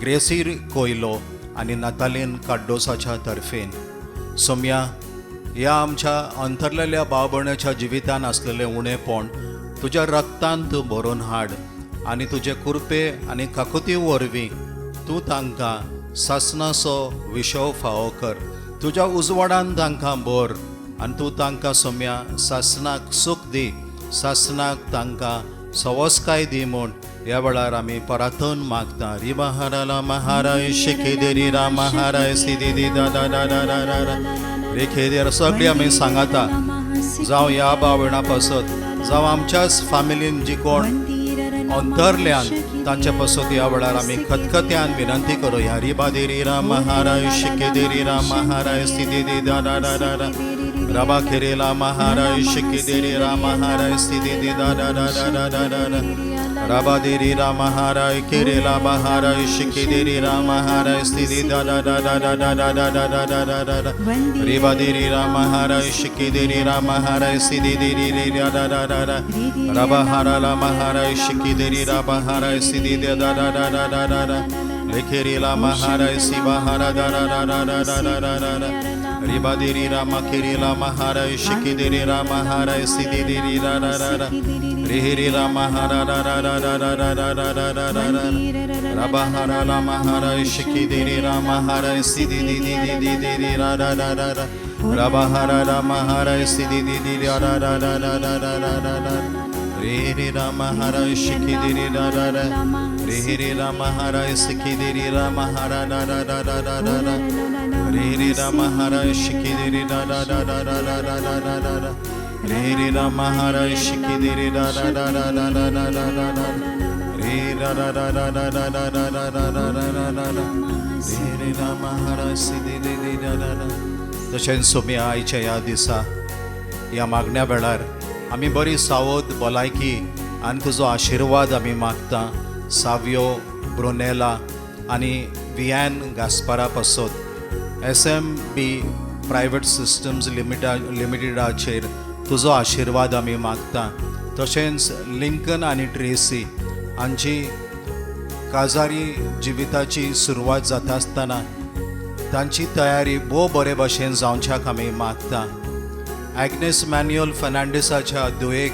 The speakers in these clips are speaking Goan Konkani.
ग्रेसी कोयलो आनी नातालीन कार्डोसाच्या तर्फेन. सोम्या, ह्या आमच्या अंतरलेल्या भाव भयणाच्या जिवितान आसलेलें उणेपण तुज्या रक्तान तूं भरून हाड आनी तुजे कुरपे आनी काकुती वरवीं तूं तांकां सासणाचो विशव फावो कर. तुज्या उजवाडान तांकां भर आनी तूं तांकां सोम्या सासणाक सूख दी, सासणाक तांकां सवसकाय दी म्हूण ह्या वेळार आमी परातून मागता. रिबा हरा महाराय शिखे देरी राम हाराय सिदी दी दा दा दा दा दा दा रेखे देर सगळी आमी सांगाता. जावं ह्या भाव पासत, जावं आमच्याच फामिलीन जी कोण अंतरल्यान तांचे पासत ह्या वेळार आमी खतखत्यान विनंती करूया. रिबा देरी राम हाराय शिके देरी राम हाराय सिदी दी दा दा दा दा दा रबा खेरेला महाराय शिके देरी राम हाराय सिदी दी दा दा दा दा दा दा दा रबा देरी राम हाराय केरेला बहाराय शिके देरी राम हाराय सिदी दा दा दा दा दा दा दा दा दा दा दा दा दा रिबा देरी राम हाराय शिके देरी राम हाराय सिदी देरी रे दा दा दा दा दा रबा हाराला महाराय शिकी देरी राबा हाराय सिदी दे दा दा दा दा दा दा दा लेखेरीला महाराय शिवा हारा दा दा दा दा दा दा दा दा दा रिबा देरी रामा खेरीला महाराय शिकी देरी रामा हाराय सिदी देरी रा रा रा रा रिहिरी रामा हारा रा रा रा रा रा रा रा रा रा रा रा रबा हारा ला महाराय शिकी देरी रामा हाराय सिदी दी दी दी दी दी दी रा रा रा रा रा रबा हारा रामा हाराय सिदी दी दी रा रा रा रा रा रा रा रा रा रा रे रे राम हराय शिखी देरी रा रा रा रे रे राम हराय सिखी देरी राम हरा रा रा रा रा रा रा रा रे रे राम हराय शिखी देरी रा रा रा रा रा रा रा रा रा रा रा रे रे राम हराय शिखी देरी रा रा रा रा रा रा रा रा रा रा रे रा रा रा रा रा रा रा रा रा रा रा रा रा रा रा रे रे राम हराय सिदी देरी रा रा रा. तशेंच सोम्या, आयच्या ह्या दिसा ह्या मागण्या वेळार आमी बरी सावध भलायकी आनी तुजो आशिर्वाद आमी मागता. सावयो ब्रोनेला आनी वियान गास्पारा पासत SMB private systems लिमिटेडाचेर तुजो आशिर्वाद आमी मागता. तशेंच लिंकन आनी ट्रेसी हांची काजारी जिविताची सुरवात जाता आसतना तांची तयारी भोव बरे भशेन जावच्याक आमी मागता. एग्नेस मॅन्युअल फर्नांडीसाच्या धुवेक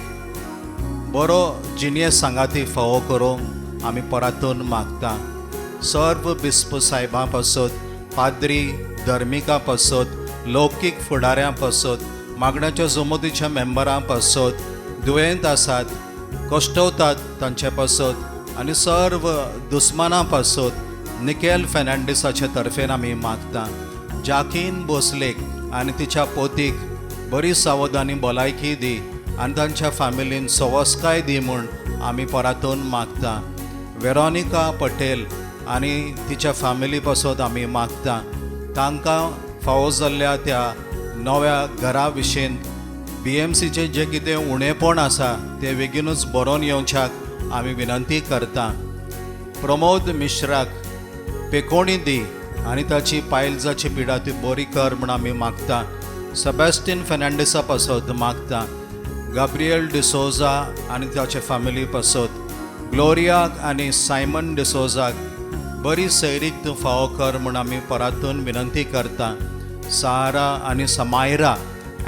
बरो जिनियस सांगाती फावो करूंक आमी परातून मागता. सर्व बिस्प सायबां पासत, पाद्री धर्मिकां पासत, लौकीक फुडाऱ्यां पासत, मागण्याच्या जमतीच्या मेंबरां पासत, दुयेंत आसात कश्टवतात तांचे पासत आनी सर्व दुस्मानां पासत निकेल फेर्नांडीसाचे तर्फेन आमी मागता. जाकीन भोसलेक आनी तिच्या पोतीक बरी सावधानी भलायकी दी आनी तांच्या फॅमिलीन सवसकाय दी म्हूण आमी परातून मागता. वेरोनिका पटेल आनी तिच्या फॅमिली पासत आमी मागता. तांकां फावो जाल्ल्या त्या नव्या घरा विशीं BMCचें जें कितें उणेपण आसा तें बेगीनूच बरोवन येवच्याक आमी विनंती करता. प्रमोद मिश्राक पेकोणी दी आनी ताची पायल्साची पिडा ती बरी कर म्हूण आमी मागता. सेबॅस्टीन फेर्नांडीसा पासत मागता. गाब्रियल डिसोजा आनी ताचे फॅमिली पासत, ग्लोरियाक आनी सायमन डिसोजाक बरी सैरीक तूं फावो कर म्हूण आमी परातून विनंती करता. सारा आनी समायरा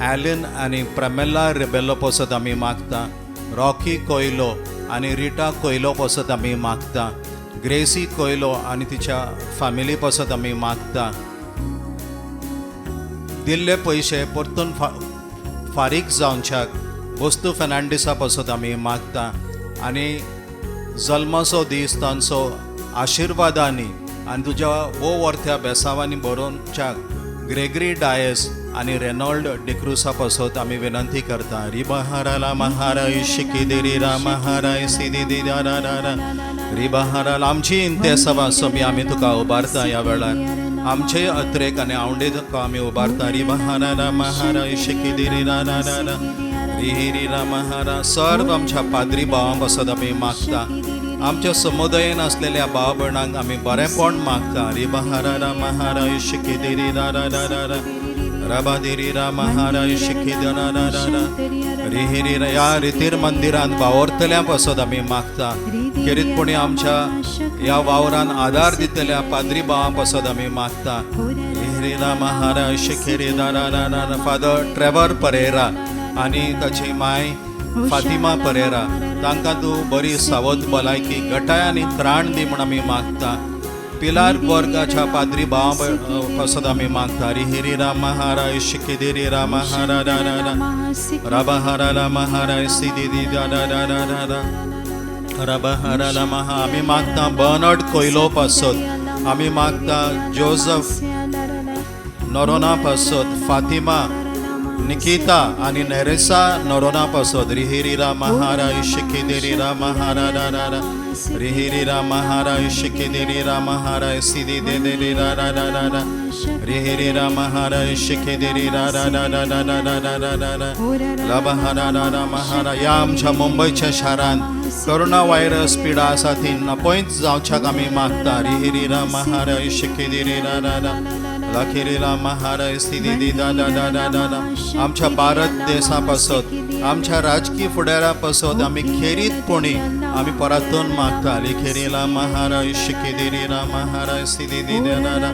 एलन आनी प्रमेला रिबेलो पासत आमी मागता. रॉकी कोयलो आनी रिटा कोयलो पासत आमी मागता. ग्रेसी कोयलो आनी तिच्या फॅमिली पासत आमी मागता. दिल्ले पयशे परतून फारीक जावच्याक वस्तू फेर्नांडीसा पासत आमी मागता आनी जल्माचो दीस तांचो आशिर्वादांनी आनी तुज्या भोव वर्थ्या बेसावांनी बरोवच्याक ग्रेगरी डायस आनी रेनॉल्ड डिक्रुसा पासत आमी विनंती करता. रिबहाराला महाराय शिकी देरी राम हाराय सिदी दी रा रा रा रिबहाराला. आमची इंतेसवा सोमी आमी तुका उबारता. ह्या वेळार आमचे अत्रेक आनी आवंडे तुका आमी उबारता. रिबहाराला महाराय शिकी देरी रा रा रा रा रि रा महारा. सर्व आमच्या पाद्री भावां पासत आमी मागता. आमच्या समुदायेन आसलेल्या भाव भयणांक आमी बरेंपण मागता. रिबहारा महाराय शिकी देरी रा रा रा रा रा राबादेरी राम हारा शिखी रा रा रा रिहिरी ह्या रितीर मंदिरान वावरतल्या पासत आमी मागता. खेरीतपणी आमच्या ह्या वावरान आदार दितल्या पाद्री भावां पासत आमी मागता. रिहिरी राम हारा शिखिरी रा रा रा. फादर ट्रेवर परेरा आनी ताची माय फातिमा परेरा, तांकां तूं बरी सावध, भलायकी, घटाय आनी त्राण दी म्हूण आमी मागता. पिलार वर्गाच्या पाद्री भावां पासत आमी मागता. रिहिरी राम हारा शिखिरी राम हारा रा रा रा राबा हारा राम हारा सिदी दी दा दा दा दा दा दा राबा हारा राम. आमी मागता बर्नर्ड कोयलो पासत. आमी मागता जोजफ नोरोना पासत, फातिमा, निकिता आनी नेरेसा नोरोना पासत. रिहिरी राम हारा शिखिदेरी राम हारा रा रा रा रिहिरी राम हारा शिखिदेरी राम हारा सिदी दे दे रे रा रा रा रा रा रिहिरी राम हारा शिखिदेरी रा रा रा रा रा रा रा रा रा रा लाबा हारा रा राम हारा. ह्या आमच्या मुंबयच्या शारांत कोरोना व्हायरस पिडा आसा ती नपयत जावच्याक आमी मागता. रिहिरी राम हारा शिखिदेरी रा रा रा लाखेरी राम हारा सिदी दी दा दा दा दा दा दा. आमच्या भारत देशा पासत, आमच्या राजकीय फुडारा पासत आमी खेरीतपणी आमी परातून मागता. लिखेरी राम हारा शिखिदेरी राम हारा सिदी दी दा दा दा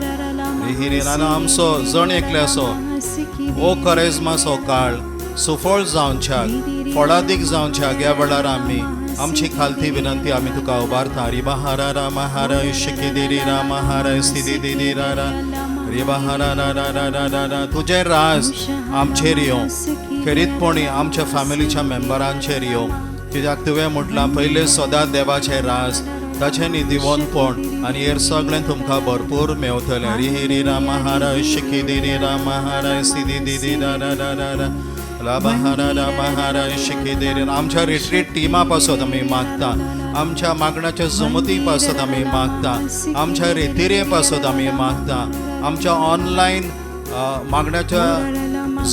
रिहिरी रा. आमचो जण एकल्याचो हो करेजमाचो काळ सुफळ जावच्याक, फळादीक जावच्याक ह्या वेळार आमी आमची खालती विनंती आमी तुका उबारता. रिबा हारा राम हारा शिखिदेरी राम हारा सिदी दिदी रा रा रिबा हारा रा रा रा रा रा रा. तुजें राज आमचेर येवं, खेरीतपणी आमच्या फॅमिलीच्या मेंबरांचेर येवं, कित्याक तुवें म्हटलां, पयलें सदां देवाचें राज, ताचें निधिवंतपण आनी हेर सगळें तुमकां भरपूर मेवतलें. रिहिरी राम हारा शिखिदेरी राम हारा सिदी दिदी रा रा रा रा रा लाबा हारा राम हारा शिखिदेरी. आमच्या रिट्रीट टिमा पासत आमी मागता. आमच्या मागण्याच्या जमती पासत आमी मागता. आमच्या रेतिरे पासत आमी मागता. आमच्या ऑनलायन मागण्याच्या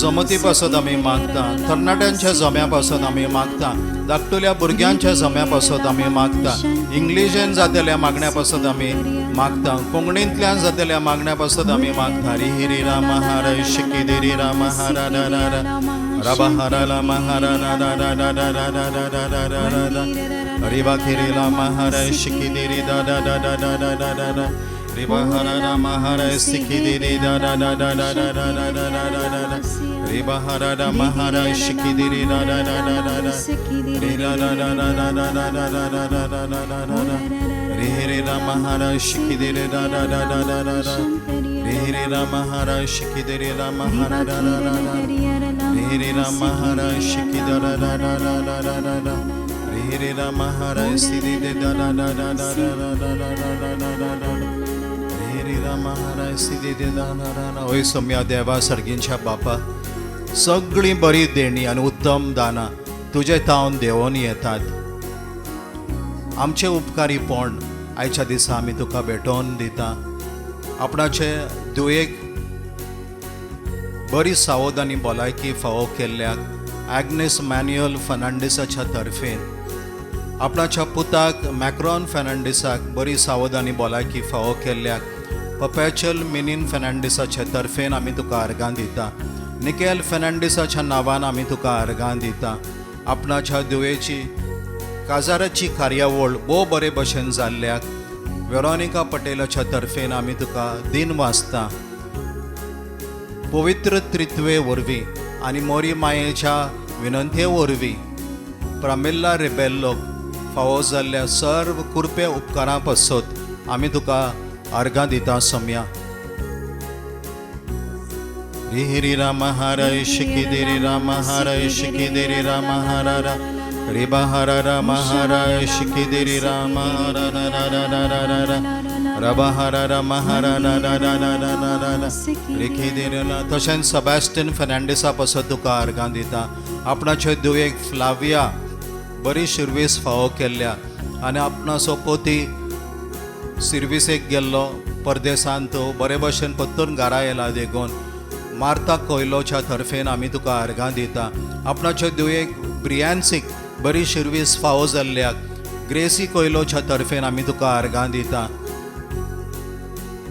जमती पासत आमी मागता. तरणाट्यांच्या जम्या पासत आमी मागता. धाकटुल्या भुरग्यांच्या जम्या पासत आमी मागता. इंग्लिशेन जातल्या मागण्या पासत आमी मागता. कोंकणींतल्यान जातल्या मागण्या पासत आमी मागता. रि हिरी राम हार शिकी राम हारा रा रा रा रबा हरा राम हरा रा रा रा रा रा रा रा रा रा रा रा रा रिबा खिरी राम हर शिकी देरी दा दा दा दा दा दा दा दा दा रिबा हरा राम हर सिखी देरी दा दा दा दा दा दा दा दा दा दा दा दा दा रिबा हरा राम हर शिकी देरी दा दा दा दा दा दा रि रा रा रा रा रा रा रा रा रा रा रा रा रा रा रा रि रे राम हर शिकी देरी दा दा दा दा दा दा दा रि रे राम हर शिकी देरी राम हर रा रा रा रा रि रे राम हर शिकी दा रा रा रा रा रा रा रा रा रि रे राम हर सिद्धि दे दा दा दा दा दा दा दा दा दा दा दा दा दा रि रे राम हर सिद्धि दे दा दा दा दा. ओय सोम्या देवा, सर्गींच्या बापा, सगळीं बरी देणी आनी उत्तम दानां तुजे तावन देवोन येतात. आमचे उपकारीपण आयच्या दिसा आमी तुका भेटोवन दिता. आपणाचे दुयेक बरी सावध आनी भलायकी फावो केल्ल्याक आग्नेस मॅन्युअल फर्नांडीसाच्या तर्फेन, आपणाच्या पुताक मॅक्रॉन फर्नांडीसाक बरी सावध आनी भलायकी फावो केल्ल्याक पपेचल मिनीन फर्नांडीसाच्या तर्फेन आमी तुका अर्गां दिता. निकेल फर्नांडीसाच्या नांवान आमी तुका अर्गां दिता. आपणाच्या दुयेची काजाराची कार्यावळ भोव बरे भशेन जाल्ल्याक वेरोनिका पटेलाच्या तर्फेन आमी तुका दिन वाचता. पवित्र त्रित्वे वरवीं आनी मोरी मायेच्या विनंते वरवीं प्रमिल्ला रिबेल्लोक फावो जाल्ल्या सर्व कुरपे उपकारां पासत आमी तुका अर्गां दिता सम्या. रि हरि राम हर शिखी देरी राम हर शिखी देरी राम हर रिबा हर राम हर शिखी देरी राम हर रा रा रा रा रा रा रबा हर राम हर रा रा रा रा रा रा रा रा रिखी देरी. तशेंच सेबास्टियन फर्नांडीसा पासत तुका अर्गां दिता. आपणाचे दुयेक फ्लाविया बरी शिर्वीस फावो केल्ल्या आनी आपणाचो पोती सिर्विसेक गेल्लो परदेसान, तो बरे भशेन परतून घरा येयला देखून मार्ता कोयलोच्या तर्फेन आमी तुका अर्गां दिता. आपणाचे दुयेक ब्रियान्सीक बरी शिर्वीस फावो जाल्ल्याक ग्रेसी कोयलोच्या तर्फेन आमी तुका अर्गां दिता.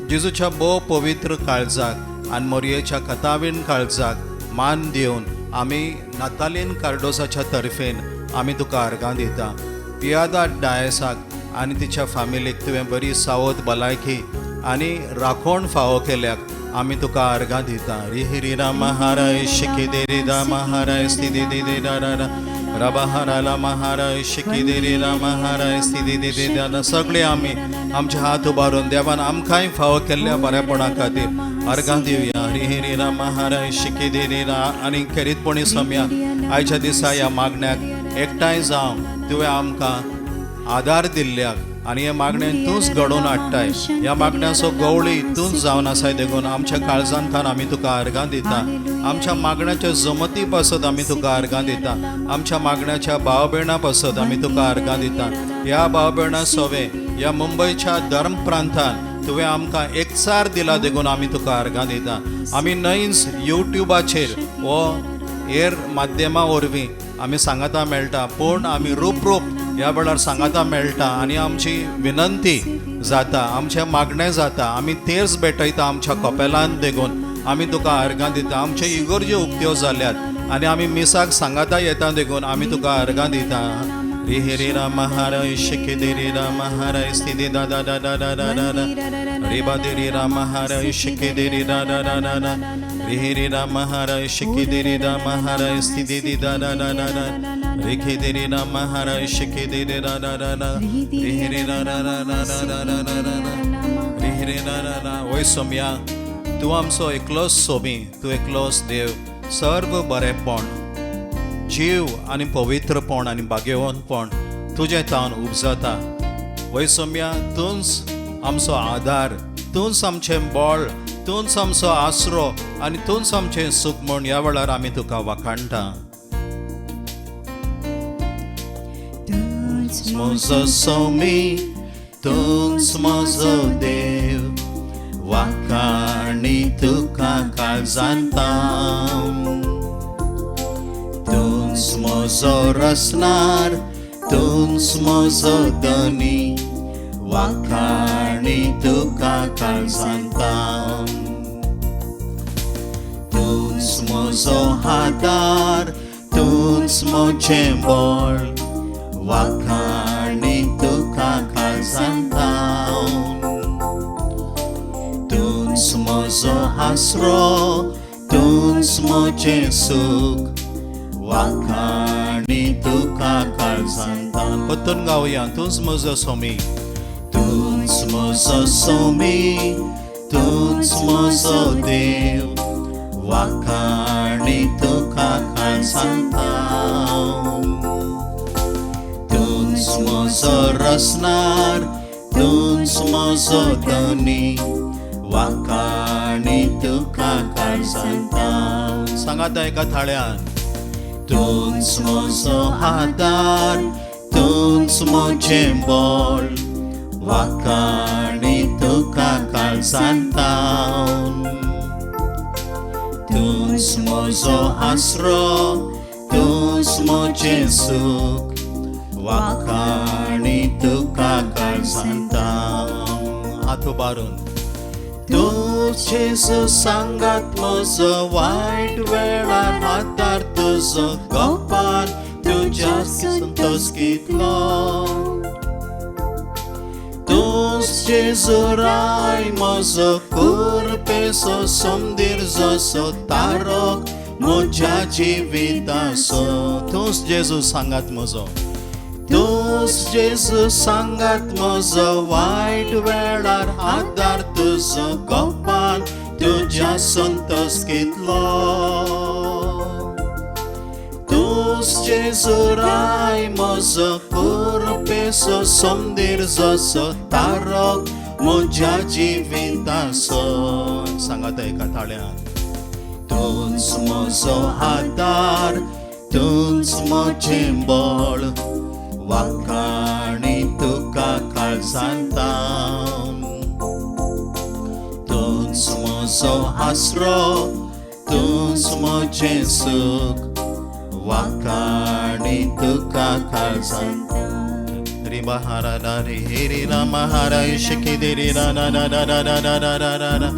जेजूच्या भोव पवित्र काळजाक आनी मोरयेच्या कथावीण काळजाक मान दिवन आमी नातालीन कार्डोसाच्या तर्फेन आमी तुका अर्गां दिता. पियादा डायसाक आनी तिच्या फामिलीक तुवें बरी सावध भलायकी आनी राखण फावो केल्याक आमी तुका अर्गां दिता. रि रि राम हराय शिकी दे रि राम हराय स्थिती दे दे रा रा रबा हराला महाराय शिकी दे रि राम हराय स्थिती दे दे रा. सगळे आमी आमचे हात उबारून देवान आमकांय फावो केल्ल्या बरेपणा खातीर अर्गां दिवया. हरी रि राम हराय शिकी दे रि रा. आनी खेरीतपणी सोम्या आयच्या दिसा ह्या मागण्याक एकठांय जावं तुवें आमकां आदार दिल्ल्याक आनी हे मागणें तूंच घडोवन हाडटाय. ह्या मागण्याचो गवळी तूंच जावन आसाय देखून आमच्या काळजांतल्यान आमी तुका अर्गां दिता. आमच्या मागण्याच्या जमती पासत आमी तुका अर्गां दिता. आमच्या मागण्याच्या भाव भयणां पासत आमी तुका अर्गां दिता. ह्या भाव भयणां सोवे ह्या मुंबयच्या धर्म प्रांतान तुवें आमकां एकचार दिला देखून आमी तुका अर्गां दिता. आमी न्हयच युट्युबाचेर वो हेर माध्यमां वरवीं आमी सांगाता मेळटा, पूण आमी रूप ह्या वेळार सांगाता मेळटा आनी आमची विनंती जाता, आमचें मागणें जाता, आमी तेर्स भेटयता आमच्या कपेलान देखून आमी तुका अर्गां दिता. आमचे इगर्ज्यो उक्त्यो जाल्यात आनी आमी मिसाक सांगाता येता देखून आमी तुका अर्गां दिता. रि रि राम हराय शिकी दे रि राम हराय स्थिती दा दा दा दा दा दा दा रि बा दे रि राम हराय शिकी दे रि दा दा दा दा दा रि रि राम हराय शिकी दे रि राम हराय स्थिती दी दा दा दा दा दा रि दे रि राम हराय शिकी दे रि दा दा दा दा रि रि रा रा रा रा रा रा रा रा रा रि रि रा रा रा. वय सोम्या, तूं आमचो एकलोच सोमी, तूं एकलोच देव, सर्व बरेपण, जीव आनी पवित्रपण आनी भाग्यवंतपण तुजें तावन उपजाता. वय सोम्या, तूंच आमचो आदार, तूंच आमचें बळ, तूंच आमचो आसरो आनी तूंच आमचें सूख म्हूण ह्या वेळार आमी तुका वाखाणटा. तूंच म्हजो सोमी, तूंच म्हजो देव, वाखाणी तुका काळजांतां. तूंच म्हजो रसनार, तूंच म्हजो धनी, वाखाणी तुका काळजांतां. तूंच म्हजो आदार, तूंच म्हजें बळ, वाखाणी तुका काळजांतां. तूंच म्हजो आसरो, तूंच म्हजें सूख, वाखाणी तुका काळजांतां. परतून गावया. तूंच म्हजो सोमी, तूंच म्हजो सोमी, तूंच म्हजो देव, वाखाणी तुका काळजांतां. तूंच म्हजो रसनार, तूंच म्हजो धनी, वाखाणी तुका काळजांतां. सांगाता एका थाळ्यान. तूंच म्हजो आदार, तूंच म्हजें बळ, वाखाणी तुका काळजांतां. तूंच म्हजो आसरो, तूंच म्हजें सूख, वाखाणी तुका काळजांतां. हात उबारून. तूं जेजू सांगात म्हजो वायट वेळार आदार तुजो गोपान तुज्या संतोष घेतलो. तूंच जेजू राय म्हजो कुरपेसो समदीर जसो तारक म्हज्या जिविताचो. तूंच जेजू सांगात म्हजो, तूंच जेजू सांगात म्हजो वायट वेळार आदार तुजो गोपान तुज्या संतोष घेतलो. तूंच जेजू राय म्हजो कुरपेसो समदीर जसो तारक म्हज्या जिविताचो. सांगाता एका थाळ्यान. तूंच म्हजो आदार, तूंच म्हजें बळ, वाखाणी तुका काळजांतां. तूंच म्हजो आसरो, तूंच म्हजें सूख, वाखाणी तुका काळजांतां. रिबहारा रे रे राम हाराय शिखी देरी रा रा रा रा रा रा रा रा रा रा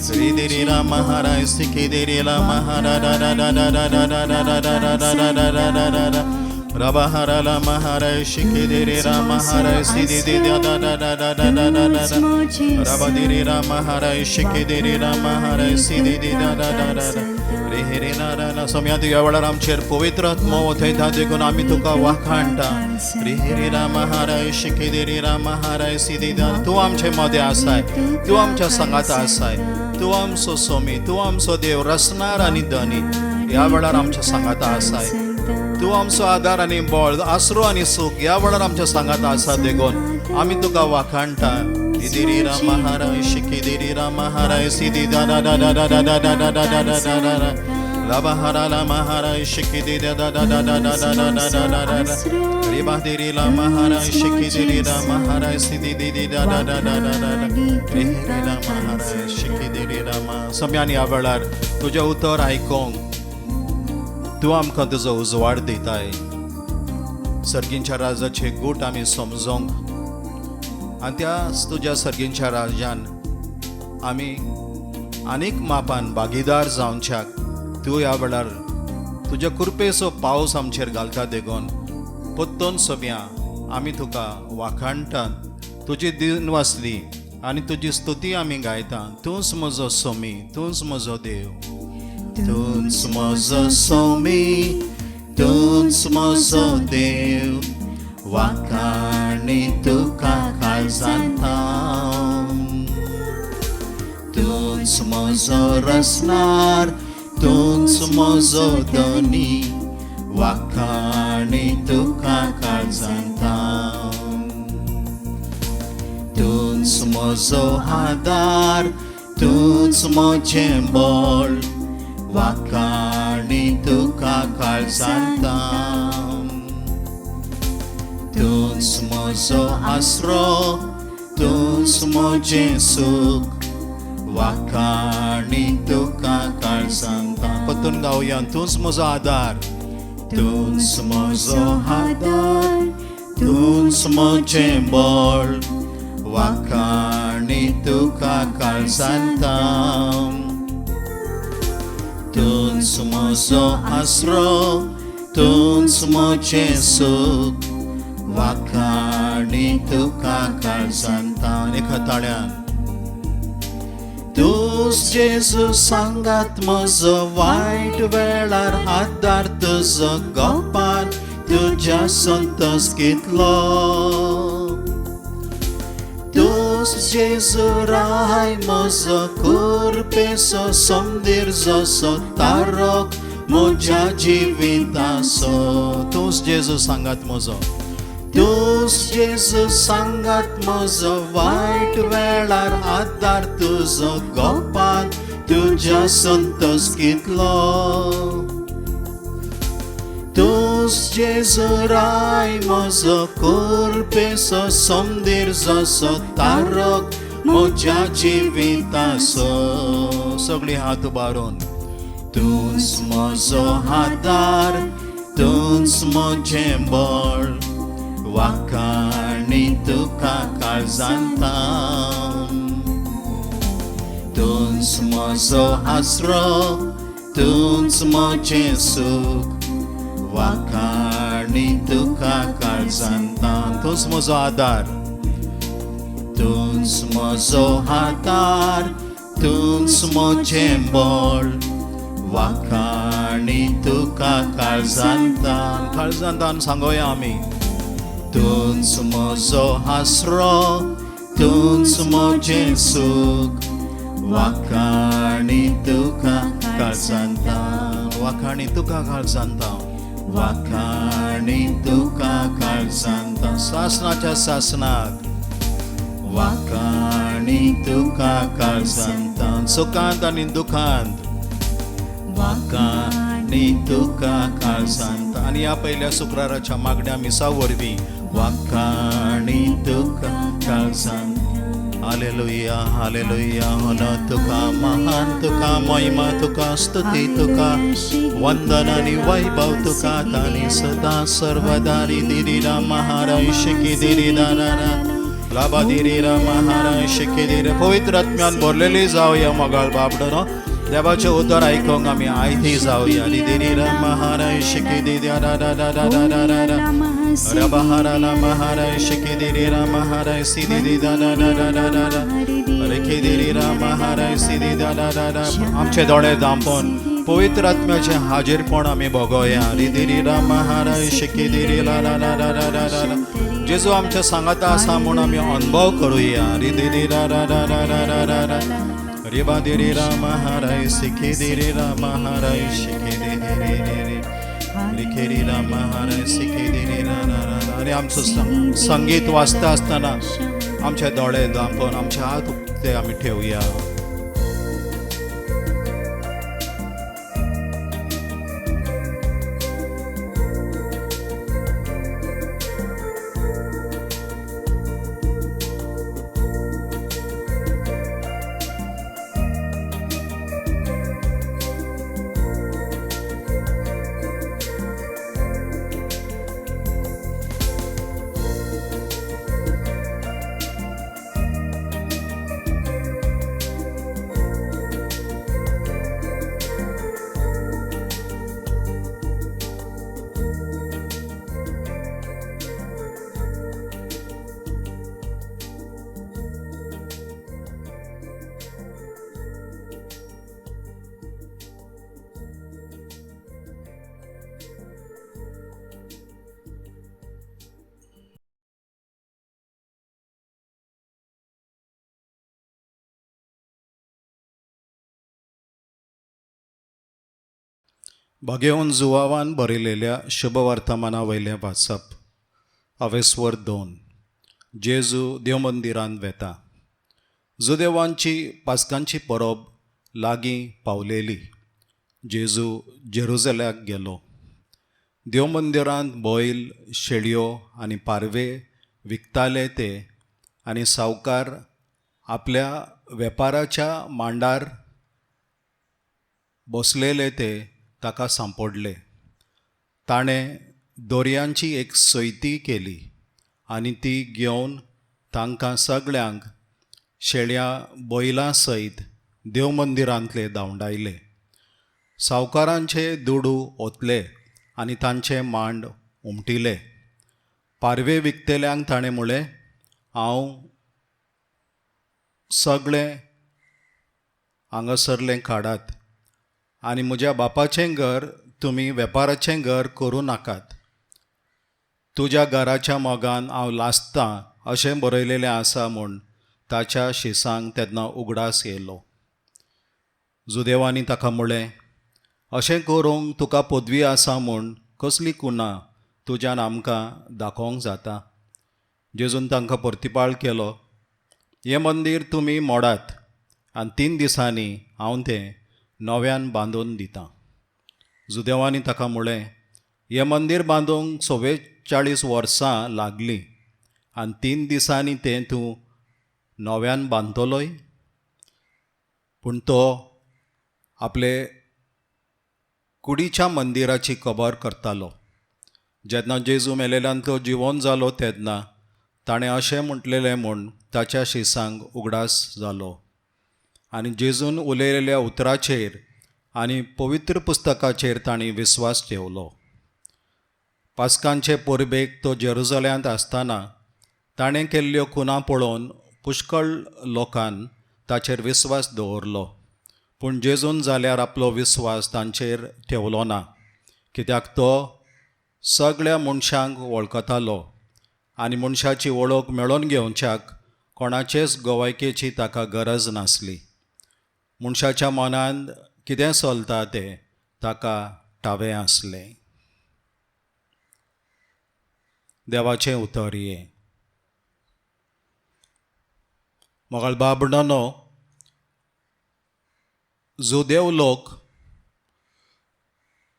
श्री देरी राम हाराय शिखी देरी राम हारा रा रा रा रा रा रा रा रा रा रा रा रा रा रा रा रा रा रबहारा राम हाराय शिखी देरी राम हाराय सिद्धि दे दा दा दा दा दा दा दा दा दा रबदिरी राम हाराय शिखी देरी राम हाराय सिद्धि दे दा दा दा दा दा रे हे रे ना रा ना सोम्या तुज्या वेळार आमचेर पवित्र आत्मो वथयता देखून आमी तुका वाखाणटा. रे हे रे राम हाराय शिखी देरी राम हाराय सिद्धि दा. तूं आमचे मदें आसाय, तूं आमच्या सांगाता आसाय, तूं आमचो सोमी, तूं आमचो देव, रसनार आनी धनी ह्या वेळार आमच्या सांगाता आसाय. तूं आमचो आदार आनी बळ, आसरो आनी सूख ह्या वेळार आमच्या सांगाता आसा देखून आमी तुका वाखाणटा. दिरी राम हाराय शिखी देरी राम हाराय सिद्धि दा दा दा दा दा दा दा दा दा दा दा दा दा दा रामा हारा राम हाराय शिखी दे दा दा दा दा दा दा दा दा दा दा दा दा रे देरी राम हाराय शिखी देरी राम हाराय सिद्धि दे दे दा दा दा दा दा दा रे रे राम हाराय शिखी देरी राम. सम्यान ह्या वेळार तुजें उतर आयकोंक तूं आमकां तुजो उजवाड दिताय. सर्गींच्या राजाचे गूट आमी समजोंक आनी त्या तुज्या सर्गींच्या राजान आमी आनीक मापान भागीदार जावच्याक तूं ह्या वेळार तुज्या कृपेचो पावस आमचेर घालता देखून पोत्तोन सोम्या आमी तुका वाखाणटात. तुजी दिन वाचली आनी तुजी स्तुती आमी गायता. तूंच म्हजो सोमी, तूंच म्हजो देव, तूंच म्हजो सोमी, तूंच म्हजो देव, वाखाणी तुका काळजांत. तूंच म्हजो रसनार, तूंच म्हजो धनी, वाखाणी तुका काळजांत. तूंच म्हजो आदार, तूंच म्हजें बळ, वाखाणी तुका काळजांत. तूंच म्हजो आसरो, तूंच म्हजें सूख, वाखाणी तुका काळजांत. परतून गावया. तूंच म्हजो आदार, तूंच म्हजो आदार, तूंच म्हजें बळ, वाखाणी तुका काळजांत. तूंच म्हजो आसरो, तूंच म्हजें सूख, वाखाणी तुका काळजांत. एका ताळ्यान. तूंच जेजू सांगात म्हजो वायट वेळार आदार, तुजो गोपान तुज्या संतोस घेतलो. तूंच जेजू राय म्हजो कुरपेचो समदीर जसो तारक म्हज्या जिविताचो. तूंच जेजू सांगात म्हजो, तूंच जेजू सांगात म्हजो वायट वेळार आदार, तुजो गोपान तुज्या संतोस घेतलो. तूंच जेजू राय म्हजो कुरपेचो समदीर जसो तारक म्हज्या जिविताचो. सगळी हात उबारून. तूंच म्हजो आदार, तूंच म्हजें बळ, वाखाणी तुका काळजांत. तूंच म्हजो आसरो, तूंच म्हजें सूख, वाखाणी तुका काळजांत. तूंच म्हजो आदार, तूंच म्हजो आदार, तूंच म्हजें बळ, वाखाणी तुका काळजांत. काळजांतान सांगोया आमी. तूंच म्हजो आसरो, तूंच म्हजें सूख, वाखाणी तुका काळजांत. वाखाणी तुका काळजांत, वाखाणी तुका काळजांत. सासनाच्या सासनाक वाखाणी तुका काळजांत. सुखांत आनी दुखांत वाखाणी तुका काळजांत. आनी ह्या पयल्या शुक्राराच्या मागण्या मिसा वरवीं वाखाणी तुका काळजांत. हालेलुया हालेलुया होना तुका महान तुका महिमा तुका स्तुती तुका वंदन आणि वैभव तुका तानी सदा सर्वदारी दिरी राम महाराय शिकी दिरी दारा लाबा दिरी राम महाराय शिकी दिरी पवित्र आत्म्यान भरलेली जावया मोगाळ बाबडो देवाचें उतर आयकोंक आमी आयती जावया दिरी राम महाराय शिकी दिरी रा रा रा रा रा रा रा रबहरा महाराय शिकी दिरी राम महाराय सिदी दी दा दा दा दा दा दा रेखी दिरी राम महाराय सिदी दा दा दा दा आमचे दोळे दांपोन पवित्र आत्म्याचें हाजीरपण आमी भोगोया रिदिरी राम महाराय शिकी दिरी ला ला ला ला ला ला ला जेजू आमच्या सांगाता आसा म्हूण आमी अनुभव करुया रिदिरी रा रा रा रा रा रा रा रा रिबा दिरी राम महाराय सिखी दिरी राम महाराय शिकी दिरी रे रे रे लिखेरी राम महाराय सिखी दिरी रा रा रा आनी आमचो संगीत वाचता आसतना आमचे दोळे दांपोवन आमचे हात उक्ते आमी ठेवया. भगेवन जुवावान बरयलेल्या शुभवर्तमाना वयलें वाचप. अवेस्वर 2. जेजू देवमंदिरांत वेता. जुदेवांची पास्कांची परब लागीं पावलेली. जेजू जेरुजल्याक गेलो. देवमंदिरांत बैल, शेळयो आनी पारवे विकताले ते आनी सावकार आपल्या वेपाराच्या मांडार बसलेले ते ताका सांपडले. ताणें दोरयांची एक सैती केली आनी ती घेवन तांकां सगळ्यांक शेळ्या बैलां सयत देवमंदिरांतले धांवडायले. सावकारांचे दुडू ओतले आनी तांचे मांड उमटिले. पारवे विकतेल्यांक ताणें म्हळें, हांव सगळें हांगासरलें काडात आनी म्हज्या बापाचें घर तुमी वेपाराचें घर करूं नाकात. तुज्या घराच्या मोगान हांव लासतां अशें बरयलेलें आसा म्हूण ताच्या शिसांक तेन्ना उगडास येयलो. जुदेवांनी ताका म्हळें, अशें करूंक तुका पदवी आसा म्हूण कसली कुना तुज्यान आमकां दाखोवंक जाता? जेजून तांकां प्रतिपाळ केलो, हें मंदीर तुमी मोडात आनी 3 दिसांनी हांव तें नव्यान बांदून दितां. जुदेवांनी ताका म्हळें, हें मंदीर बांदूंक 44 वर्सां लागलीं आनी 3 दिसांनी तें तूं नव्यान बांदतलोय? पूण तो आपले कुडीच्या मंदिराची कबर करतालो. जेन्ना जेजू मेलेल्यांतलो जिवन जालो तेन्ना ताणें अशें म्हटलेलें म्हूण ताच्या शिसांक उगडास जालो आनी जेजून उलयलेल्या उतराचेर आनी पवित्र पुस्तकाचेर तांणी विस्वास ठेवलो. पास्कांचे परबेक तो जेरुजल्यांत आसतना ताणें केल्ल्यो खुना पळोवन पुष्कळ लोकान ताचेर विस्वास दवरलो. पूण जेजून जाल्यार आपलो विस्वास तांचेर ठेवलो ना, कित्याक तो सगळ्या मनशांक वळखतालो आनी मनशाची वळख मेळोवन घेवच्याक कोणाचेच गवायकेची ताका गरज नासली. मनशाच्या मनांत कितें चलता तें ताका ठावें आसलें. देवाचें उतर हें. मोगाळ बाबडानो, जुदेव लोक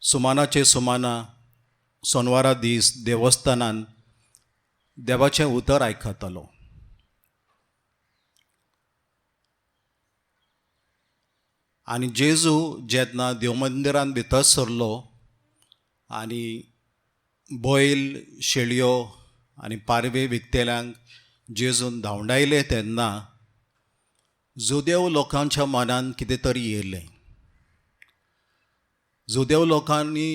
सुमानाचे सुमाना सोनवारा दीस देवस्थानान देवाचें उतर आयकतालो. आनी जेजू जेन्ना देवमंदिरान भितर सरलो आनी बैल, शेळयो आनी पारवे विकतेल्यांक जेजून धांवडायले तेन्ना जुदेव लोकांच्या मनान कितें तरी येयलें. जुदेव लोकांनी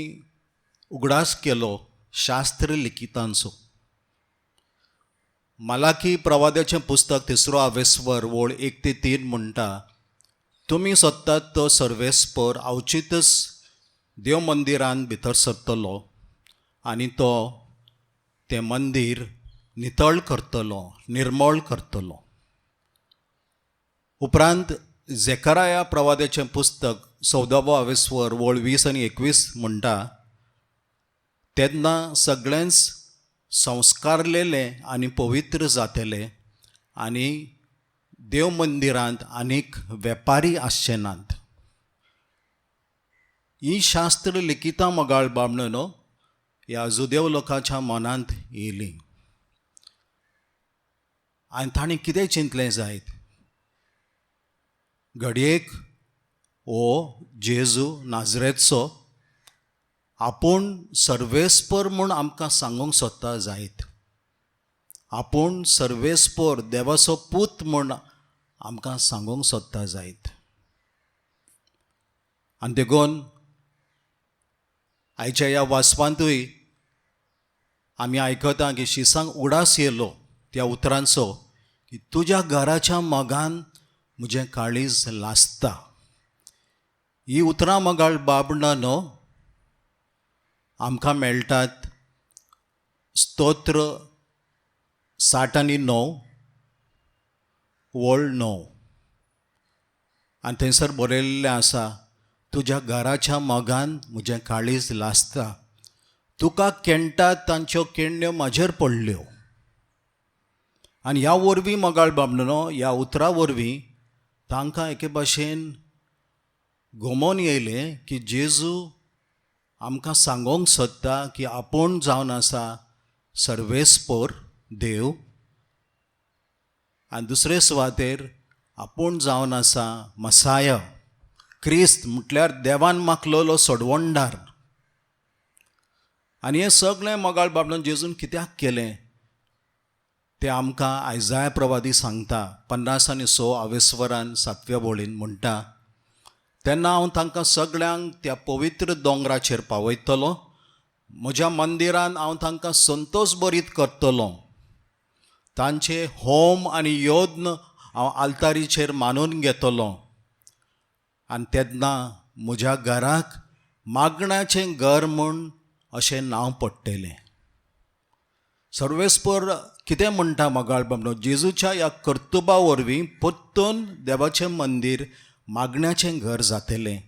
उगडास केलो शास्त्र लिखितांचो. मलाकी प्रवाद्याचें पुस्तक तिसरो आवेस्वर वळ 1 ते 3 म्हणटा, तुमी सोदतात तो सर्वेस्पर अवचितच देव मंदिरान भितर सरतलो आनी तो तें मंदीर नितळ करतलो, निर्मळ करतलो. उपरांत जेकराया प्रवाद्याचें पुस्तक 14वो आवेस्वर वळ 20 आनी 21 म्हणटा, तेन्ना सगळेंच संस्कारलेले आनी पवित्र जातले आनी देव मंदिरांत आनीक वेपारी आसचे नात. ही शास्त्र लिखितां, मोगाळ बामणो, ह्या जुदेव लोकांच्या मनांत येयलीं आनी तांणी कितें चिंतलें जायत, घडयेक हो जेजू नाजरेचो आपूण सर्वेस्पर म्हूण आमकां सांगूंक सोदता जायत, आपूण सर्वेस्पर देवाचो पूत म्हूण आमकां सांगूंक सोदता जायत. आनी देखून आयच्या ह्या वाचपांतूय आमी आयकता की शिसांक उडास येयलो त्या उतरांचो की तुज्या घराच्या मोगान म्हजें काळीज लासता. ही उतरां, मोगाळ बाबणां न्हू, आमकां मेळटात स्तोत्र 69 वळ 9 आनी थंयसर बरयल्लें आसा, तुज्या घराच्या मोगान म्हजें काळीज लासता, तुका केणटात तांच्यो केण्ण्यो म्हाजेर पडल्यो. आनी ह्या वरवीं, मोगाळ बाबनो, ह्या उतरां वरवीं तांकां एके भाशेन गोमोन येयलें की जेजू आमकां सांगोंक सोदता की आपूण जावन आसा सर्वेस्पोर देव आनी दुसरे सुवातेर आपूण जावन आसा मसाय, क्रिस्त, म्हटल्यार देवान माखलोलो सोडवणदार. आनी हें सगळें, मोगाळ बाबडान, जेजून कित्याक केलें तें आमकां आयजाय प्रवादी सांगता. 56 आवेस्वरान सातव्या वळीन म्हणटा, तेन्ना हांव तांकां सगळ्यांक त्या पवित्र दोंगराचेर पावयतलो, म्हज्या मंदिरान हांव तांकां संतोश बरीत करतलो, तांचे होम आनी यज्ञ हांव आल्तारीचेर मानून घेतलो आनी तेन्ना म्हज्या घराक मागण्याचें घर म्हूण अशें नांव पडटलें. सर्वेस्पर कितें म्हणटा, मोगाळ बाबनो, जेजूच्या ह्या कर्तुबा वरवीं परतून देवाचें मंदीर मागण्याचें घर जातलें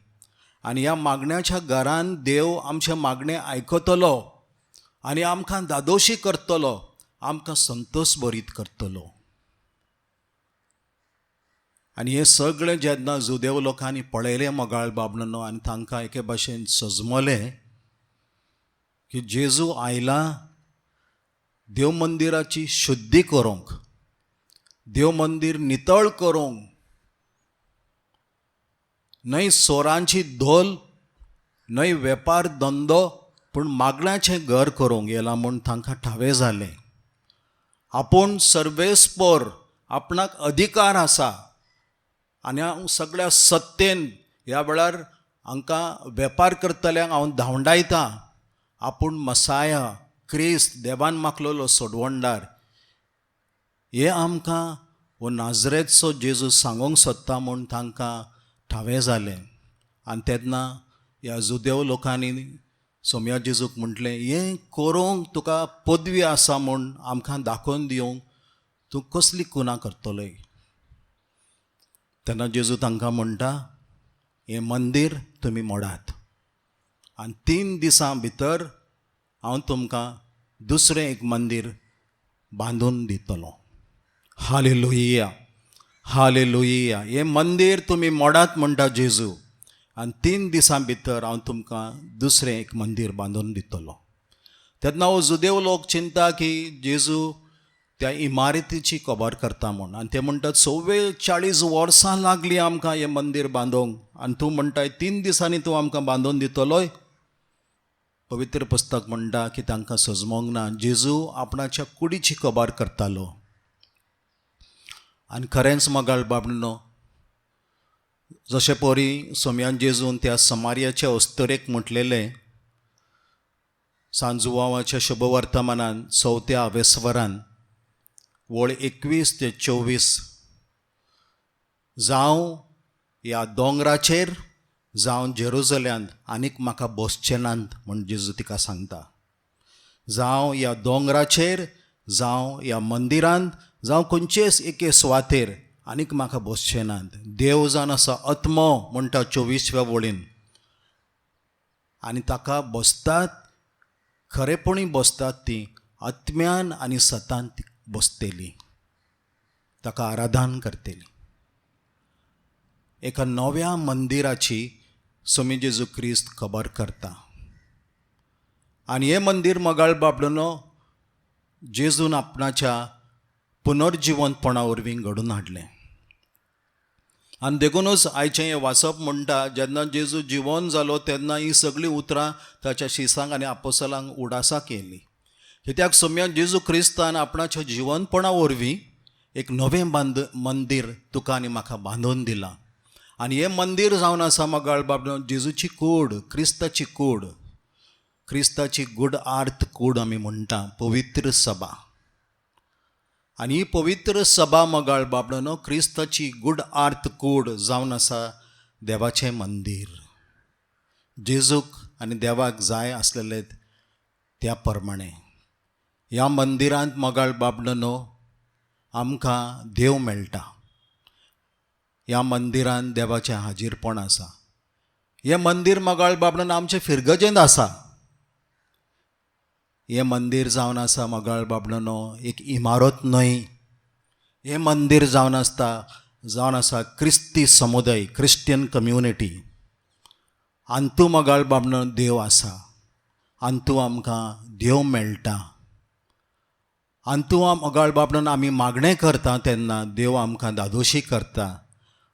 आनी ह्या मागण्याच्या घरान देव आमचें मागणें आयकतलो आनी आमकां धादोशी करतलो, आमकां संतोश बरीत करतलो. आनी हें सगळें जेन्ना जुदेव लोकांनी पळयलें, मोगाळ बाबणानो, आनी तांकां एके भाशेन सजमलें की जेजू आयला देव मंदिराची शुद्धी करूंक, देव मंदीर नितळ करूंक, न्हय चोरांची धोल, न्हय वेपार धंदो, पूण मागण्याचें घर करूंक येयला म्हूण तांकां ठावें जालें. आपूण सर्वेस्पोर, आपणाक अधिकार आसा आनी हांव सगळ्या सत्तेन ह्या वेळार हांकां वेपार करतल्यांक हांव धांवडायता, आपूण मसाया, क्रिस्त, देवान माखलोलो सोडवणदार हे आमकां हो नाजरेचो जेजू सांगूंक सोदता म्हूण तांकां ठावें जालें. आनी तेन्ना ह्या जुदेव लोकांनी सोमया जेजूक म्हटलें, हें करूंक तुका पदवी आसा म्हूण आमकां दाखोवन दिवंक तूं कसली कुना करतलोय? तेन्ना जेजू तांकां म्हणटा, हें मंदीर तुमी मोडात आनी 3 दिसां भितर हांव तुमकां दुसरें एक मंदीर बांदून दितलो. हाले लोहिया, हाले लोहिया. हें मंदीर तुमी मोडात म्हणटा जेजू आनी 3 दिसां भितर हांव तुमकां दुसरें एक मंदीर बांदून दितलो. तेन्ना हो जुदेव लोक चिंता की जेजू त्या इमारतीची खबर करता म्हूण. आनी ते म्हणटात 44 वर्सां लागलीं आमकां हें मंदीर बांदूंक आनी तूं म्हणटाय 3 दिसांनी तूं आमकां बांदून दितलोय. पवित्र पुस्तक म्हणटा की तांकां सजमोंक ना. जेजू आपणाच्या कुडीची खबर करतालो. आनी खरेंच मोगाळ बाबनो, जशें परी सोम्यान जेजून त्या समार्याच्या अस्तरेक म्हटलेलें सांजुवाच्या शुभवर्तमानान 4थ्या आवेस्वरान वळ 21 ते 24, जावं ह्या दोंगराचेर जावं जेरुजल्यांत आनीक म्हाका बसचें नात म्हूण जेजू तिका सांगता. जावं ह्या दोंगराचेर, जावं ह्या मंदिरांत, जावं खंयचेच एके सुवातेर आनीक म्हाका बसचें नात. देव जावन आसा आत्मो म्हणटा 24व्या वळीन. आनी ताका बसतात, खरेपणी बसतात ती आत्म्यान आनी सतान बसतली, ताका आराधन करतली. एका नव्या मंदिराची स्वामी जेजू क्रिस्त खबर करता. आनी हें मंदीर मोगाळ बाबडनो जेजून आपणाच्या पुनर्जिवंतपणा वरवीं घडून हाडलें. आनी देखूनच आयचें हें वाचप म्हणटा जेन्ना जेजू जिवन जालो तेन्ना हीं सगळीं उतरां ताच्या शिसांक आनी आपोसलांक उडासाक येयलीं. कित्याक सोम्या जेजू क्रिस्तान आपणाच्या जिवनपणा वरवीं एक नवें मंदीर तुका आनी म्हाका बांदून दिलां. आनी हें मंदीर जावन आसा मोगाळ बाबनो जेजूची कूड, क्रिस्ताची कूड, क्रिस्ताची गुड आर्थ कूड आमी म्हणटा, पवित्र सभा. आनी ही पवित्र सभा मोगाळ बाबडो क्रिस्ताची गुड आर्थ कूड जावन आसा देवाचें मंदीर. जेजूक आनी देवाक जाय आसलेलें त्या प्रमाणें ह्या मंदिरांत मोगाळ बाबडो आमकां देव मेळटा. ह्या मंदिरांत देवाचें हाजीरपण आसा. हें मंदीर मोगाळ बाबडो आमचे फिरगजेंत आसा. हें मंदीर जावन आसा मोगाळ बाबडो एक इमारत न्हय. हें मंदीर जावन आसता जावन आसा क्रिस्ती समुदाय, क्रिस्टियन कम्युनिटी. आनी तूं मोगाळ बाबडो देव आसा, आनी तूं आमकां देव मेळटा. आनी तूं मोगाळ बाबडो आमी मागणें करता तेन्ना देव आमकां धादोशी करता,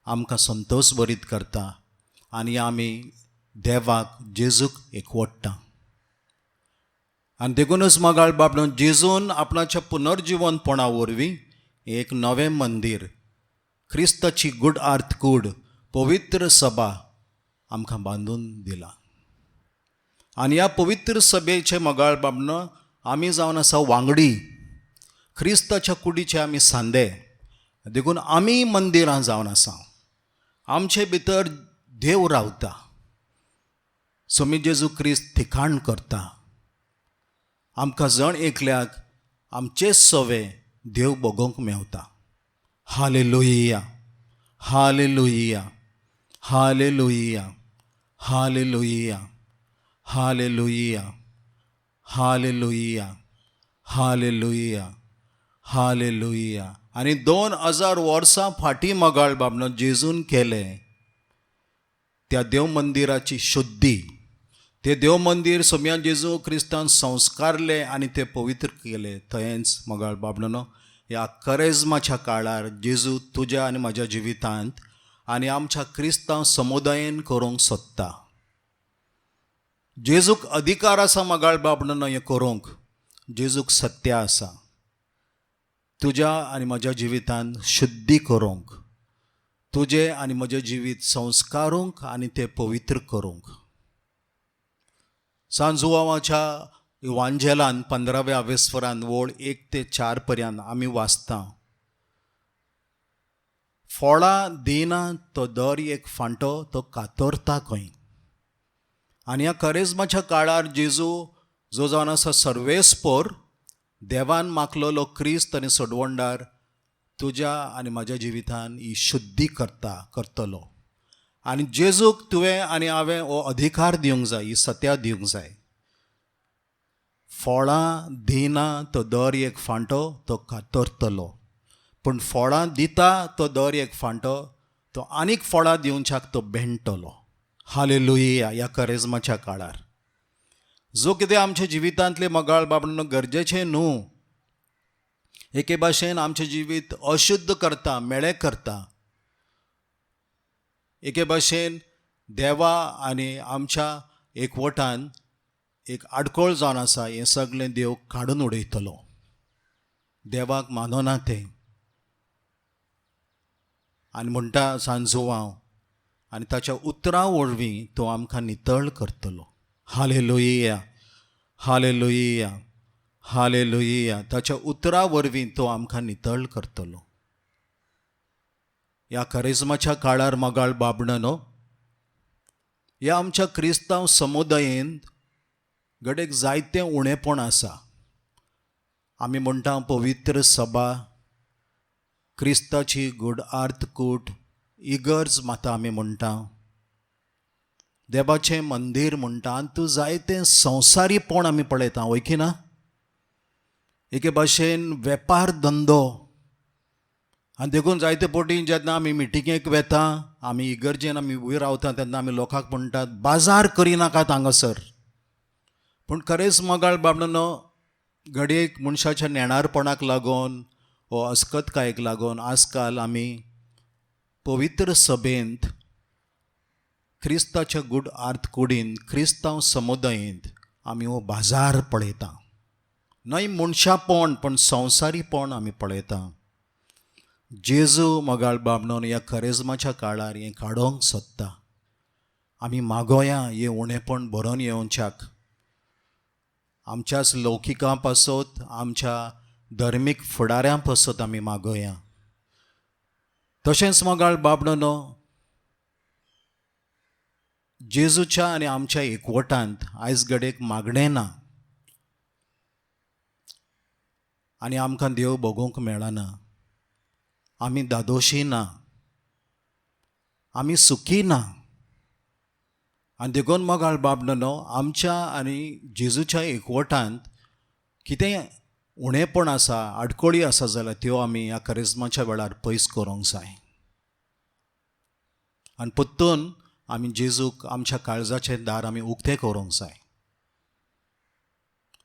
आमकां संतोश बरीत करता आनी आमी देवाक जेजूक एकवडटा. आनी देखूनच मोगाळ बाबडो जेजून आपणाच्या पुनर्जिवनपणा वरवीं एक नवें मंदीर, क्रिस्ताची गुड आर्थ कूड, पवित्र सभा आमकां बांदून दिला. आनी ह्या पवित्र सभेचे मोगाळ बाबडो आमी जावन आसा वांगडी, क्रिस्ताच्या कुडीचे आमी सांदे. देखून आमी मंदिरां जावन आसा. आमचे भितर देव रावता, स्वामी जेजू क्रिस्त ठिकाण करता. आमकां जण एकल्याक आमचेच सवे देव भोगोवंक मेवता. Hallelujah, hallelujah, hallelujah, hallelujah, hallelujah, hallelujah, hallelujah, hallelujah. आनी 2000 वर्सां फाटीं मोगाळ बाबनो जेजून केलें त्या देव मंदिराची शुद्धी, ते देव मंदीर सोम्या जेजू क्रिस्तान संस्कारले आनी ते पवित्र केले. थंयच मोगाळ बाबनो ह्या करेजमाच्या काळार जेजू तुज्या आनी म्हाज्या जिवितांत आनी आमच्या क्रिस्तांव समुदायेन करूंक सोदता. जेजूक अधिकार आसा मोगाळ बाबनो हें करूंक. जेजूक सत्य आसा तुज्या आनी म्हज्या जिवितांत शुद्धी करूंक, तुजें आनी म्हजें जिवीत संस्कारूंक आनी तें पवित्र करूंक. सांजुवाच्या इवांजेलान 15व्या आवेस्वरान वळ 1 ते 4 पर्यंत आमी वाचता. फळां दिना तो दर एक फांटो तो कातरता खंय. आनी ह्या करेजमाच्या काळार जेजू जो जावन आसा सर्वेस्पोर, देवान मागलेलो क्रिस्त आनी सोडवणदार तुज्या आनी म्हाज्या जिवितान ही शुद्धी करता करतलो. आनी जेजूक तुवें आनी हांवें हो अधिकार दिवंक जाय, ही सत्या दिवंक जाय. फळां दिना तो दर एक फांटो तो कातरतलो, पूण फळां दिता तो दर एक फांटो तो आनीक फळां दिवच्याक तो बेणटलो. हालेलुया. ह्या करेजमाच्या काळार जो कितें आमच्या जिवितांतले मोगाळ बाबडो गरजेचें न्हू, एके भाशेन आमचें जिवीत अशुद्ध करता, म्हेळें करता. एके भाशेन देवा आनी आमच्या एकवटान एक आडखळ जावन आसा, हें सगळें देव काडून उडयतलो. देवाक मानना तें. आनी म्हणटा सांजुवांव, आनी ताच्या उतरां वरवीं तो आमकां नितळ करतलो. Hallelujah, hallelujah, hallelujah. ताच्या उतरां वरवीं तो आमकां नितळ करतलो. ह्या करिज्माच्या काळार मोगाळ बाबणनो, ह्या आमच्या क्रिस्तांव समुदायेंत घडयेक जायतें उणेपण आसा. आमी म्हणटा पवित्र सभा, क्रिस्ताची गुड आर्त कूट, इगर्ज माता आमी म्हणटा, देवाचें मंदीर म्हणटा, आनी तूं जायतें संवसारीपण आमी पळयता, वय की ना? एके भाशेन वेपार धंदो. आनी देखून जायते पटी जेन्ना आमी मिटिंगेक वेता, आमी इगर्जेन आमी उबी रावता, तेन्ना आमी लोकांक म्हणटात बाजार करिनाकात हांगासर. पूण खरेंच मोगाळ बाबडानो, घडयेक मनशाच्या नेणारपणाक लागून वो अस्कतकायेक लागून आजकाल आमी पवित्र सभेंत, क्रिस्ताच्या गुड आर्त कुडीन, क्रिस्तांव समुदायेंत आमी हो बाजार पळयता. न्हय मनशापण पण संवसारीपण आमी पळयता. जेजू मोगाळ बाबणोन ह्या करेजमाच्या काळार हें काडोंक सोदता. आमी मागोया हें उणेपण भरोन येवच्याक. आमच्याच लौकिकां पासत, आमच्या धर्मीक फुडाऱ्यां पासत आमी मागोया. तशेंच मोगाळ बाबणो, जेजूच्या आनी आमच्या एकवटांत आयज घडयेक मागणें ना आनी आमकां देव भोगूंक मेळना. आमी दादोशी ना, आमी सुखी ना. आनी देखून मोगाळ बाबडनो, आमच्या आनी जेजूच्या एकवटांत कितेंय उणेपण आसा, आडखळी आसा जाल्यार त्यो आमी ह्या करिज्माच्या वेळार पयस करूंक जाय. आनी परतून आमी जेजूक आमच्या काळजाचें दार आमी उक्तें करूंक जाय.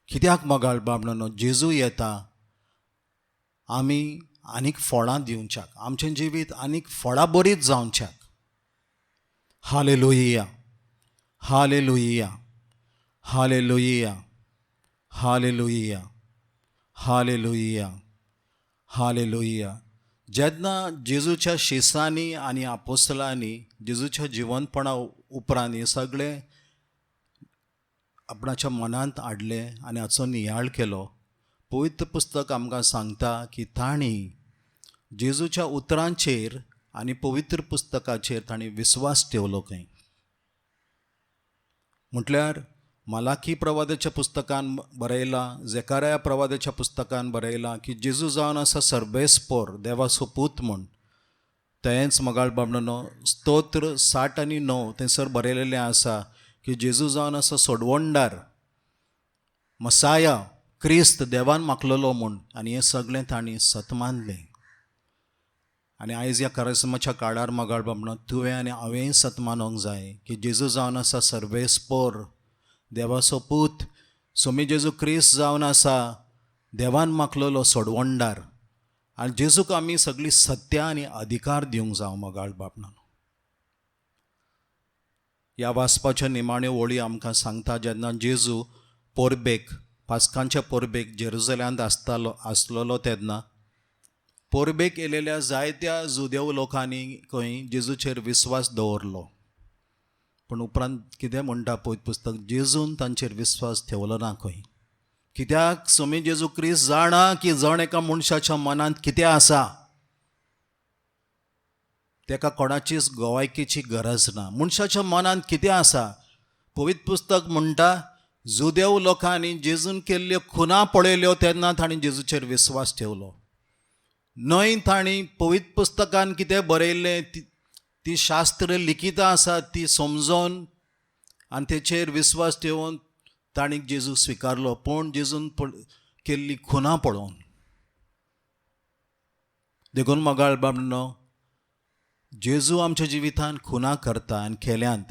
कित्याक मोगाळ बाबडनो, जेजू येता आमी आनीक फळां दिवच्याक, आमचें जिवीत आनीक फळां बरीच जावच्याक. Hallelujah, hallelujah, hallelujah, hallelujah, hallelujah, hallelujah. जेन्ना जेजूच्या शिसांनी आनी आपोसलांनी जेजूच्या जिवनपणा उपरांत हें सगळें आपणाच्या मनांत हाडलें आनी हाचो नियाळ केलो, पवित्र पुस्तक आमकां सांगता की तांणी जेजूच्या उतरांचेर आनी पवित्र पुस्तकाचेर तांणी विस्वास ठेवलो खंय. म्हटल्यार मलाखी प्रवादाच्या पुस्तकान बरयलां, जेकाराया प्रवादाच्या पुस्तकान बरयलां की जेजू जावन आसा सर्वेस्पोर, देवाचो पूत म्हूण. तेंच मोगाळ बाबडानो, स्तोत्र 60 आनी 9 थंयसर बरयलेलें आसा की जेजू जावन आसा सोडवणदार, मसाया, क्रिस्त, देवान मागलेलो म्हूण. आनी हें सगळें तांणी सत मानलें. आनी आयज ह्या करिज्माच्या काळार मोगाळ बाबडानो, तुवें आनी हांवेंय सत मानूंक जाय की जेजू जावन आसा सर्वेस्पोर, देवाचो पूत, सोमी जेजू क्रिस्त जावन आसा देवान मागलेलो सोडवणदार. आनी जेजूक आमी सगळी सत्या आनी अधिकार दिवंक जावं मोगाळ बाबडानो. ह्या वाचपाच्या निमाण्यो ओळी आमकां सांगता, जेन्ना जेजू पोरबेक, पास्कांच्या पोरबेक जेरुजल्यांत आसलेलो तेन्ना पोरबेक येयलेल्या जायत्या जुदेव लोकांनी खंय जेजूचेर विस्वास दवरलो. पूण उपरांत कितें म्हणटा पवित्र पुस्तक, जेजून तांचेर विस्वास ठेवलो ना खंय. कित्याक सोमी जेजू क्रिस्त जाणा की जण एका मनशाच्या मनांत कितें आसा, तेका कोणाचीच गवायकीची गरज ना. मनशाच्या मनांत कितें आसा, पवित्र पुस्तक म्हणटा जुदेव लोकांनी जेजून केल्ल्यो खुना पळयल्यो तेन्ना तांणी जेजूचेर विस्वास ठेवलो. न्हय तांणी पवित्र पुस्तकान कितें बरयल्लें ती शास्त्र लिखितां आसा ती समजोन आनी तेचेर विस्वास ठेवून तांणी जेजू स्विकारलो. पूण जेजून केल्ली खुना पळोवन. देखून मोगाळ बाबनो, जेजू आमच्या जिवितान खुना करता आनी केल्यांत,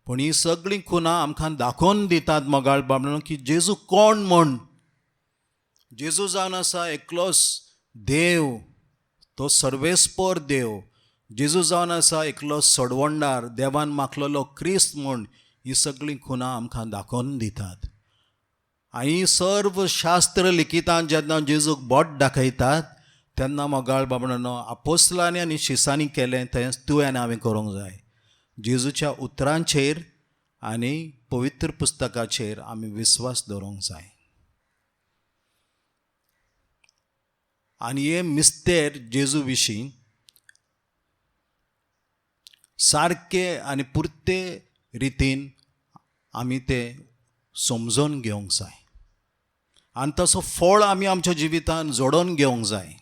पूण ही सगळीं खुना आमकां दाखोवन दितात मोगाळ बाबनो की जेजू कोण म्हूण. जेजू जावन आसा एकलोच देव तो सर्वेस्पर देव जेजू जावन आसा एकलो सोडवणदार, देवान माखलेलो क्रिस्त म्हूण ही सगळीं खुनां आमकां दाखोवन दितात. आनी सर्व शास्त्र लिखितान जेन्ना जेजूक बोट दाखयतात तेन्ना मोगाळ बाबणानो आपोस्लांनी आनी शिसांनी केलें तेंच तुवें आनी हांवें करूंक जाय. जेजूच्या उतरांचेर आनी पवित्र पुस्तकाचेर आमी विस्वास दवरूंक जाय. आनी हे मिस्तेर जेजू विशीं सारके आनी पुरते रितीन आमी ते समजून घेवंक जाय आनी तसो फळ आमी आमच्या जिवितान जोडोवन घेवंक जाय.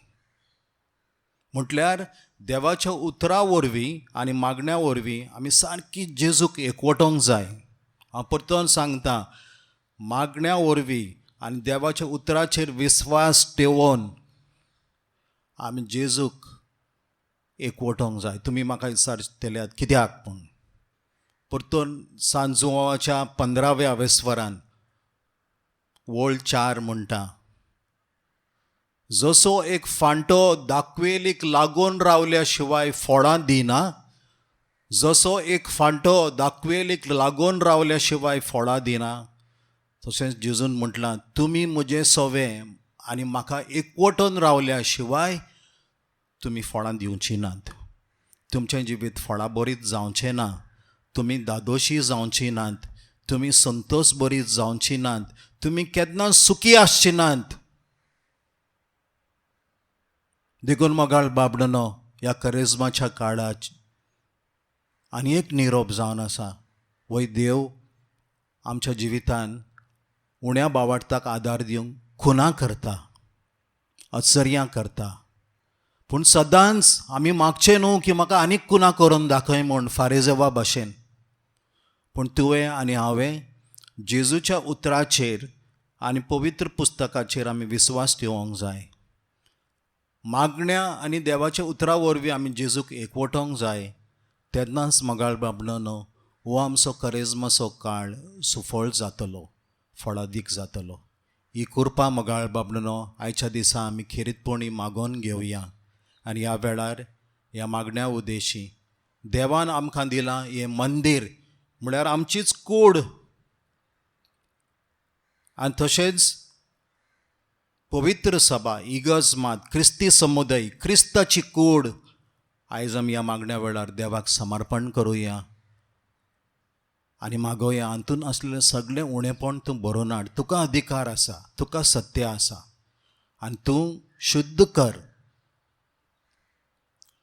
म्हटल्यार देवाच्या उतरा वरवीं आनी मागण्या वरवीं आमी सारकी जेजूक एकवटोंक जाय. हांव परतून सांगता, मागण्या वरवीं आनी देवाच्या उतराचेर विस्वास ठेवून आमी जेजूक एकवटोंक जाय. तुमी म्हाका विचारतल्यात कित्याक पूण परतून सांजुवाच्या 15व्या वेस्वरान वळ 4 म्हणटा, जसो एक फांटो दाखवेलीक लागून रावल्या शिवाय फळां दिना, जसो एक फांटो दाखवेलीक लागून रावल्या शिवाय फळां दिना, तशेंच जेजून म्हटलां तुमी म्हजें सवें आनी म्हाका एकवटून रावल्या शिवाय तुमी फळां दिवचीं नात. तुमचें जिवीत फळां बरीत जावचें ना, तुमी दादोशी जावचीं नात, तुमी संतोश बरीत जावचीं नात, तुमी केन्ना सुखी आसची नात. देखून मोगाळ बाबडनो ह्या करिज्माच्या काळाच आनी एक निरोप जावन आसा, वय देव आमच्या जिवितान उण्या बावार्थाक आदार दिवंक खुनां करता, अचर्यां करता, पूण सदांच आमी मागचें न्हू की म्हाका आनीक खुनां करून दाखय म्हूण फारेजेवा भाशेन. पूण तुवें आनी हांवें जेजूच्या उतराचेर आनी पवित्र पुस्तकाचेर आमी विस्वास ठेवंक जाय. मागण्या आनी देवाच्या उतरा वरवीं आमी जेजूक एकवटोंक जाय. तेन्नाच मोगाळ बाबणानो हो आमचो करेज्माचो काळ सुफळ जातलो, फळादीक जातलो. ही कृपा मोगाळ बाबणानो आयच्या दिसा आमी खेरीतपणी मागोवन घेवया आनी ह्या वेळार ह्या मागण्या उद्देशी देवान आमकां दिलां हें मंदीर म्हळ्यार आमचीच कूड आनी तशेंच पवित्र सभा, इगर्ज मात, क्रिस्ती समुदाय, क्रिस्ताची कूड आयज आमी ह्या मागण्या वेळार देवाक समर्पण करुया आनी मागोया हातूंत आसलेलें सगळें उणेपण तूं बरोवन हाड. तुका अधिकार आसा, तुका सत्य आसा आनी तूं शुद्ध कर,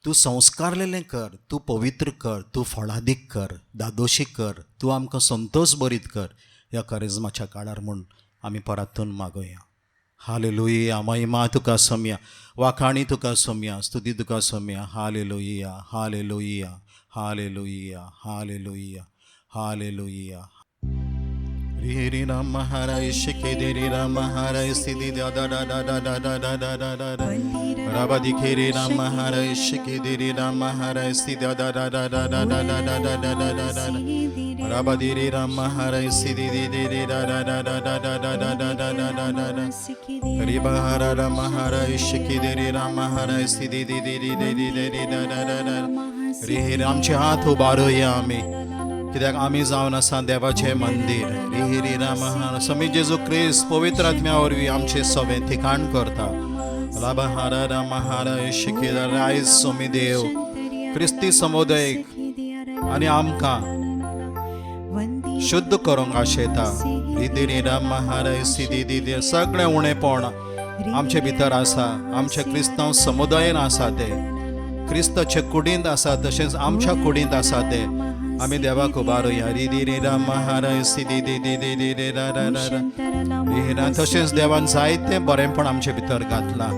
तूं संस्कारलेलें कर, तूं पवित्र कर, तूं फळादीक कर, दादोशी कर, तूं आमकां संतोश बरीत कर ह्या करिज्माच्या काळार म्हूण आमी परातून मागोया. हालेलुया. महिमा तुका सोमया, वाखाणी तुका सोमया, स्तुती तुका Somaiya. Hallelujah, hallelujah, hallelujah, hallelujah, hallelujah. रे राम हराय शिके रे राम हराय सिद्धि दा दा दा दा दा दा दा दा दा दा दा राबा दिखे रे राम हराय शिके रे राम हराय सिद्धि दा दा दा दा दा दा दा दा दा दा दा दा दा राबा दि रे राम हराय सिद्धि दि दि रे दा दा दा दा दा दा दा दा दा दा दा दा दा रे बहारा राम हराय शिके रे राम हराय सिद्धि दि दि दि दि दि रे दा दा दा दा रे आमचे हात उबारुया आमी, कित्याक आमी जावन आसा देवाचें मंदीर. रे रे राम समी जेजू क्रिस्त पवित्र आत्म्या वरवीं आमचें सवें ठिकाण करता. लाबा हारा राम हारा शिकेदार आयज सोमी देव क्रिस्ती समुदायक आनी आमकां शुद्ध करूंक आशेता. रिदी रे राम हारा सिदी दिदी सगळें उणेपण आमचे भितर आसा, आमच्या क्रिस्तांव समुदायन आसा, ते क्रिस्ताचे कुडींत आसा, तशेंच आमच्या कुडींत आसा ते आमी देवाक उबारुया. रिदी रे राम हाराय सिदी दी दी दी दी रे रा रा रा. तशेंच देवान जायतें बरेंपण आमचे भितर घातलां,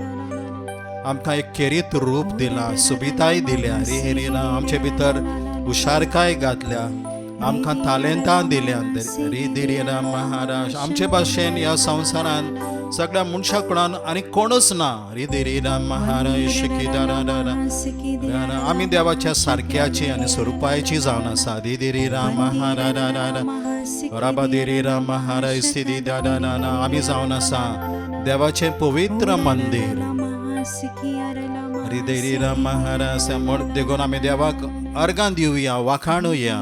आमकां एक खेरीत रूप दिलां, सुबिताय दिल्या. रे रे राम आमचे भितर हुशारकाय घातल्या, आमकां तालेंतां दिल्या. रे रे राम महाराज आमचे भाशेन ह्या संवसारान सगळ्या मनशा कुणान आनी कोणूच ना. रे रे राम महाराज शिकिदारा आमी देवाच्या सारक्याची आनी स्वरुपायची जावन आसा. रे रे राम महाराज राबा दे रे राम महाराज सिदी दादा नाना आमी जावन आसा देवाचें पवित्र मंदीर. हरिदेरी राम म्हण देखून आमी देवाक अर्गां दिवया, वाखाणुया.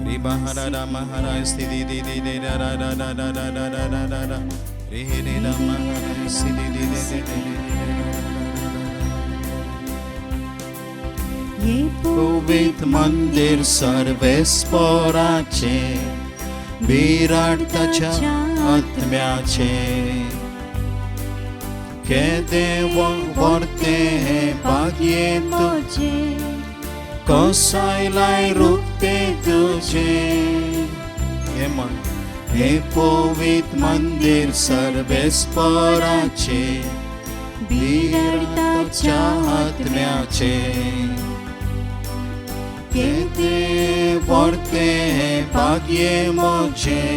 रि हरा राम हरा स्थिति दी दी दी रा रा रा रा रा रा रा रा रा रा रा रे रे राम हरा स्थिति दी दी दी दी दी. पवित्र मंदिर सर्वेस्पोराचे, विराट ताच्या आत्म्याचे. केदे वर्ते भाग्ये तुझे, कोसायलाय रुपते तुझे. हे म्हण, हे पवित्र मंदिर सर्वेस्पोराचे, विराट ताच्या आत्म्याचे. केदे वर्ते भाग्ये म्हजें,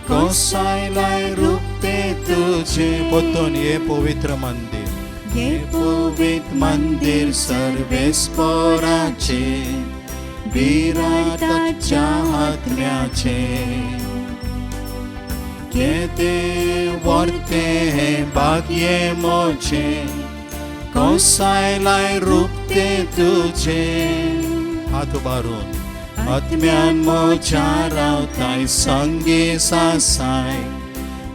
कोसायलाय रुपते तुझे. पोतून हे पवित्र मंदिर, हे पवित्र मंदिर सर्वेस्पोराचे, विराटाच्या आत्म्याचे. केदे वर्ते भाग्ये म्हजें, कोसायलाय रुपते तुझे. हात उबारून आत्म्यान म्हज्या रावताय, संगी सासाय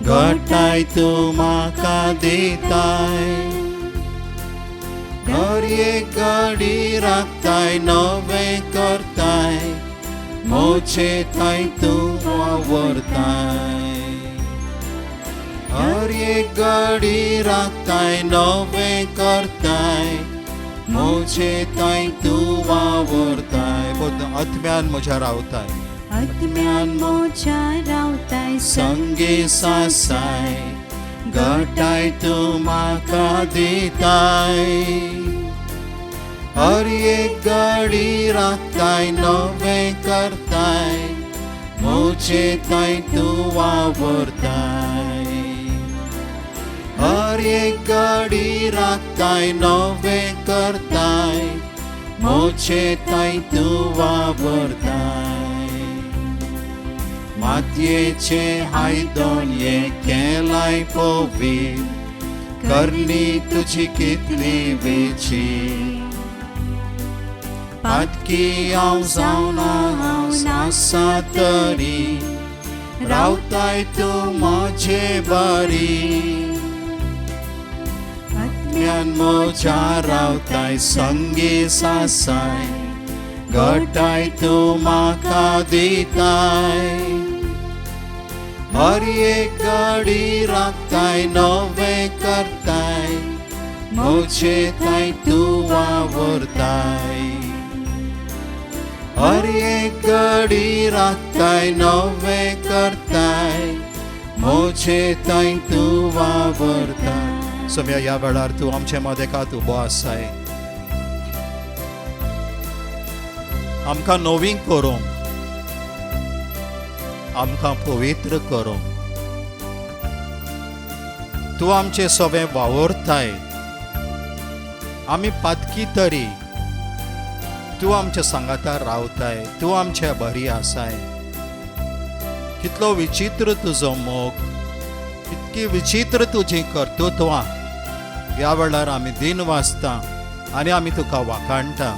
घटाय तूं म्हाका दिताय. दर एक घडी राखताय, नवें करताय, म्हजे थांय तूं वावरताय. हर एक घडी राखताय, नवें करताय, म्हजे थांय तूं वावरताय. आत्म्यान म्हज्या रावताय, आत्म्यान म्हज्या रावताय, संगी सासाय घटाय तूं म्हाका दिताय. हर एक घडी राखताय, नवें करताय, म्हजे थांय तूं वावरताय. हर एक घडी राखताय, नवें करताय, म्हजे थांय तूं वावरताय. मातयेचें आयदन हें केलाय पवित्र, करणी तुजी कितली वेची. पातकी हांव जावन आसा तरी, रावताय तूं म्हजे बरी. आत्म्यान म्हज्या रावताय, संगी सासाय घटाय तूं म्हाका दिताय. हर एक घडी राखताय, नवें करताय, म्हजे थांय तूं वावरताय. हर एक घडी राखताय, नवें करताय, म्हजे थांय तूं वावरताय. सोम्या, ह्या वेळार तूं आमचे मदेकात उबो आसाय, आमकां नवीन करूंक, आमकां पवित्र करूंक. तूं आमचें सगळें वावरताय. आमी पातकी तरी तूं आमच्या सांगातार रावताय, तूं आमच्या बरी आसाय. कितलो विचित्र तुजो मोग, कितकी विचित्र तुजी कर्तृत्वां. ह्या वेळार आमी दिन वाचता आनी आमी तुका वाखाणटा.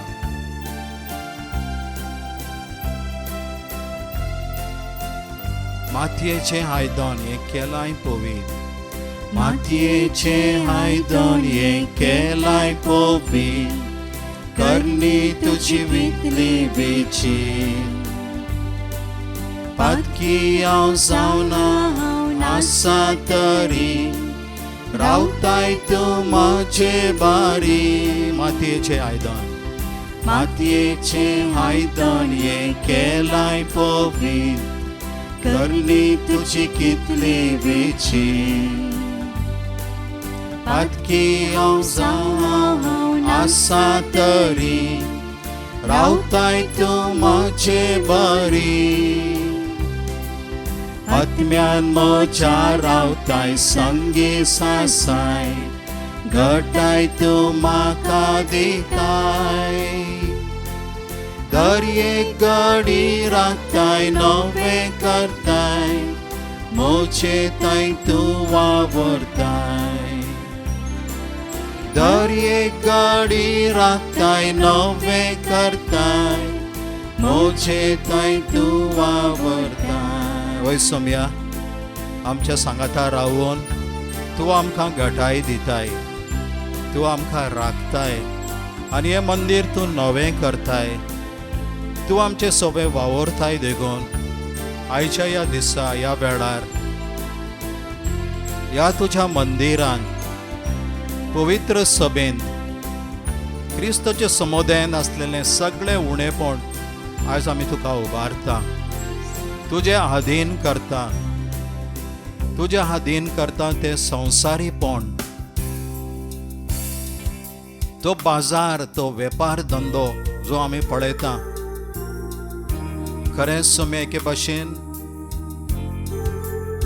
मातयेचें आयदन हें केलाय पवित्र, मातयेचें आयदन हें केलाय पवित्र, करणी तुजी वितली वेची. पातकी हांव जावन आसा तरी, रावताय तूं म्हजे बारी. मातयेचें आयदन, मातयेचें आयदन हें केलाय पवित्र, करणी तुजी कितली वेची. पातकी हांव जावन आसा तरी, रावताय तूं म्हजे बरी. आत्म्यान म्हज्या रावताय, संगी सासाय घटाय तूं म्हाका दिताय. दर एक घडी राखताय, नवें करताय, म्हजे थांय तूं वावरताय. दर एक गाडी राखताय नवें करताय मोजे थंय तूं वावरताय. वय सोमया, आमच्या सांगाता रावून तूं आमकां घटाय दिताय, तूं आमकां राखताय आनी हें मंदीर तूं नवें करताय. तूं आमचें सोबें वावरताय. देखून आयच्या ह्या दिसा ह्या वेळार ह्या तुज्या मंदिरान पवित्र सभेंत क्रिस्ताच्या समुदायान आसलेलें सगळें उणेपण आयज आमी तुका उबारता, तुजें आधीन करता, तुज्या हादीन करता तें संवसारीपण, तो बाजार, तो वेपार धंदो जो आमी पळयता. खरेंच सोम्या, एके भाशेन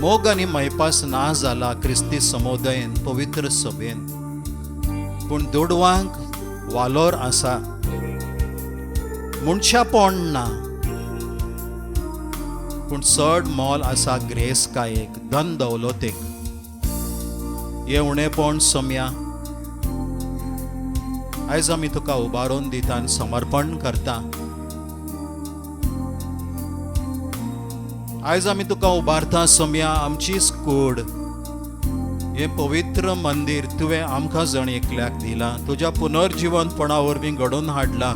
मोग आनी मैपास ना जाला क्रिस्ती समुदायेन, पवित्र सभेन, पूण दुडवांक वालोर आसा, मनशापण ना, पूण चड मोल आसा ग्रेसकायेक, धन दौलतेक. हें उणेपण सोम्या आयज आमी तुका उबारून दिता आनी समर्पण करता. आयज आमी तुका उबारता सोम्या, आमचीच कूड, हें पवित्र मंदीर तुवें आमकां जण एकल्याक दिलां, तुज्या पुनर्जिवनपणा वरवीं घडोवन हाडलां.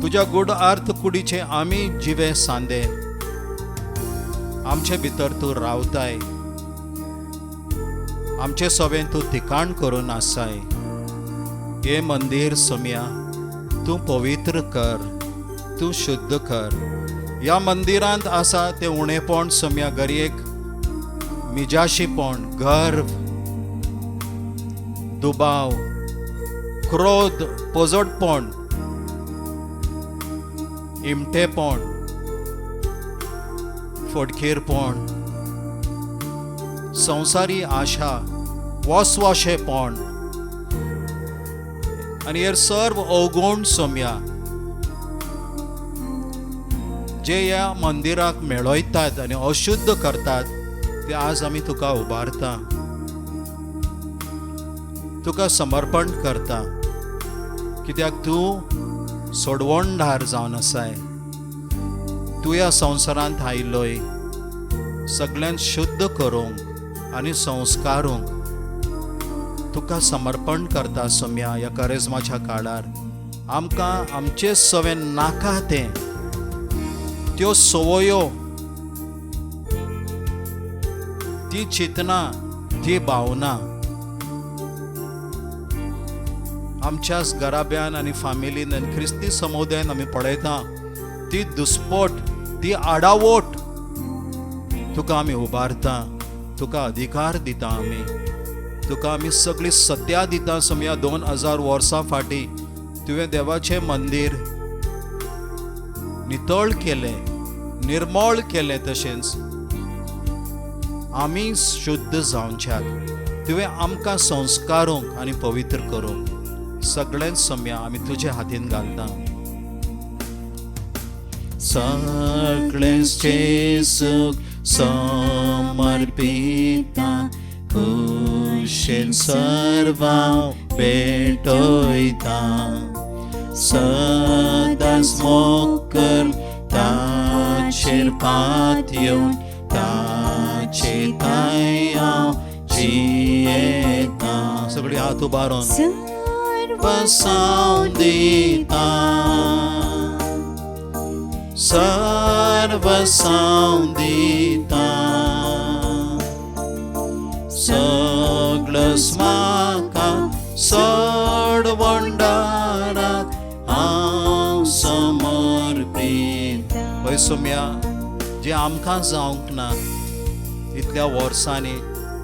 तुज्या गूढ अर्थ कुडीचे आमी जिवे सांदे, आमचे भितर तूं रावताय, आमचे सोबेन तूं ठिकाण करून आसाय. हें मंदीर सोम्या तूं पवित्र कर, तूं शुद्ध कर. ह्या मंदिरांत आसा तें उणेपण सोम्या, गरयेक मिजाशीपण, गर्व, दुबाव, क्रोध, पोजडपण, इमटेपण, फडखेरपण, संवसारी आशा, वसवाशेपण आनी हे सर्व अवगुण सोम्या जे ह्या मंदिराक मेळयतात आनी अशुद्ध करतात ते आज आमी तुका उबारता, तुका समर्पण करता, कित्याक तूं सोडवणदार जावन आसाय. तूं ह्या संवसारांत आयिल्लोय सगळ्यांत शुद्ध करूंक आनी संस्कारूंक. तुका समर्पण करता सोम्या. ह्या करेजमाच्या काळार आमकां आमचे सवें नाका तें, त्यो संवयो, ती चिंतना, ती भावना आमच्याच घराब्यान आनी फामिलीन आनी क्रिस्ती समुदायान आमी पळयता ती दुस्पोट, ती आडावोट तुका आमी उबारता, तुका अधिकार दिता आमी, तुका आमी सगळी सत्या दिता सोम्या. 2000 वर्सां फाटीं तुवें देवाचें मंदीर नितळ केलें, निर्मळ केलें, तशेंच आमी शुद्ध जावच्याक तुवें आमकां संस्कारूंक आनी पवित्र करूंक. सगळेंच सोम्या आमी तुजे हातीन घालता. सगळेंच जेजूक समर्पिता, खुशेन सर्वां भेटयता, सदांच मोग कर ताचेर पातयेवन ताचे थांय हांव जियेता. सगळी हात उबारून सर्व सर्वसांव दिता, सर्वसांव दिता, सगळंच म्हाका सोडवणदाराक हांव समर्पिता. हय सोम्या, जें आमकां जावंक ना इतल्या वर्सांनी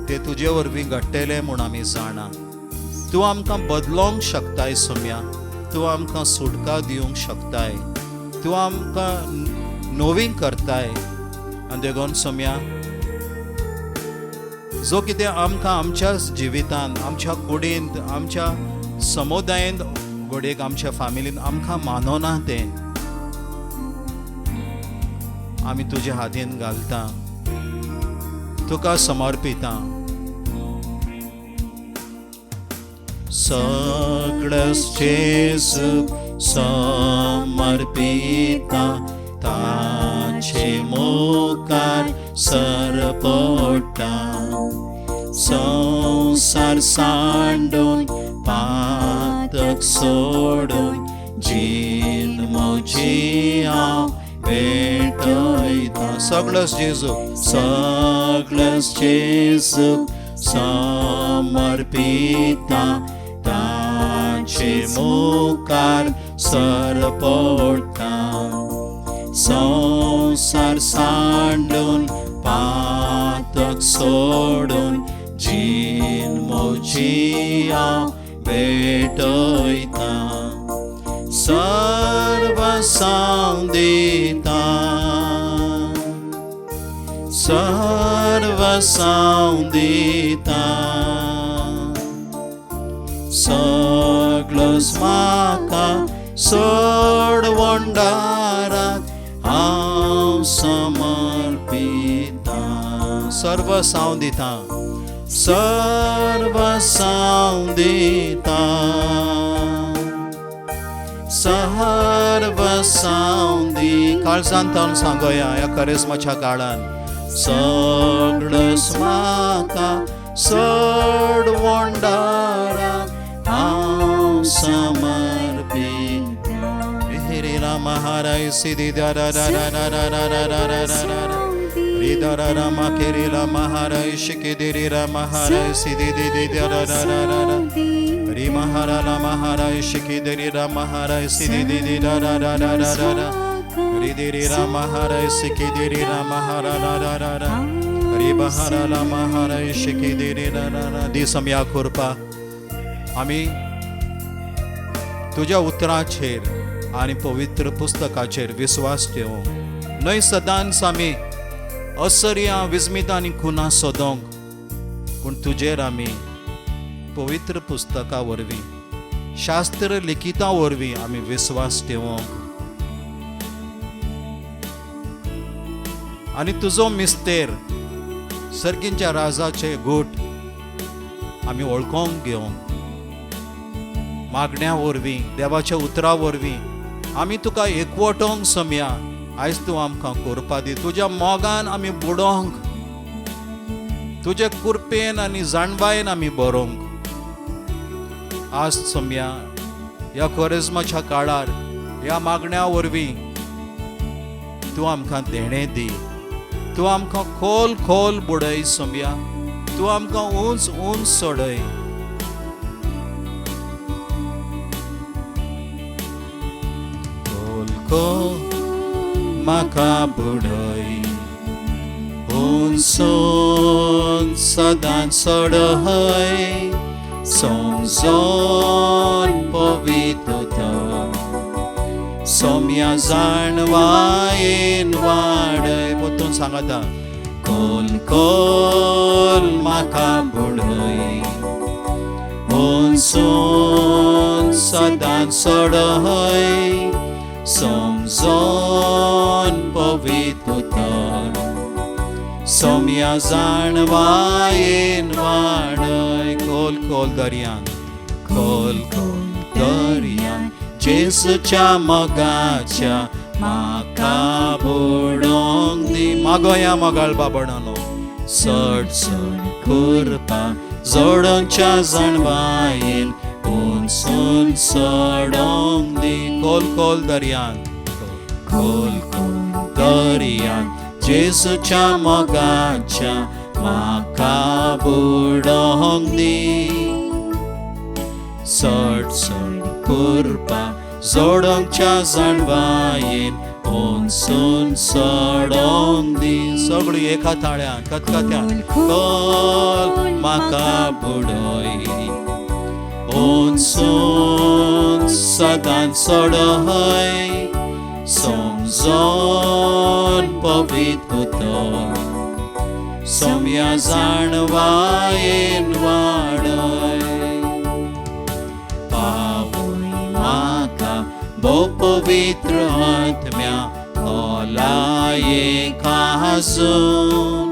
ते तुजे वरवीं घडटलें म्हूण आमी जाणा. तूं आमकां बदलोंक शकताय सोम्या, तूं आमकां सुटका दिवंक शकताय, तूं आमकां नवीं करताय. आनी देखून सोम्या, जो कितें आमकां आमच्या जिवितांत, आमच्या कुडींत, आमच्या समुदायेंत, घडयेक आमच्या फामिलींत आमकां मानवना तें आमी तुज्या हातीन घालता, तुका समर्पिता. सगळेच जेजूक समर्पिता ताचे मुखार सरपडटा संवसार सांडून पातक सोडून जीण म्हजी हांव भेटयता सगळोच जेजू सगळोच जेजूक समर्पिता ताचे मुखार सरपडटा संवसार सांडून पातक सोडून जीण म्हजी हांव भेटयता सर्वसांव दिता सर्वसांव दिता सगळोच म्हाका सोडवंडाराक हांव समर्पिता सर्वसांव दिता सर्वसांव दिता सर्वसांव दी काळजान तावन सांगोया ह्या करेस्माच्या काळान सगळोच म्हाका सोडवंडाराक हांव समर्पिता रे राम हराय सिद्धि दा रा रा रा रा रा रा रा रा रा रा रा रि दा रा रा मा के रे राम हराय शिके दे रे राम हराय सिद्धि दे दे दा रा रा रा रा रा रि महारा राम हराय शिके दे रे राम हराय सिद्धि दे दे दा रा रा रा रा रा रा रि दे रे राम हराय शिके दे रे राम हरा रा रा रा रा रि बहारा राम हराय शिके दे रे रा रा रा दी समया कृपा आमी तुज्या उतराचेर आनी पवित्र पुस्तकाचेर विस्वास ठेवूंक न्हय सदांच आमी असर्या विस्मित आनी खुना सोदोंक पूण तुजेर आमी पवित्र पुस्तका वरवीं शास्त्र लिखिता वरवीं आमी विस्वास ठेवूंक आनी तुजो मिस्तेर सर्गींच्या राजाचे गूट आमी वळखोंक घेवंक मागण्या वरवीं देवाच्या उतरा वरवीं आमी तुका एकवटोंक समया आयज तूं आमकां करपा दी तुज्या मोगान आमी बुडोंक तुजे कृपेन आनी जाणवायेन आमी बरोवंक आज समया ह्या कोरेज्माच्या काळार ह्या मागण्या वरवीं तूं आमकां देणें दी तूं आमकां खोल खोल बुडय समया तूं आमकां उंच उंच सोडय खोल खोल म्हाका बुडय उंच उंच सदांच सोडय समजोन पवित्र सोम्या जाणवायेन वाडय परतून सांगता खोल खोल म्हाका बुडय उंच उंच सदांच सोडय समजोन पवित्र सोम्या जाणवायेन वाडय खोल खोल दर्यान खोल खोल दर्यान जेजूच्या मोगाच्या म्हाका बुडोवंक दी मागोया मोगाळ बाबडानो चड चड कृपा जोडोंच्या जाणवायेन उंच उंच चडोवंक दी खोल खोल दर्यान खोल खोल दर्यान जेजूच्या मोगाच्या म्हाका बुडोवंक दी चड चड कृपा जोडोंच्या जाणवायेन उंच उंच चडोवंक दी सगळी एका ताळ्यान कथकथ्यान खोल म्हाका बुडय उंच उंच सदांच चडय समजोन पवित्र सोम्या जाणवायेन वाडय पावय म्हाका भोव पवित्र आत्म्या खोलाये खाजून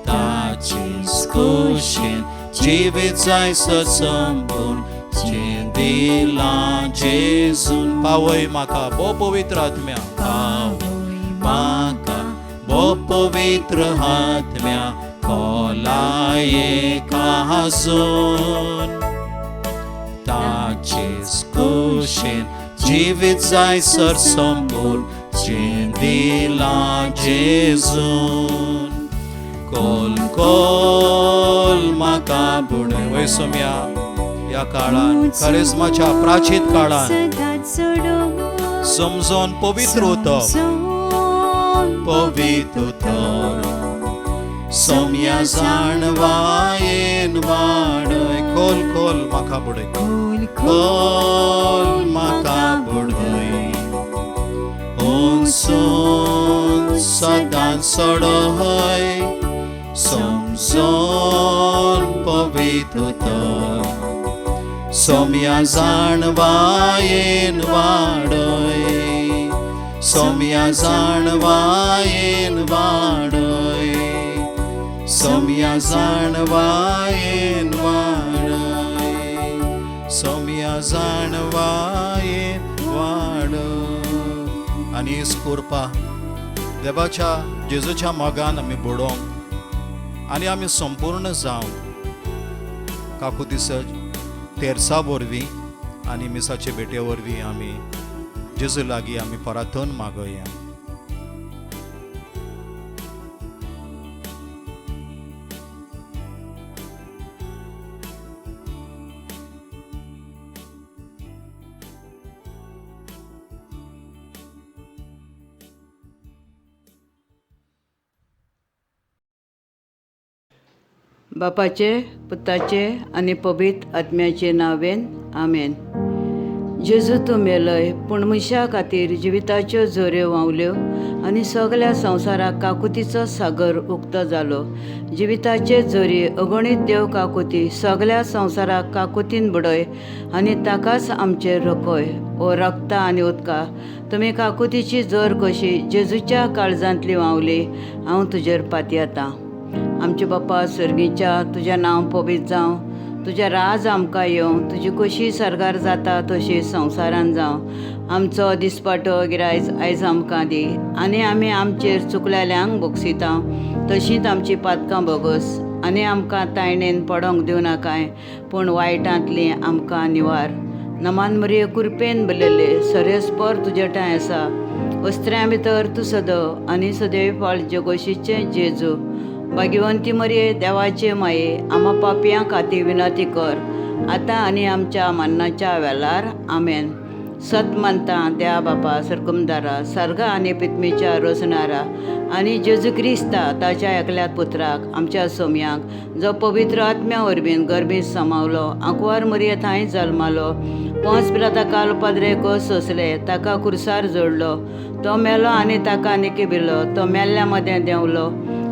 ताचेच कुशीन जिवीत जायसर संपूर्ण जें दिलां जेजून. पावय म्हाका भो पवित्र आत्म्या, पावय म्हाका भो पवित्र आत्म्या खोलाये काजून. ताचेच कुशीन जिवीत जायसर संपूर्ण जें दिलां जेजून. खोल खोल म्हाका बुडय. वय सोम्या, ह्या काळान करिज्माच्या प्राचीन काळान सदांच सोडो समजून पवित्र उतप, समजून पवित्र उतर सोम्या जाणवायेन वाडय. खोल खोल म्हाका बुडय, खोल खोल म्हाका बुडय, उंचून सदांच सोडय, समजून पवित्र उतर सोम्या जाणवायेन वाडय, सोम्या जाणवायेन वाडय, सोम्या जाणवायेन वाडय, सोम्या जाणवायेन वाडय. आनी हीच कृपा देवाच्या जेजूच्या मोगान आमी बुडोवंक आनी आमी संपूर्ण जावंक काकुतीस तेर्सा वरवीं आनी मिसाचे भेटे वरवीं आमी जेजू लागीं आमी परातून मागोया. बापाचे, पुताचे आनी पवित्र आत्म्याचे नांवेन, आमेन. जेजू, तूं मेलय पूण मनशा खातीर जिविताच्यो झऱ्यो व्हांवल्यो आनी सगल्या संवसाराक काकुतीचो सागर उक्तो जालो. जिविताचे झरी अगणीत देव काकुती सगल्या संवसाराक काकुतीन बुडय आनी ताकाच आमचेर रकय. ओ रक्ता आनी उदका, तुमी काकुतीची जोर कशी जेजूच्या काळजांतली व्हांवली, हांव तुजेर पातयेतां. आमचे बापा सर्गीच्या, तुजें नांव पवित्र जावं, तुजें राज आमकां येवं, तुजी कशी सर्गार जाता तशी संवसारान जावं. आमचो दिसपाटो गिरायज आयज आमकां दी आनी आमी आमचेर चुकलेल्यांक भोगसिता तशींच आमची पातकां भोगस आनी आमकां तायणेन पडोंक दिवं नाकाय पूण वायटांतली आमकां निवार. नमान मरिये, कुरपेन भरलेले, सरेस्पर तुजे ठांय आसा, वस्त्र्यां भितर तूं सदव आनी सदैव फळ जगोशीचें जेजू. भाग्यवंती मरिये, देवाचे माये, आमा पापयां खातीर विनंती कर आतां आनी आमच्या मरणाच्या वेळार, आमेन. सत मानता देवा बापा सरकुमदारा, सर्गा आनी पितमीच्या रोसणारा आनी जेजू क्रिस्ता ताच्या एकल्या पुत्राक आमच्या सोमयाक, जो पवित्र आत्म्या वरवीं गर्भीत समावलो, आंकवार मरिये थंय जल्मालो, पोंच पिलाता काल पाद्रे कोस सोंसले, ताका कुर्सार जोडलो, तो मेलो आनी ताका निकिबिलो, तो मेल्ल्या मदें देंवलो,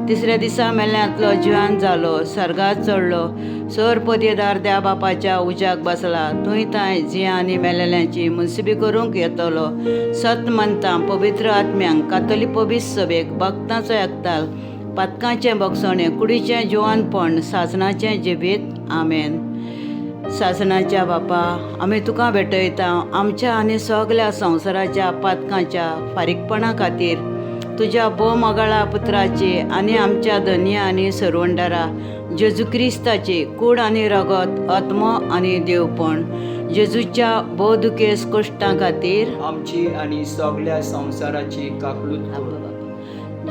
तिसऱ्या दिसा मेल्ल्यांतलो जिवान जालो, सर्गात चडलो, सर पदयेदार त्या बापाच्या उज्याक बसला, थंय तांय जियां आनी मेलेल्यांची मुनसिबी करूंक येतलो. सत मानता पवित्र आत्म्यांक, कातोली पवित्र सभेक, भक्तांचो एकताल, पातकांचें भोगसणें, कुडीचें जिवानपण, सासणाचें जिवीत, आमेन. सासणाच्या बापा, आमी तुका भेटयता आमच्या आनी सगल्या संवसाराच्या पातकांच्या फारीकपणा खातीर तुज्या भोव मोगाळा पुत्राची आनी आमच्या धनया आनी सरवंडारा जेजू क्रिस्ताची कूड आनी रगत, आत्मो आनी देवपण, जेजूच्या भोव दुखेस कश्टां खातीर आमची आनी सगल्या संवसाराची काकलूत कर.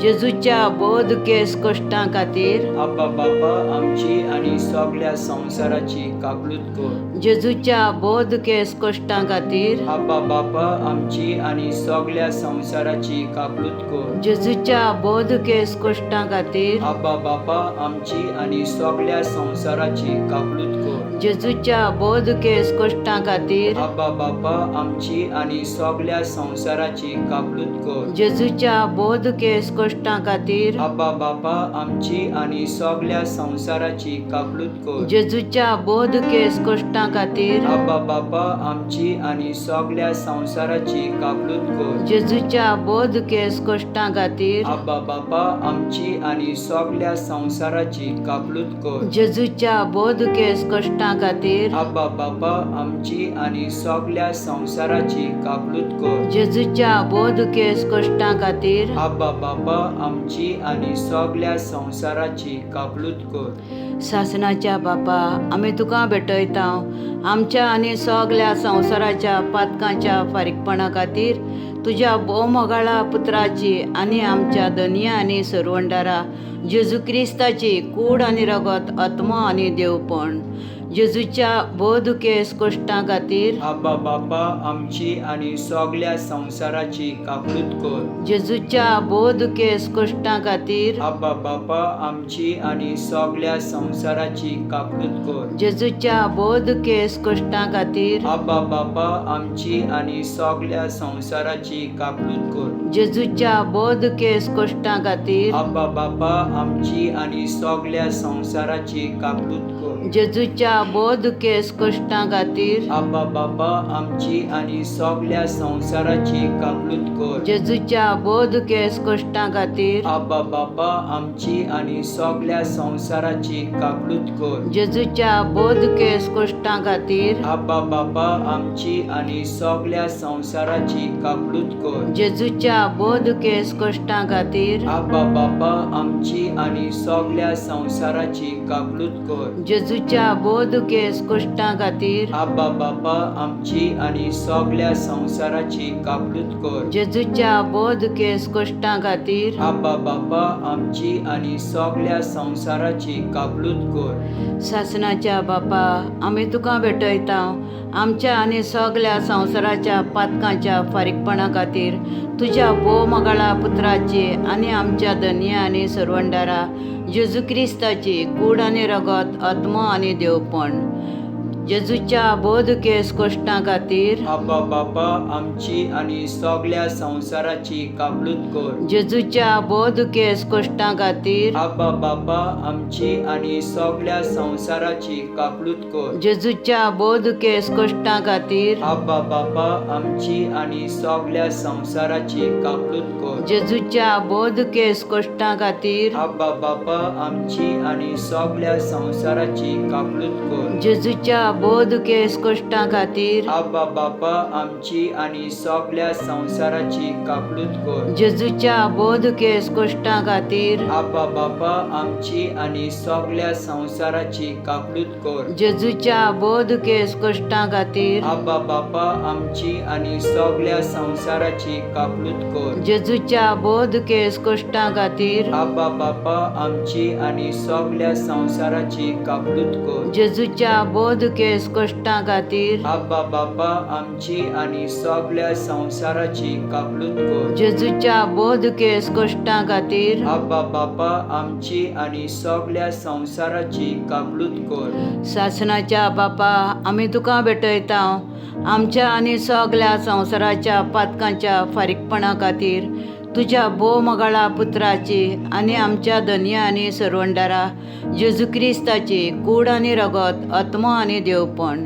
जेजूच्या भोव दुखेस कश्टां खातीर आब्बा बापा, आमची आनी सगल्या संवसाराची काकलूत कर. जेजूच्या भोव दुखेस कश्टां खातीर आब्बा बापा, आमची आनी सगल्या संवसाराची काकलूत कर. जेजूच्या भोव दुखेस कश्टां खातीर आब्बा बापा, आमची आनी सगल्या संवसाराची काकलूत कर. जेजूच्या बोधकेस कश्टां खातीर आब्बा बापा आमची आनी सगळ्या संवसाराची काकळूत कर. जेजूच्या बोधकेस कश्टां खातीर आब्बा बापा आमची आनी सगळ्या संवसाराची काकळूत कर. जेजूच्या बोधकेस कश्टां खातीर आब्बा बापा आमची आनी सगळ्या संवसाराची काकळूत कर. जेजूच्या बोधकेस कश्टां खातीर आब्बा बापा आमची आनी सगळ्या संवसाराची काकळूत कर. जेजूच्या बोधकेस कश्टां खातीर आब्बा बापा आमची आनी सगळ्या संवसाराची काकळूत कर. जेजूच्या बोधकेस कश्टां खातीर आब्बा बापा आमची आनी सगळ्या संवसाराची काकळूत कर. सासणाच्या बापा आमी तुका भेटयता आमच्या आनी सगल्या संवसाराच्या पातकांच्या फारीकपणा खातीर तुज्या भोवमोगाळा पुत्राची आनी आमच्या धनया आनी सरवंडारा जेजू क्रिस्ताची कूड आनी रगत आत्मो आनी देवपण जेजूच्या भोवदुखेस कश्टां खातीर आब्बा बापा आमची आनी सगळ्या संवसाराची काकळूत कर. जेजूच्या भोवदुखेस कश्टां खातीर आब्बा बापा आमची आनी सगळ्या संवसाराची काकळूत कर. जेजूच्या भोवदुखेस कश्टां खातीर आब्बा बापा आमची आनी सगळ्या संवसाराची काकळूत कर. जेजूच्या भोवदुखेस कश्टां खातीर आब्बा बापा आमची आनी सगळ्या संवसाराची काकळूत कर. जेजूच्या भोवदुखेस कश्टां खातीर आब्बा बापा आमची आनी सगळ्या संवसाराची काकळूत कर. जेजूच्या भोवदुखेस कश्टां खातीर आब्बा बापा आमची आनी सगळ्या संवसाराची काकळूत कर. जेजूच्या भोवदुखेस कश्टां खातीर आब्बा बापा आमची आनी सगळ्या संवसाराची काकळूत कर. जेजूच्या भोवदुखेस कश्टां खातीर आब्बा बापा आमची आनी सगळ्या संवसाराची काकळूत कर. जेजूच्या भोवदुखेस कश्टां खातीर आब्बा बापा आमची आनी सगळ्या संवसाराची काकळूत कर. जेजूच्या भोवदुखेस कश्टां खातीर आब्बा बापा आमची आनी सगळ्या संवसाराची काकळूत कर. सासणाच्या बापा आमी तुका भेटयता आमच्या आनी सगल्या संवसाराच्या पातकांच्या फारीकपणा खातीर तुज्या भोवमोगाळा पुत्राची आनी आमच्या धनया आनी सरवंडारा जेजू क्रिस्ताची कूड आनी रगत आत्मो आनी देवपण जेजूच्या भोवदुखेस कश्टां खातीर आब्बा बापा आमची आनी सगळ्या संवसाराची काकळूत कर. जेजूच्या भोवदुखेस कश्टां खातीर आब्बा बापा आमची आनी सगळ्या संवसाराची काकळूत कर. जेजूच्या भोवदुखेस कश्टां खातीर आब्बा बापा आमची आनी सगळ्या संवसाराची काकळूत कर. जेजूच्या भोवदुखेस कश्टां खातीर आब्बा बापा आमची आनी सगळ्या संवसाराची काकळूत कर. जेजूच्या भोवदुखेस कश्टां खातीर आब्बा बापा आमची आनी सगळ्या संवसाराची काकळूत कर. जेजूच्या भोवदुखेस कश्टां खातीर आब्बा बापा आमची आनी सगळ्या संवसाराची काकळूत कर. जेजूच्या भोवदुखेस कश्टां खातीर आब्बा बापा आमची आनी सगळ्या संवसाराची काकळूत कर. जेजूच्या भोवदुखेस कश्टां खातीर आब्बा बापा आमची आनी सगळ्या संवसाराची काकळूत कर. जेजूच्या भोवदुखेस कश्टां खातीर आब्बा बापा आमची आनी सगळ्या संवसाराची काकळूत कर. जेजूच्या भोवदुखेस कश्टां खातीर आब्बा बापा आमची आनी सगळ्या संवसाराची काकळूत कर. सासणाच्या बापा आमी तुका भेटयता आमच्या आनी सगल्या संवसाराच्या पातकांच्या फारीकपणा खातीर तुज्या भोवमोगाळा पुत्राची आनी आमच्या धनया आनी सरवंडारा जेजू क्रिस्ताची कूड आनी रगत आत्मो आनी देवपण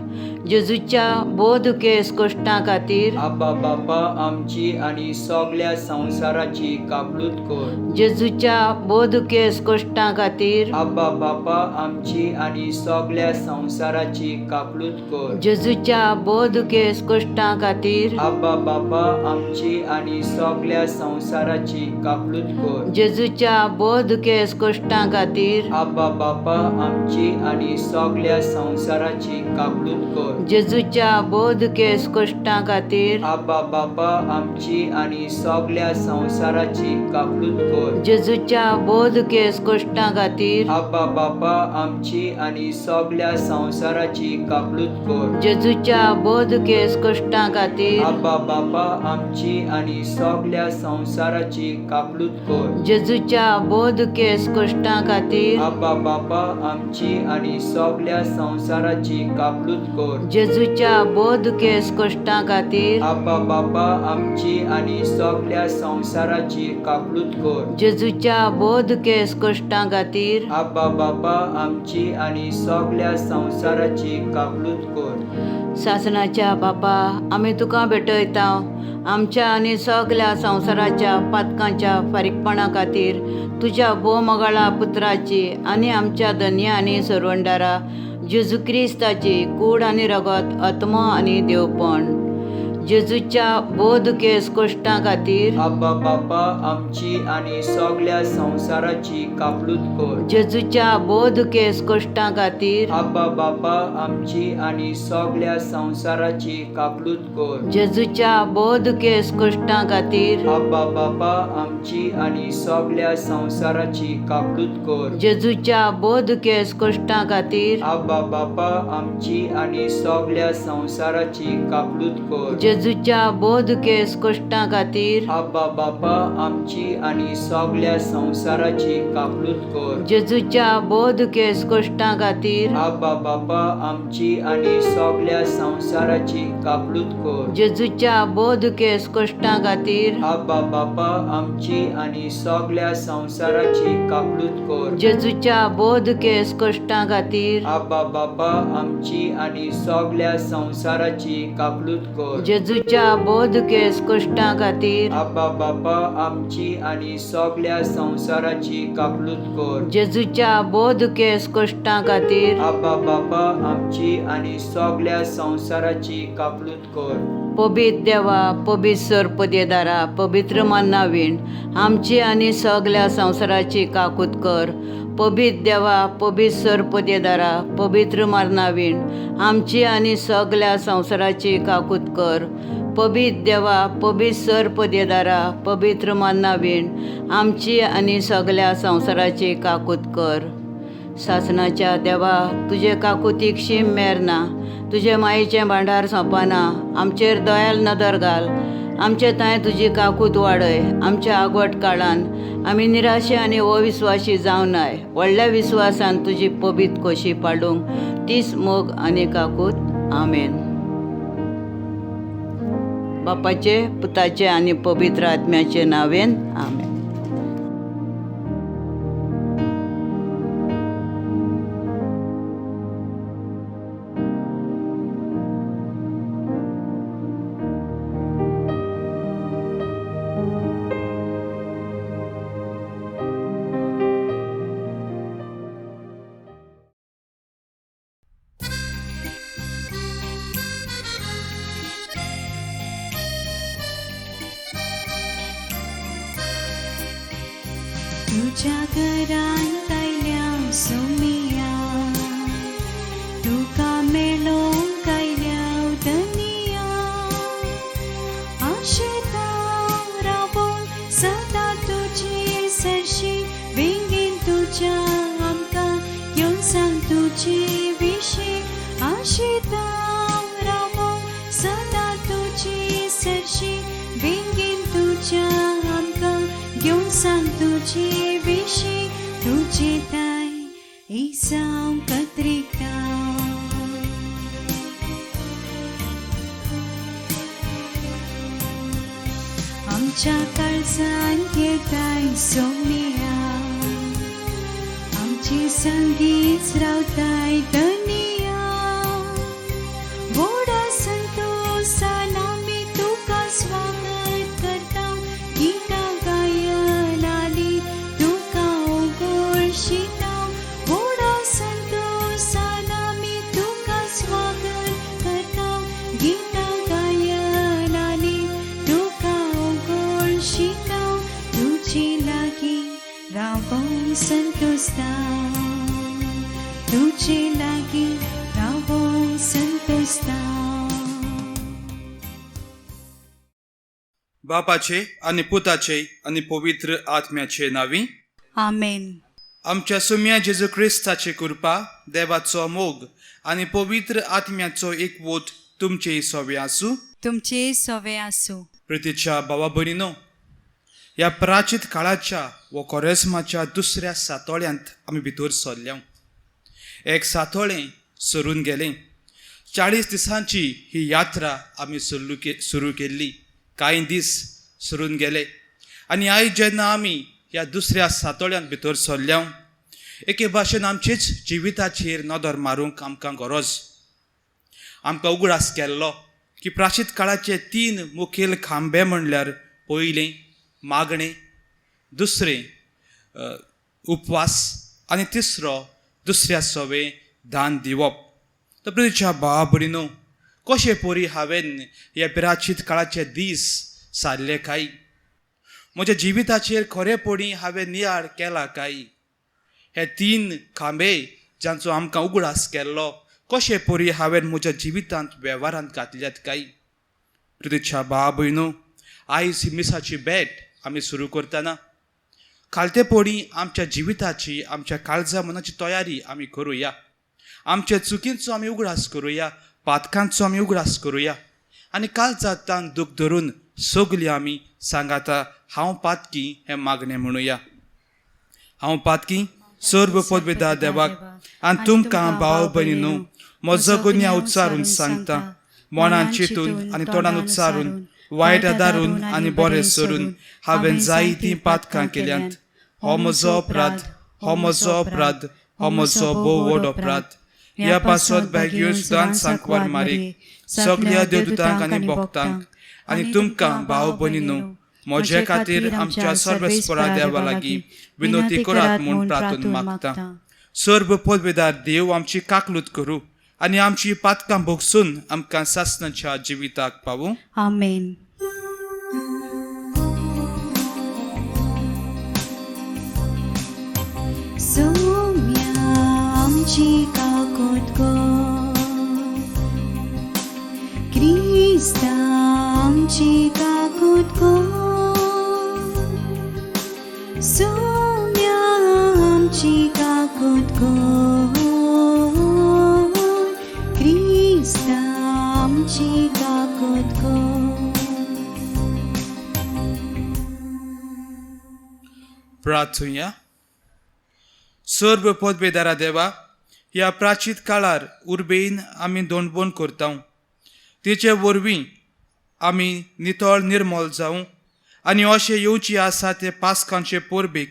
जेजूच्या भोवदुखेस कश्टां खातीर आब्बा बापा आमची आनी सगळ्या संवसाराची काकळूत कर. जेजूच्या भोवदुखेस कश्टां खातीर आब्बा बापा आमची आनी सगळ्या संवसाराची काकळूत कर. जेजूच्या भोवदुखेस कश्टां खातीर आब्बा बापा आमची आनी सगळ्या संवसाराची काकळूत कर. जेजूच्या भोवदुखेस कश्टां खातीर आब्बा बापा आमची आनी सगळ्या संवसाराची काकळूत कर. कर. जेजूच्या बोध केस कश्टां खातीर आब्बा बापा आमची आनी सगल्या संवसाराची काकूत कर. जेजूच्या बोध केस कश्टां खातीर आब्बा बापा आमची आनी सगल्या संवसाराची काकूत कर. जेजूच्या बोध केस कश्टां खातीर आब्बा बापा आमची आनी सगल्या संवसाराची काकूत कर. जेजूच्या बोध केस कश्टां खातीर आब्बा बापा आमची आनी सगल्या संवसाराची काकूत कर. जेजूच्या बोध केस कश्टां खातीर आब्बा बापा आमची आनी सगल्या संवसाराची काकूत कर. जेजूच्या बोध केस कश्टां खातीर आब्बा बापा आमची आनी सगल्या संवसाराची काकूत कर. सासणाच्या बापा आमी तुका भेटयता आमच्या आनी सगल्या संवसाराच्या पातकांच्या फारीकपणा खातीर तुज्या भोवमोगाळा पुत्राची आनी आमच्या धन्य आनी सरवंडारा जेजू क्रिस्ताची कूड आनी रगत आत्मो आनी देवपण जेजूच्या बोध केस कश्टां खातीर आब्बा बापा आमची आनी सगल्या संवसाराची काकूत कर. जेजूच्या बोध केस कश्टां खातीर आब्बा बापा आमची आनी सगल्या संवसाराची काकूत कर. जेजूच्या बोध केस कश्टां खातीर आब्बा बापा आमची आनी सगल्या संवसाराची काकूत कर. जेजूच्या बोध केस कश्टां खातीर आब्बा बापा आमची आनी सगल्या संवसाराची काकूत कर. जेजूच्या बोध केस कश्टां खातीर आब्बा बापा आमची आनी सगल्या संवसाराची काकूत कर. जेजूच्या बोध केस कश्टां खातीर आब्बा बापा आमची आनी सगल्या संवसाराची काकूत कर. जेजूच्या बोध केस कश्टां खातीर आब्बा बापा आमची आनी सगल्या संवसाराची काकूत कर. जेजूच्या बोध केस कश्टां खातीर आब्बा बापा आमची आनी सगल्या संवसाराची काकूत कर. जेजूच्या बोध केस कश्टां खातीर आब्बा बापा आमची आनी सगल्या संवसाराची काकूत कर. जेजूच्या बोध केस कश्टां खातीर आब्बा बापा आमची आनी सगल्या संवसाराची काकूत कर. पबित देवा पबित सरपदेदारा पवित्र मान्नावीण आमची आनी सगल्या संवसाराची काकूत कर. पबित देवा पबित सरपदेदारा पवित्र मारनावीण आमची आनी सगल्या संवसाराची काकूत कर. पबित देवा पबित सरपदेदारा पवित्र मान्नावीण आमची आनी सगल्या संवसाराची काकूत कर. सासणाच्या देवा तुजे काकुतीक शीम मेर ना, तुजे मायेचें भांडार सोंपना. आमचेर दयाल नदर घाल, आमचे तांय तुजी काकूत वाडय. आमच्या आगवट काळान आमी निराशे आनी अविस्वाशी जावं नाय, व्हडल्या विस्वासान तुजी पबीत खोशी पाडूंक तीच मोग आनी काकूत. आमेन. बापाचे पुताचे आनी पवित्र आत्म्याचे नांवेन आमेन. तुझ्या घरांत आयल्या सोमिया, तुका मेळोंक आयल्या धनिया. आशेता रावोंक सदां तुजे सरशी, बेगीन तुज्या आमकां येवन सांग तुजे विशीं. आशेता रावोंक सदां तुजे सरशी, बेगीन तुज्या आमकां घेवन सांग तुजे विशीं. तुजे ताय इसांव कत्रिका. आमच्या काळजांत येताय सोमिया, आमची संगीच रावताय धनिया. व्हडा संतोशान आमी तुका स्वागत करता, गितां गायन आनी तुका उगोळशिता. व्हडा संतोशान आमी तुका स्वागत करता, गितां गायन आनी तुका उगोळशिता. तुजे लागीं रावोंक संतोशता, तुजे लागीं बापाचे आनी पुताचे आनी पवित्र आत्म्याचे नांवी. आमेन. आमच्या सुम्या जेजू क्रिस्ताची कृपा, देवाचो मोग आनी पवित्र आत्म्याचो एकवोट तुमचे सवे आसूं. तुमचे सवे आसूं. प्रितीच्या भावा भयणीनो, ह्या प्राचीत काळाच्या वो कोरेस्माच्या दुसऱ्या सातोळ्यांत आमी भितर सरल्या. एक सातोळें सरून गेलें. 40 दिसांची ही यात्रा आमी सुरू केल्ली. कांय दीस सरून गेले आनी आयज जेन्ना आमी ह्या दुसऱ्या सातोळ्यांत भितर सरल्या, एके भाशेन आमचेच जिविताचेर नदर मारूंक आमकां गरज. आमकां उगडास केल्लो की प्राचीत काळाचे 3 मुखेल खांबे म्हणल्यार पयलें मागणें, दुसरें उपवास आनी तिसरो दुसऱ्या सवे दान दिवप. तर प्रितीच्या भावा भयणीनो, कशे परी हांवें हे प्राचीत काळाचे दीस सारले काय? म्हज्या जिविताचेर खरेपणी हांवें नियाळ केला काय? हे 3 खांबे जांचो आमकां उगडास केल्लो, कशे परी हांवें म्हज्या जिवितांत वेव्हारांत घातल्यात काय? प्रितीच्या भावा भयणीनो, आयज ही मिसाची भेट आमी सुरू करतना खालतेपणी आमच्या जिविताची, आमच्या काळजा मनाची तयारी आमी करुया. आमच्या चुकींचो आमी उगडास करुया, पातकांचो आमी उगडास करुया आनी काळजांत दूख धरून सगलीं आमी सांगाता हांव पातकी हें मागणें म्हणुया. हांव पातकी सर्व पदवेदा देवाक आनी तुमकां भाव भयणीनो म्हजो गुन्यांव उच्चारून सांगता. मनान चिंतून आनी तोंडान उच्चारून, वायट आदारून आनी बरें सरून हांवें जायतीं पातकां केल्यांत. हो म्हजो अपराध, हो म्हजो अपराध, हो म्हजो भोव व्हड अपराध. ह्या पासत बेगीन सुदान सांकवार मारीक सगल्या देवदूतांक आनी भक्तांक आनी तुमकां भाव भयणीनो म्हजे खातीर आमच्या सर्वेस्परा देवा लागीं विनोती करात म्हूण प्रार्थना मागता. सर्व पदवेदार देव आमची काकलूत करूं आनी आमची पातकां भोगसून आमकां सासणाच्या जिविताक पावूं. आमेन. सोम्या आमची काकूत कर, क्रिस्ता आमची काकूत कर, सोम्या आमची काकूत कर, क्रिस्ता आमची काकूत कर. प्रार्थुया. सर्व पदवेदारा देवा, ह्या प्राचीत काळार उर्बेन आमी दोंडबोन करता, तिचे वरवीं आमी नितळ निर्मल जावं आनी अशें येवची आसा ते पासकांचे परबेक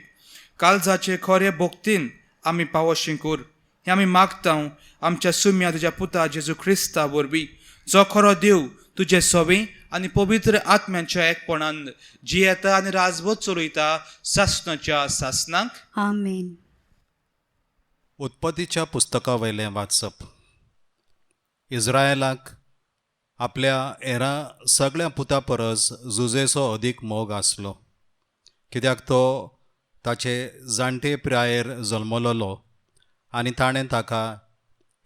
काळजाचे खरे भक्तीन आमी पावोशी कर. हें आमी मागता आमच्या सुम्या तुज्या पुता जेजू क्रिस्ता वरवीं, जो खरो देव तुजे सवे आनी पवित्र आत्म्यांच्या एकपणान जियेता आनी राजवत चलयता सासणाच्या सासणाक. आमेन. उत्पत्तीच्या पुस्तका वयलें वाचप. इस्रायलाक आपल्या हेरां सगळ्या पुता परस जुजेचो अदीक मोग आसलो, कित्याक तो ताचे जाणटे पिरायेर जल्मलोलो आनी ताणें ताका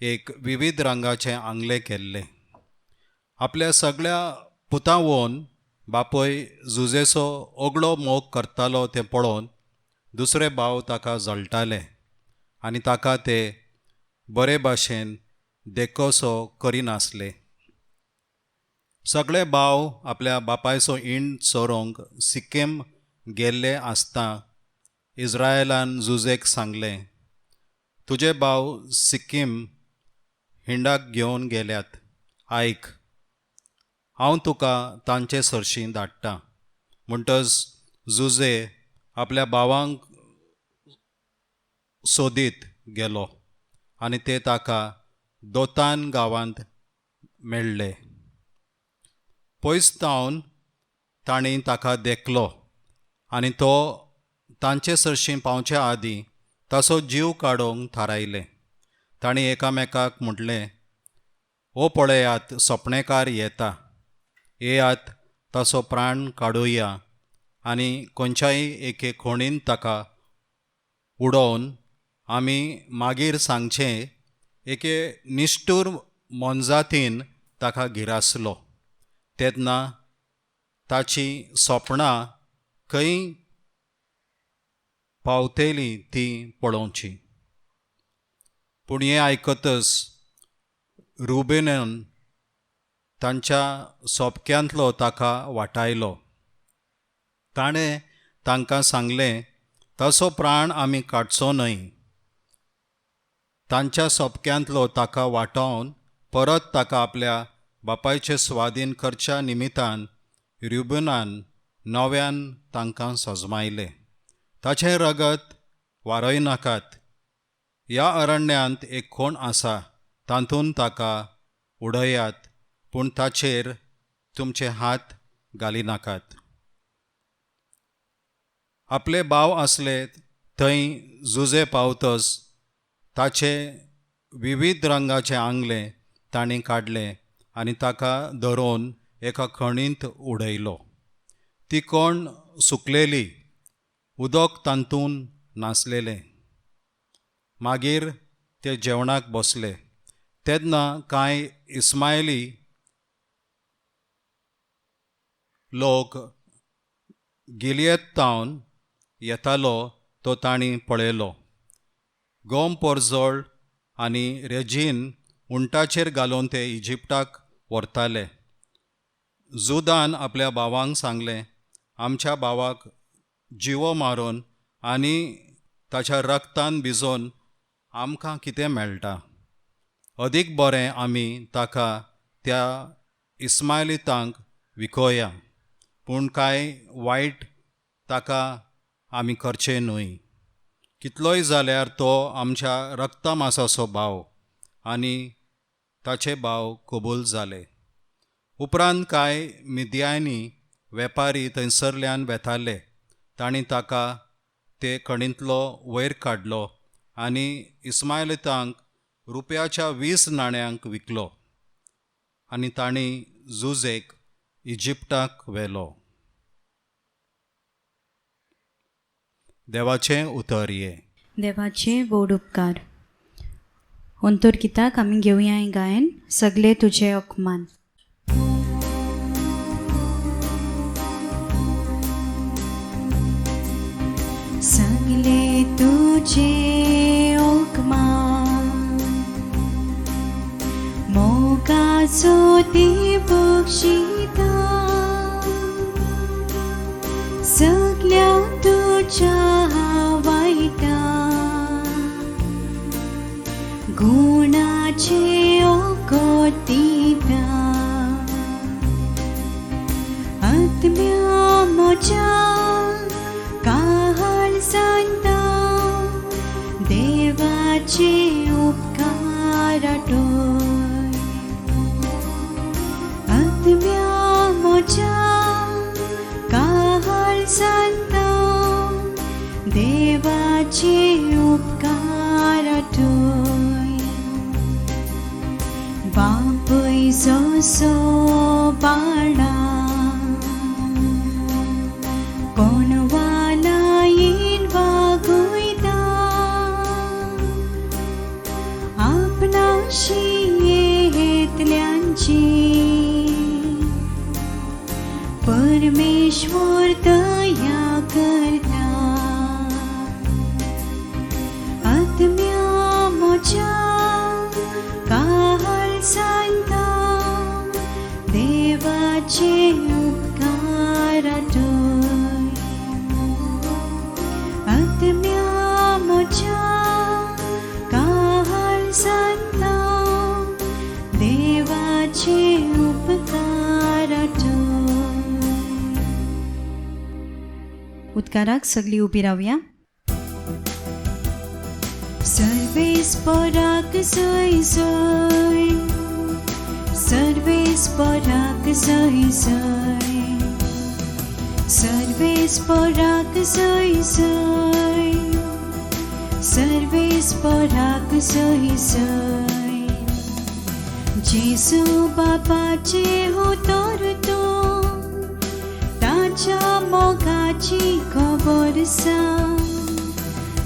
एक विविध रंगाचें आंगलें केल्लें. आपल्या सगळ्या पुतां बापय जुजेचो ओगळो मोग करतालो तें पळोवन दुसरे भाव ताका जळटाले आनी ताका ते बरे भाशेन देखोसो करिनासले. सगळे भाव आपल्या बापायचो इंड चोरोंक सिक्कीम गेल्ले आसता इस्रायलान जुजेक सांगलें, तुजे भाव सिक्कीम हिंडाक घेवन गेल्यात, आयक, हांव तुका तांचे सरशीं धाडटा. म्हणटच जुजे आपल्या भावांक सोदीत गेलो आनी ते ताका दोतान गांवांत मेळ्ळे. पयस तावन तांणी ताका देखलो आनी तो तांचे सरशीं पावचे आदीं ताचो जीव काडूंक थारायलें. तांणी एकामेकाक म्हटलें, ओ पळयात, सपणेकार येता, येयात ताचो प्राण काडुया आनी खंयच्याय एके खोणीन ताका उडोवन आमी मागीर सांगचें एके निश्ठूर मोनजातीन ताका गिरासलो. तेन्ना ताचीं सोपणां खंय पावतलीं तीं पळोवचीं. पूण हें आयकतच रुबेनान तांच्या सोपक्यांतलो ताका वाटायलो. ताणें तांकां सांगलें, तसो प्राण आमी काडचो न्हय. तांच्या सोपक्यांतलो ताका वाटावन परत ताका आपल्या बापायचे स्वाधीन करच्या निमितान रुबेनान नव्यान तांकां सजमायलें, ताचें रगत वारयनाकात. ह्या अरण्यांत एक कोण आसा, तातूंत ताका उडयात, पूण ताचेर तुमचे हात घालिनाकात. आपले भाव आसले थंय जुजे पावतच ताचे विविध रंगाचें आंगलें तांणी काडलें आनी ताका धरून एका खणींत उडयलो. ती कोण सुकलेली, उदक तातूंत नासलेलें. मागीर ते जेवणाक बसले तेन्ना कांय इस्मायली लोक गिलियतावन येतालो तो तांणी पळयलो. गोम पोरजोळ आनी रेजीन उंटाचेर घालून ते इजिप्टाक व्हरताले. जुदान आपल्या भावांक सांगलें, आमच्या भावाक जिवो मारून आनी ताच्या रक्तान भिजोवन आमकां कितें मेळटा? अदीक बरें आमी ताका त्या इस्मायलितांक विकोया, पूण कांय वायट ताका आमी करचें न्हय. कितलोय जाल्यार तो आमच्या रक्ता मासाचो भाव. आनी ताचे भाव कबूल जाले. उपरांत कांय मिद्यानी वेपारी थंयसरल्यान वेताले. तांणी ताका ते खणींतलो वयर काडलो आनी इस्मायलितांक रुपयाच्या 20 नाण्यांक विकलो आनी तांणी जुजेक इजिप्टाक व्हेलो. देवाचें उतर हें. देवाचे व्हड उपकार. अंतर गिताक आमी घेवया हें गायन, सगळे तुजे अकमान. सगळे तुझे ओकमान, मोगाचो ती बक्षिता, सगळ्या तुझ्या वायटा गुणाचे ओकोतिता. आत्म्या म्हज्या काळ सांगता, देवाचे उपकार आठय. आत्म्या म्हज्या काळ सांगता, देवाचे उपकार आठय. बापूय जसो बाळा कोण वालायीन वागयता, आपणाशी येतल्यांची परमेश्वर दया करता. आत्म्या म्हज्या काळ सांगता, देवाचे उपकार आठय. आत्म्या म्हज्या काळ सांगता, देवाचे उपकार आठय. उदकाराक सगळी उबी रावया. सर्वेस्पराक जय जय, सर्वेस्पराक जय जय, सर्वेस्पराक जय जय, सर्वेस्पराक जय जय. जेजू बापाचे उतर तो, ताच्या मोगाची खबर सांग.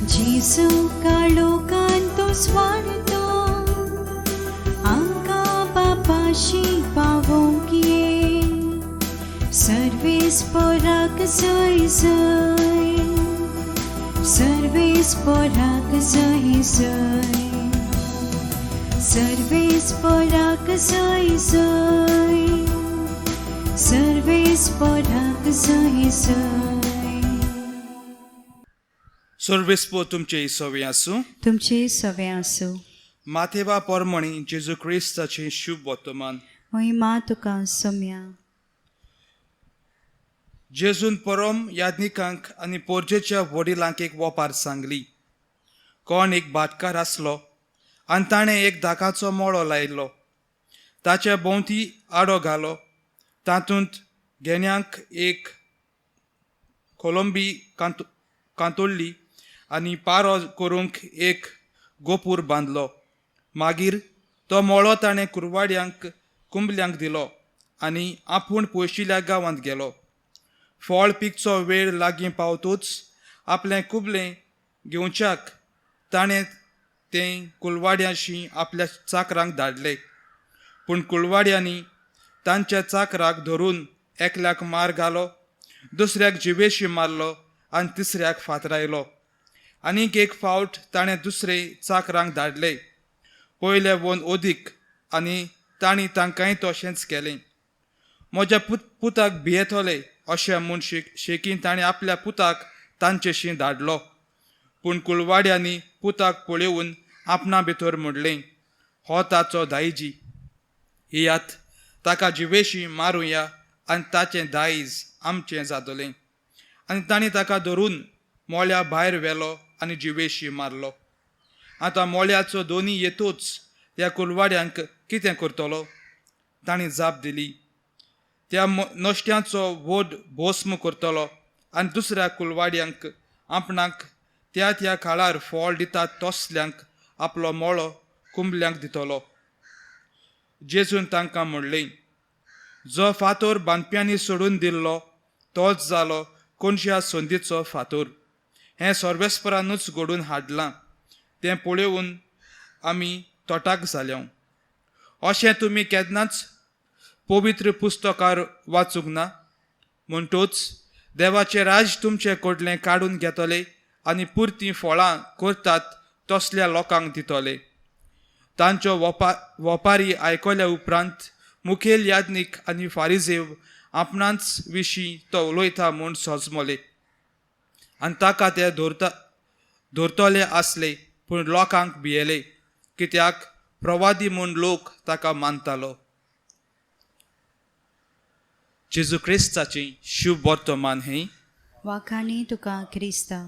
जेजू काळोखान तो स्वाडतो, आमकां बापाशी पावोवंक ये. सर्वेस्पराक सर्वेस्पोराक सोय सोय, सर्वेस्पोराक सोय सोय, सर्वेस्पोराक सोय सोय, सर्वेस्पोराक सोय सोय. सर्वेस्पो तुमचे सवे आसूं. तुमचे सवे आसूं. माथेवा पोरमणी जेजू क्रिस्ताचें शुभ वर्तमान. महिमा तुका सोम्या. जेजून परम याज्ञिकांक आनी पोरजेच्या वडिलांक एक वोपार सांगली. कोण एक भाटकार आसलो आनी ताणें एक दाकाचो मळो लायलो, ताचे भोंवती आडो घालो, तातूंत घेण्यांक एक कोलंबी कांतोडली आनी पारो करूंक एक गोपूर बांदलो. मागीर तो मळो ताणें कुरवाड्यांक कुंबल्यांक दिलो आनी आपूण पयशिल्ल्या गांवांत गेलो. फळ पिकचो वेळ लागीं पावतूच आपलें कुबलें घेवच्याक ताणें तें कुलवाड्यांशी आपल्या चाकरांक धाडले. पूण कुलवाड्यांनी तांच्या चाकराक धरून एकल्याक मार घालो, दुसऱ्याक जिवेशी मारलो आनी तिसऱ्याक फातरायलो. आनीक एक फावट ताणें दुसरे चाकरांक धाडले, पयले वन ओदीक, आनी तांणी तांकांय तशेंच केलें. म्हज्या पुताक भियेतले अशें म्हूण शेकीन ताणें आपल्या पुताक तांचेशी धाडलो. पूण कुलवाड्यांनी पुताक पळोवन आपणा भितर म्हणलें, हो ताचो दायजी, येयात ताका जिवेशी मारुया आनी ताचें दायज आमचें जातलें. आनी तांणी ताका धरून मोळ्या भायर व्हेलो आनी जिवेशी मारलो. आतां मोळ्याचो दोनी येतूच त्या कुलवाड्यांक कितें करतलो? तांणी जाप दिली, त्या नश्ट्यांचो व्हड भोस्म करतलो आनी दुसऱ्या कुलवाड्यांक आपणाक त्या त्या काळार फळ दितात तसल्यांक आपलो मळो कुंबल्यांक दितलो. जेजून तांकां म्हणलें, जो फातोर बांदप्यांनी सोडून दिल्लो तोच जालो कोनशा संदीचो फातोर. हें सर्वेस्परानूच घडून हाडलां, तें पळोवन आमी तोटाक जाल्या. अशें तुमी केन्नाच पवित्र पुस्तकार वाचूंक ना? म्हणटूच देवाचें राज तुमचे कडलें काडून घेतले आनी पुरतीं फळां करतात तसल्या लोकांक दितले. तांच्यो वपारी आयकल्या उपरांत मुखेल याज्ञीक आनी फारिजेव आपणाच विशीं तो उलयता म्हूण सोजमले आनी ताका ते धरतले आसले, पूण लोकांक भियेले, कित्याक प्रवादी म्हूण लोक ताका मानतालो. जेजू क्रिस्ताचें शुभ वर्तमान हें. वाखाणी तुका क्रिस्ता.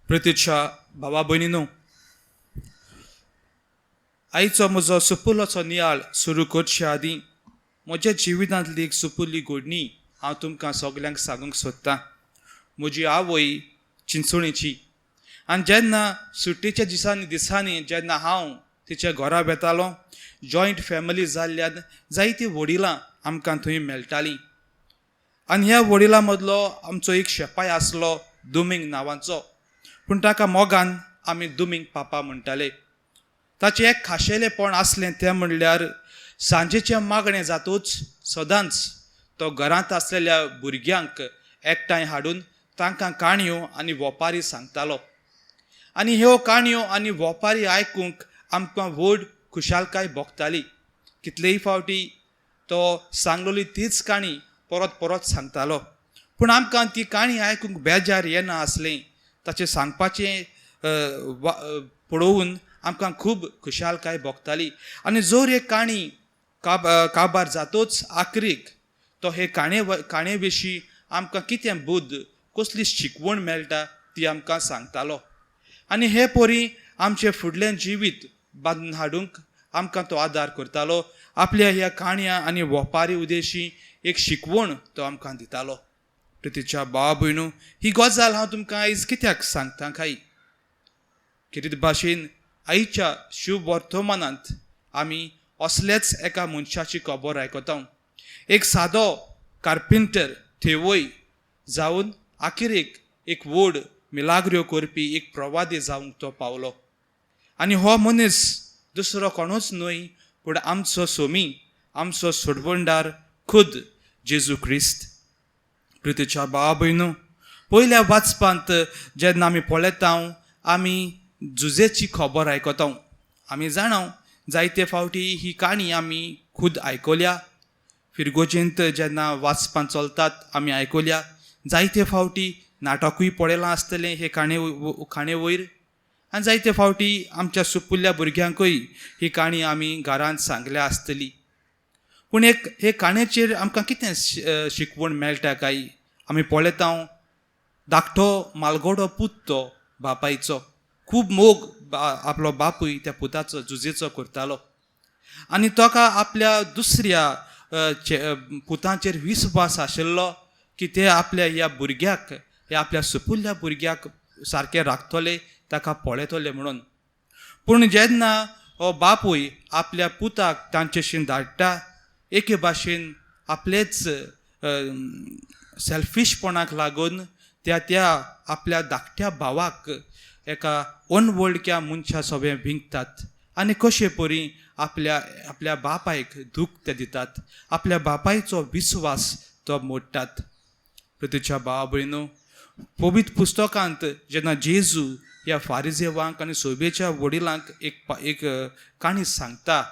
प्रतिक्षा भावा भयणीनो, आयचो म्हजो सुपुल्लोचो नियाळ सुरू करचे आदीं म्हज्या जिवितांतली एक सुपुल्ली घडणी हांव तुमकां सगल्यांक सांगूंक सोदतां. म्हजी आवय चिंचोणेची आनी जेन्ना सुट्टेच्या दिसांनी जेन्ना हांव तिच्या घरा वेतालो, जॉयंट फॅमिली जाल्ल्यान जायतीं वडिलां आमकां थंय मेळटालीं. आनी ह्या वडिलां मदलो आमचो एक शेपाय आसलो दुमींग नांवाचो, पूण ताका मोगान आमी दुमींग पापा म्हणटाले. ताचें एक खाशेलेपण आसलें तें म्हणल्यार सांजेचें मागणें जातूच सदांच तो घरांत आसलेल्या भुरग्यांक एकठांय हाडून तांकां काणयो आनी वोपारी सांगतालो. आनी ह्यो काणयो आनी वोपारी आयकूंक आमकां व्हड खुशालकाय भोगताली. कितलेय फावटी तो सांगलोली तीच काणी परत परत सांगतालो, पूण आमकां ती काणी आयकूंक बेजार येना आसलें. ताचें सांगपाचें पळोवन आमकां खूब खुशालकाय भोगताली. आनी जर एक काणी काबार जातूच आखरीक तो हे काणये विशीं आमकां कितें बुद्द, कसली शिकवण मेळटा ती आमकां सांगतालो. आनी हे परी आमचें फुडलें जिवीत बांदून हाडूंक आमकां तो आदार करतालो. आपल्या ह्या काणयां आनी वपारी उदेशी एक शिकवण तो आमकां दितालो. प्रितीच्या भाव भयणू, ही गजाल हांव तुमकां आयज कित्याक सांगता काय? कितें भाशेन आयच्या शुभ वर्तमानांत आमी असलेच एका मनशाची खबर आयकता. एक सादो कार्पेंटर थेवय जावन आखिरेक एक व्हड मिलाग्र्यो करपी एक प्रवादी जावंक तो पावलो. आनी हो मनीस दुसरो कोणूच न्हय पूण आमचो सोमी, आमचो सोडवणदार खुद जेजू क्रिस्त. प्रितीच्या भावा भयणू, पयल्या वाचपांत जेन्ना आमी पळयता, आमी जुजेची खबर आयकता. आमी जाणा, जायते फावटी ही काणी आमी खूद आयकल्या. फिरगोजेंत जेन्ना वाचपां चलतात आमी आयकल्या. जायते फावटी नाटकूय पळयलां आसतलें हे काणे काणे वयर. आनी जायते फावटी आमच्या सुपुल्ल्या भुरग्यांकूय ही काणी आमी घरांत सांगल्या आसतली. पूण एक हे काणयेचेर आमकां कितें शिकवण मेळटा काय? आमी पळयता, धाकटो मालगोडो पूत तो बापायचो. खूब मोग आपलो बापूय त्या पुताचो, जुजेचो करतालो आनी ताका आपल्या दुसऱ्या पुतांचेर विस्वास आशिल्लो की ते आपल्या ह्या भुरग्याक, ह्या आपल्या सुपुल्ल्या भुरग्याक सारकें राखतले, ताका पळयतले म्हणून. पूण जेन्ना हो बापूय आपल्या पुताक तांचेशीन धाडटा, एके भाशेन आपलेच सेल्फिशपणाक लागून त्या त्या आपल्या धाकट्या भावाक एका अनवळख्या मनशा सोबें विंकतात आनी कशे परी आपल्या आपल्या बापायक दूख ते दितात, आपल्या बापायचो विस्वास तो मोडटात. प्रतिच्या भावा भयणू, पवित्र पुस्तकांत जेन्ना जेजू ह्या फारिजेवांक आनी सोबेच्या वडिलांक एक एक काणी सांगता,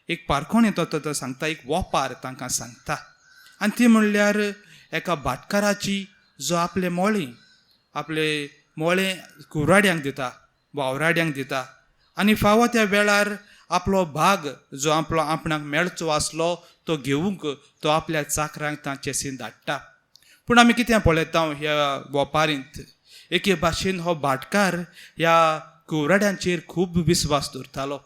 एक पारखोणे तो तो सांगता, एक वोपार तांकां सांगता आनी ती म्हणल्यार एका भाटकाराची, जो आपले मोळें, आपले मोळें कुराड्यांक दिता, वावराड्यांक दिता आनी फावो त्या वेळार आपलो भाग जो आपलो आपणाक मेळचो आसलो तो घेवंक तो आपल्या चाकरांक तांचे सीन धाडटा. पूण आमी कितें पळयता ह्या वोपारींत? एके भाशेन हो भाटकार ह्या कुवराड्यांचेर खूब विस्वास दवरतालो.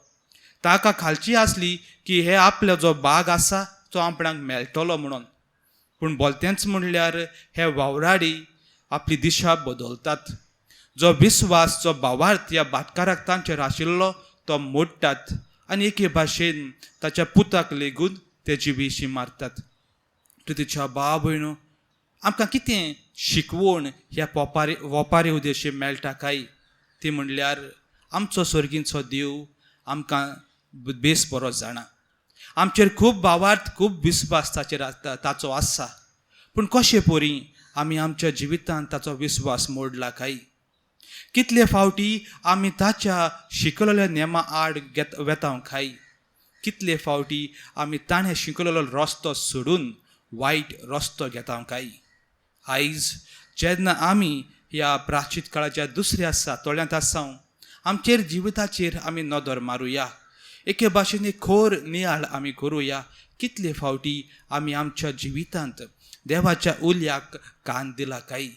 ताका खालची आसली की हे आपलो जो बाग आसा तो आपणाक मेळटलो म्हणून. पूण बोलतेंच म्हणल्यार हे वावराडी आपली दिशा बदलतात. जो विस्वास, जो भावार्थ ह्या भाटकाराक तांचेर आशिल्लो तो मोडटात आनी एके भाशेन ताच्या पुताक लेगून ते जिवीशी मारतात. तिच्या भाव भयणू, आमकां कितें शिकवण ह्या पोपारी वोपारी उद्देशी मेळटा काय? ती म्हणल्यार आमचो सर्गीचो देव आमकां बेस बरो जाणा. आमचेर खूब भावार्थ, खूब विस्वास ताचेर ताचो आसा. पूण कशे परी आमी आमच्या जिवितांत ताचो विस्वास मोडला काय? कितले फावटी आमी ताच्या शिकयलेल्या नेमा आड घेत वेता काय? कितले फावटी आमी ताणें शिकयलेलो रस्तो सोडून वायट रस्तो घेता काय? आयज जेन्ना आमी ह्या प्राचीत काळाच्या दुसऱ्या सातोळ्यांत आसा, आमचेर जिविताचेर आमी नदर मारुया. एके भाशेन एक खोर नियाळ आमी करुया. कितले फावटी आमी आमच्या जिवितांत देवाच्या उल्याक कान दिला काय?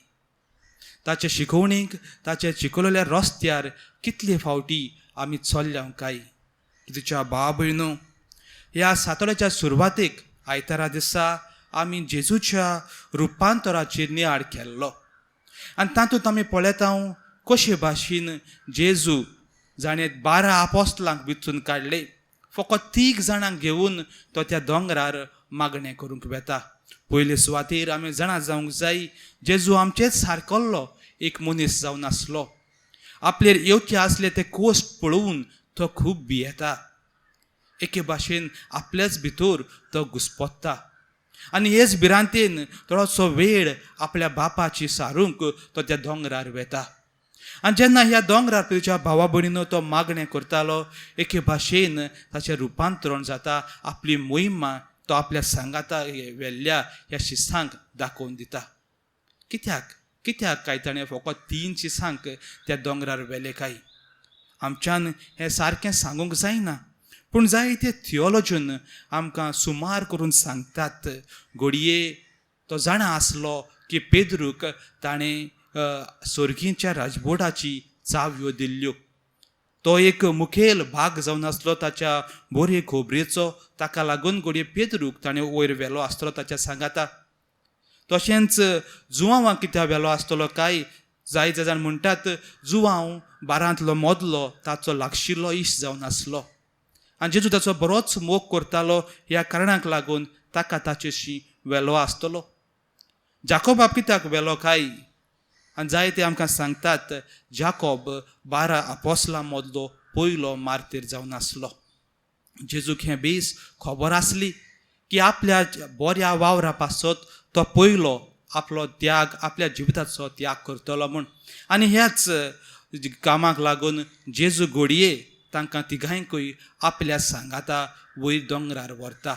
ताचे शिकोवणेक, ताचे शिकवलेल्या रस्त्यार कितले फावटी आमी चल्ल्या काय? तिच्या भाव भयणू, ह्या सातोळ्याच्या सुरवातेक आयतारा दिसा आमी जेजूच्या रुपांतराचेर नियाळ केल्लो आनी तातूंत आमी पळयता कशे भाशेन जेजू जाणें 12 आपोस्लांक विचून काडले, फकत 3 जाणांक घेवन तो त्या दोंगरार मागणें करूंक वेता. पयले सुवातेर आमी जाणा जावंक जाय, जेजू आमचेच सारकल्लो एक मनीस जावन आसलो. आपलेर येवचे आसले ते कोश्ट पळोवन तो खूब भियेता. एके भाशेन आपल्याच भितर तो घुस्पत्ता आनी हेच भिरांतेन थोडोसो वेळ आपल्या बापाची सारूंक तो त्या दोंगरार वेता. आनी जेन्ना ह्या दोंगरार तुज्या भावा भयणीनो तो मागणें करतालो, एके भाशेन ताचें रुपांतरण जाता. आपली मोहिमा तो आपल्या सांगाता व्हेल्ल्या ह्या शिसांक दाखोवन दिता. कित्याक कित्याक काय ताणें फकत 3 शिसांक त्या दोंगरार व्हेले काय? आमच्यान हें सारकें सांगूंक जायना, पूण जायते थियोलॉजन आमकां सुमार करून सांगतात. घडये तो जाणा आसलो की पेद्रूक ताणें सर्गीच्या राजबोटाची चावयो दिल्ल्यो. तो एक मुखेल भाग जावन आसलो ताच्या बोरे खोबरेचो. ताका लागून घडये पेद्रूक ताणें वयर व्हेलो आसतलो ताच्या सांगाता. तशेंच जुवांवाक कित्याक व्हेलो आसतलो काय? जायते जाण म्हणटात जुवांव बारांतलो मदलो ताचो लागशिल्लो इश्ट जावन आसलो आनी जेजू ताचो बरोच मोग करतालो. ह्या कारणाक लागून ताका ताचेशी व्हेलो आसतलो. जाकोबाक कित्याक व्हेलो काय? आनी जायते आमकां सांगतात जाकोब 12 आपोसलां मदलो पयलो मार्तीर जावन आसलो. जेजूक हें बेस खबर आसली की आपल्या बऱ्या वावरा पासत तो पयलो आपलो त्याग, आपल्या जिविताचो त्याग करतलो म्हूण. आनी ह्याच कामाक लागून जेजू घोडये तांकां तिगांयकूय आपल्या सांगाता वयर दोंगरार व्हरता.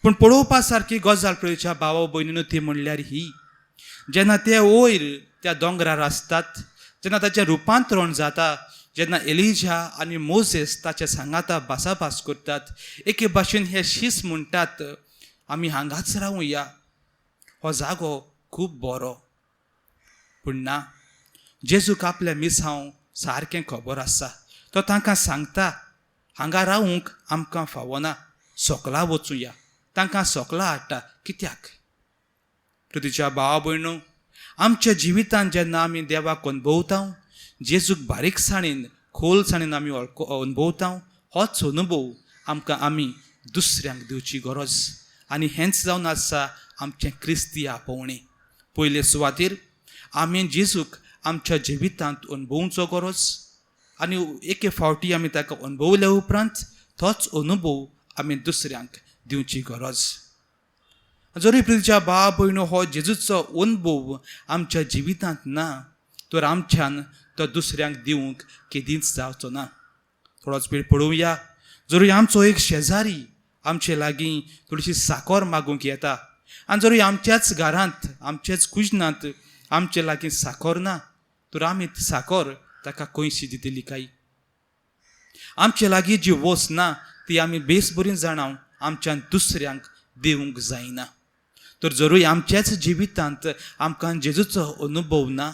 पूण पळोवपा सारकी गजाल पळोवच्या भावा भयणीनो ती म्हणल्यार ही, जेन्ना ते वयर त्या दोंगरार आसतात, जेन्ना ताचें रुपांतरण जाता, जेन्ना एलिजा आनी मोजेस ताच्या सांगाता भासाभास करतात, एके भाशेन हे शीस म्हणटात, आमी हांगाच रावुया, हो जागो खूब बरो. पूण ना, जेजूक आपल्या मिसांव सारकें खबर आसा. तो तांकां सांगता, हांगा रावूंक आमकां फावना, सोकला वचुया. तांकां सोकला हाडटा. कित्याक? तुज्या भावा भयणो, आमच्या जिवितांत जेन्ना आमी देवाक अणभवता, जेजूक बारीकसाणेन खोलसाणेन आमी अणभवता, होच अनुभव आमकां आमी दुसऱ्यांक दिवची गरज. आनी हेंच जावन आसा आमचें क्रिस्ती आपोवणें. पयले सुवातेर आमी जेजूक आमच्या जिवितांत अणभवचो गरज, आनी एके फावटी आमी ताका अणभवल्या उपरांत तोच अनुभव आमी दुसऱ्यांक दिवची गरज. जरी प्रितीच्या भाव भयणो हो जेजूचो अनुभव आमच्या जिवितांत ना तर आमच्यान तो दुसऱ्यांक दिवंक केदींच जावचो ना. थोडोच वेळ पळोवया, जरूय आमचो एक शेजारी आमचे लागीं थोडीशी साकर मागूंक येता, आनी जरूय आमच्याच घरांत आमच्याच कुजनांत आमचे लागीं साकर ना तर आमी ती साकर ताका खंयशी दितली काय? आमचे लागीं जी वस्त ना ती आमी बेस बरी जाणां आमच्यान दुसऱ्यांक दिवंक जायना. तर जरूय आमच्याच जिवितांत आमकां जेजूचो अनुभव ना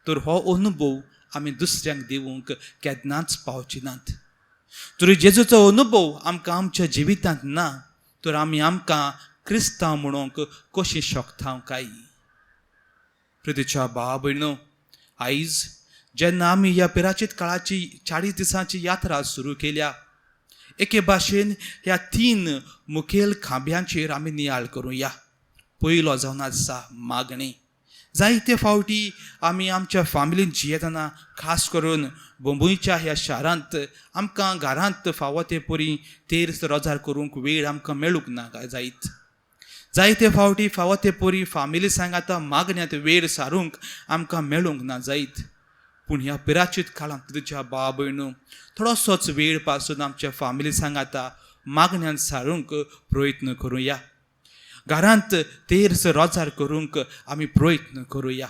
तर हो अनुभव आमी दुसऱ्यांक दिवंक केन्नाच पावचे नात. जरूय जेजूचो अनुभव आमकां आमच्या जिवितांत ना तर आमी आमकां क्रिस्तांव म्हणूंक कशी शकता काय? प्रितीच्या भाव भयणो, आयज जेन्ना आमी ह्या पिराचीत काळाची 40 दिसांची यात्रा सुरू केल्या, एके भाशेन ह्या 3 मुखेल खांब्यांचेर आमी नियाळ करुया. पयलो जावन आसा मागणी. जायते फावटी आमी आमच्या फामिलीन जियेतना, खास करून बोंबयच्या ह्या शारांत आमकां घरांत फावो ते परी तेर्स रोजार करूंक वेळ आमकां मेळूंक ना जायत. जायते फावटी फावो ते परी फामिली सांगाता मागण्यांत वेळ सारूंक आमकां मेळूंक ना जायत. पूण ह्या पिराचीत काळांत तुज्या भाव भयणू थोडोसोच वेळ पासून आमच्या फामिली सांगाता मागण्यांत सारूंक प्रयत्न करुया. घरांत तेर्स रोजार करूंक आमी प्रयत्न करुया.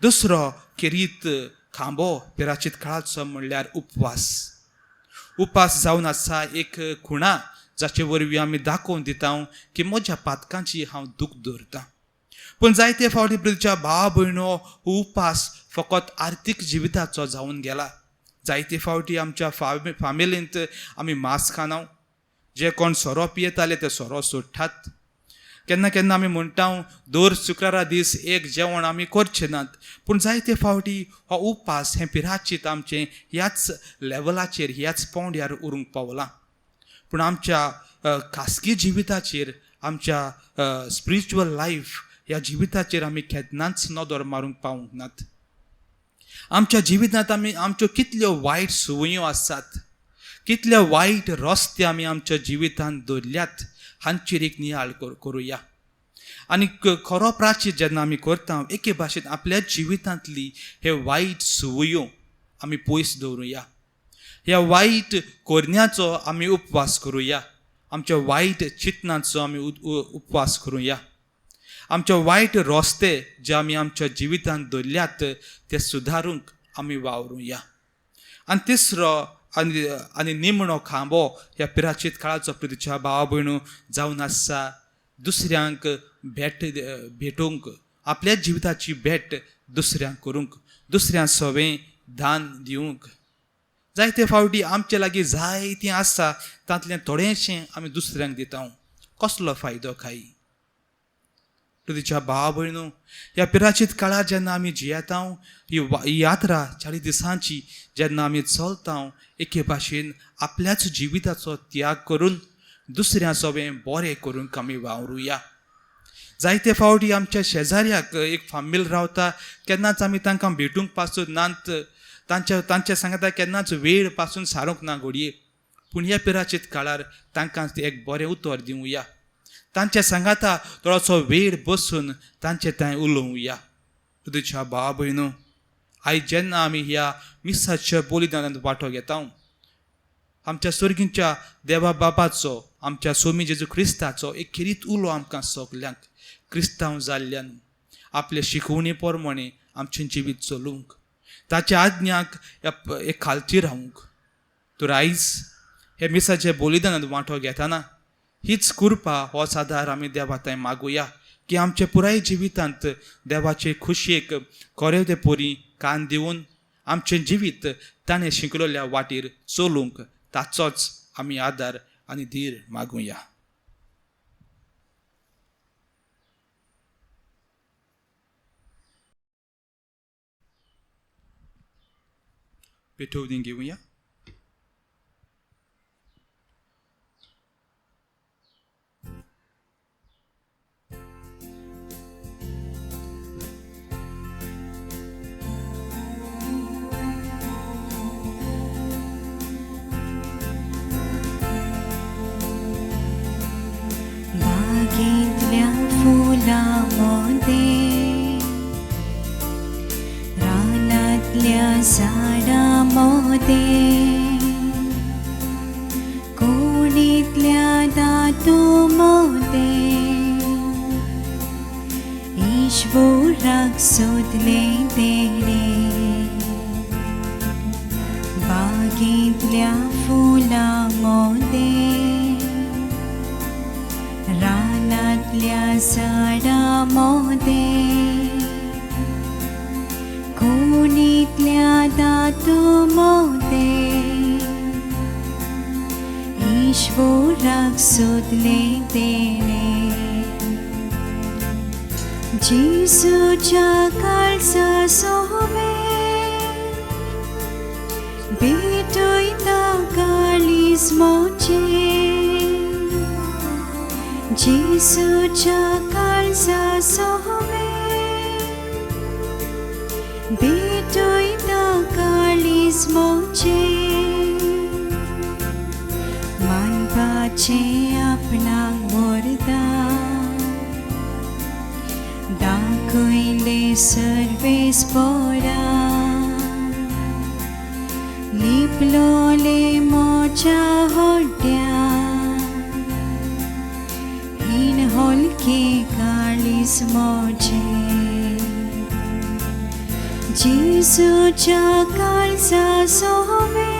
दुसरो खेरीत खांबो पिराचीत काळाचो म्हणल्यार उपवास. उपास जावन आसा एक खुणा जाचे वरवीं आमी दाखोवन दिता की म्हज्या पातकांची हांव दूख दवरतां. पूण जायते फावटी प्रितीच्या भाव भयणो उपास फकत आर्थीक जिविताचो जावन गेला. जायते फावटी आमच्या फामिलींत आमी मांस खाना, जे कोण सोरो पियेताले ते सोरो सोडटात. केन्ना केन्ना आमी म्हणटा दर शुक्रारा दीस एक जेवण आमी करचे नात. पूण जायते फावटी हो उपास हें पिराचीत आमचें ह्याच लेवलाचेर ह्याच पावंड्यार उरूंक पावलां. पूण आमच्या खासगी जिविताचेर, आमच्या स्पिरिच्युअल लायफ ह्या जिविताचेर आमी केन्नाच नदर मारूंक पावूंक नात. आमच्या जिवितांत आमी आमच्यो कितल्यो वायट संवयो आसात, कितले वायट रस्ते आमी आमच्या जिवितांत दवरल्यात हांचेर एक नियाळ करुया. आनी खरो प्राचीत जेन्ना आमी करता, एके भाशेन आपल्या जिवितांतली हे वायट संवयो आमी पयस दवरुया. ह्या वायट करण्याचो आमी उपवास करुया. आमच्या वायट चिंतनाचो आमी उपवास करुया. आमच्या वायट रस्ते जे आमी आमच्या जिवितांत दवरल्यात ते सुदारूंक आमी वावरुया. आनी तिसरो आनी निमणो खांबो ह्या पिराचीत काळाचो प्रितीच्या भाव भयणू जावन आसा दुसऱ्यांक भेट भेटोवंक, आपल्या जिविताची भेट दुसऱ्यांक करूंक, दुसऱ्यांक सवें दान दिवंक. जायते फावटी आमचे लागीं जायतें आसा तातूंतलें थोडेंशें आमी दुसऱ्यांक दिता. कसलो फायदो काय? तुज्या भाव भयणू, ह्या पिराचीत काळार जेन्ना आमी जियेता, ही यात्रा 40 दिसांची जेन्ना आमी चलता, एके भाशेन आपल्याच जिविताचो त्याग करून दुसऱ्या सवें बरें करूंक आमी वावरुया. जायते फावटी आमच्या शेजाऱ्याक एक फामील रावता, केन्नाच आमी तांकां भेटूंक पासून नात, तांच्या सांगाता केन्नाच वेळ पासून सारूंक ना घडये. पूण ह्या पिराचीत काळार तांकां एक बरें उतर दिवया, तांच्या सांगाता थोडोसो वेळ बसून तांचे थंय उलोवया. तुज्या भाव भयणो, आयज जेन्ना आमी ह्या मिसाच्या बलिदानांत वांटो घेता, आमच्या सर्गींच्या देवा बाबाचो, आमच्या सोमी जेजू क्रिस्ताचो एक खेरीत उलो आमकां सगल्यांक क्रिस्तांव जाल्ल्यान आपले शिकवणी प्रमाणे आमचें जिवीत चलूंक, ताच्या आज्ञाक एक खालती रावूंक. तर आयज हे मिसाचे बलिदानांत वांटो घेतना हीच कृपा, होच आदार आमी देवा थंय मागुया की आमच्या पुराय जिवितांत देवाचे खुशयेक खरे ते परी कान दिवन आमचें जिवीत ताणें शिकलेल्या वाटेर चलूंक ताचोच आमी आदार आनी धीर मागुया. पेटोवणी घेवया. बागेंतल्या फुलां मोदें, रानांतल्या झाडां मोदें, कोणींतल्या दादो मोदें, ईश्वराक सोदलें तेणें. बागेंतल्या फुलां मोदें, रानांतल्या झाडां मोदें, कोणींतल्या दादो मोदें, ईश्वराक सोदलें तेणें. जेजूच्या काळजा सोबे भेटयता काळीज मोचें, जेजूच्या काळजा सोबे भेटयता काळीज मोचें, मानपाचें आपणाक वरदान दाखयलें सर्वेस्परा, लिपलोले मोच्या होड्या हीण होलके काळीज मोचें, जेजूच्या काळजा सोबे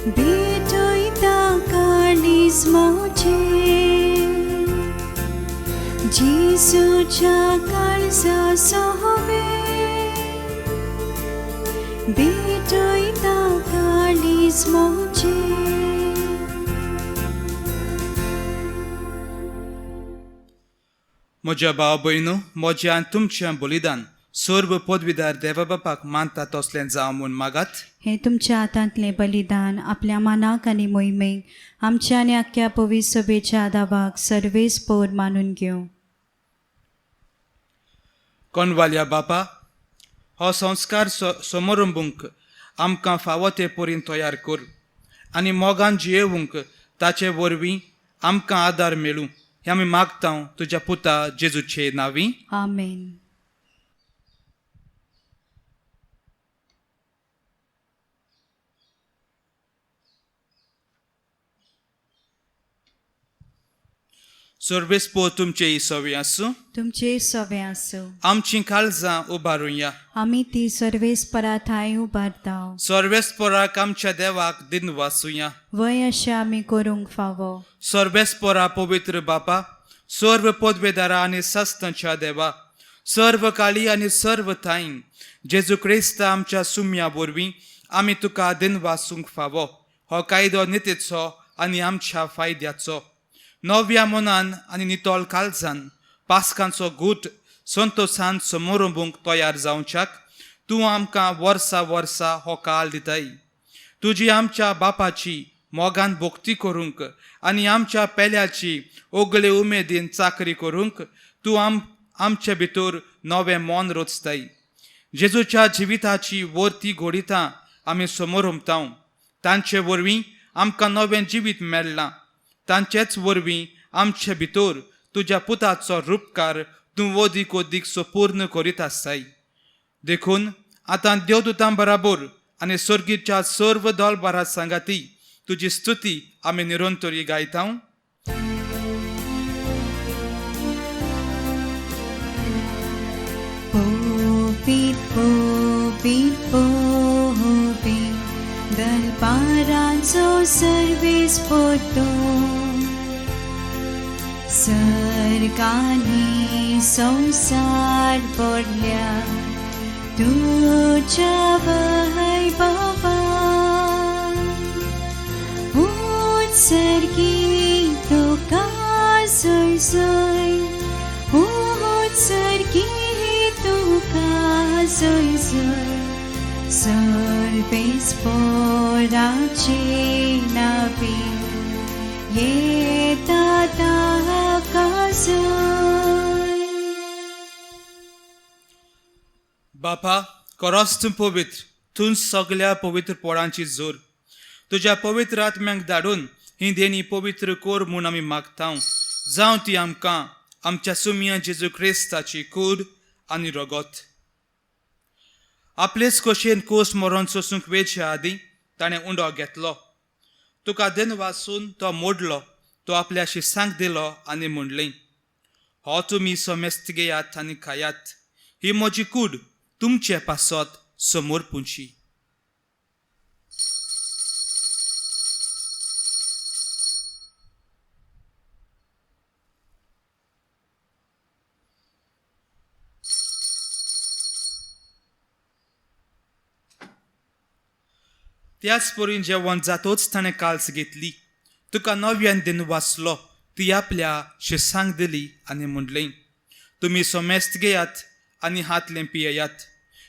भेटयता काळीज मोचें, जेजूच्या काळजा सोबे भेटयता काळीज मोचें. म्हज्या भाव भयणू, म्हजें आनी तुमचें बलिदान सर्व पदवीदार देवा बापाक मानता तसलें जावं म्हूण मागात. हें तुमच्या हातांतलें बलिदान आपल्या मानाक आनी मोहिमेक आमच्या आनी आख्ख्या पवित्र सभेच्या आदाबाक सर्वेस पोर मानून घेवं. कोणवाल्या बापा, हो संस्कार समारंभूंक आमकां फावो ते परीन तयार कर आनी मोगान जियेवंक ताचे वरवीं आमकां आदार मेळूं, हें आमी मागता तुज्या पुता जेजूचे नांवी. आमेन. सर्वेस्पोर तुमचे सवे आसूं. तुमचे सवे आसूं. आमचीं काळजां उबारुया. आमी ती सर्वेस्परा थांय उबारता. सर्वेस्पोराक आमच्या देवाक दिनवासुया. वय अशें आमी करूंक फावो. सर्वेस्पोरा पवित्र बापा, सर्व पदवेदारा आनी सस्तांच्या देवा, सर्व काळी आनी सर्व थांय जेजू क्रिस्त आमच्या सुम्या वरवीं आमी तुका दिनवासूंक फावो. हो कायदो नितीचो आनी आमच्या फायद्याचो. नव्या मनान आनी नितळ काळजान पास्कांचो गूट संतोशान समारंभूंक तयार जावच्याक तूं आमकां वर्सा वर्सा हो काळ दिताय. तुजी आमच्या बापाची मोगान भक्ती करूंक आनी आमच्या पेल्याची ओगळे उमेदीन चाकरी करूंक तूं आमचे भितर नवें मन रचताय. जेजूच्या जिविताची वर्ती घोडितां आमी समोर हुमतांव. तांचे वरवीं आमकां नवें जिवीत मेळ्ळां. तांचेच वरवीं आमचे भितर तुज्या पुताचो रुपकार तूं वदीक वदीक सपूर्ण करीत आसाय. देखून आतां देवदूतां बराबर आनी सर्गीच्या सर्व दलबारा सांगाती तुजी स्तुती आमी निरंतरी गायता. पोपीत पोपीत पोपीत दलपारांचो सर्वीस पोतो सरकानी संवसार पडल्या तुज्या वैभवान. उत्सर्गी तुका सोय सोय, उत्सर्गी तुका सोय सोय, सर्वेस्पोराचे नावे येता ताका सोय. बापा, खरोच तूं पवित्र, तूं सगल्या पवित्रपणाची जोर. तुज्या पवित्र आत्म्यांक धाडून ही देणी पवित्र कर म्हूण आमी मागता. जावं ती आमकां आमच्या सुमया जेजू क्रिस्ताची कूड आनी रगत. आपलेच कशेन कोस मरोन सोसूंक वेच्या आदीं ताणें उंडो घेतलो, तुका देन वासून तो मोडलो, तो आपल्या शिसांक दिलो आनी म्हणलें, हो तुमी समेस्त घेयात आनी खायात, ही म्हजी कूड तुमचे पासत समोर पुंची. त्याच परीन जेवण जातोच ताणें काल्स घेतली, तुका नव्यान दिन वाचलो, ती आपल्या शिसांक दिली आनी म्हणलें, तुमी समेस्त घेयात आनी हातलें पियेयात,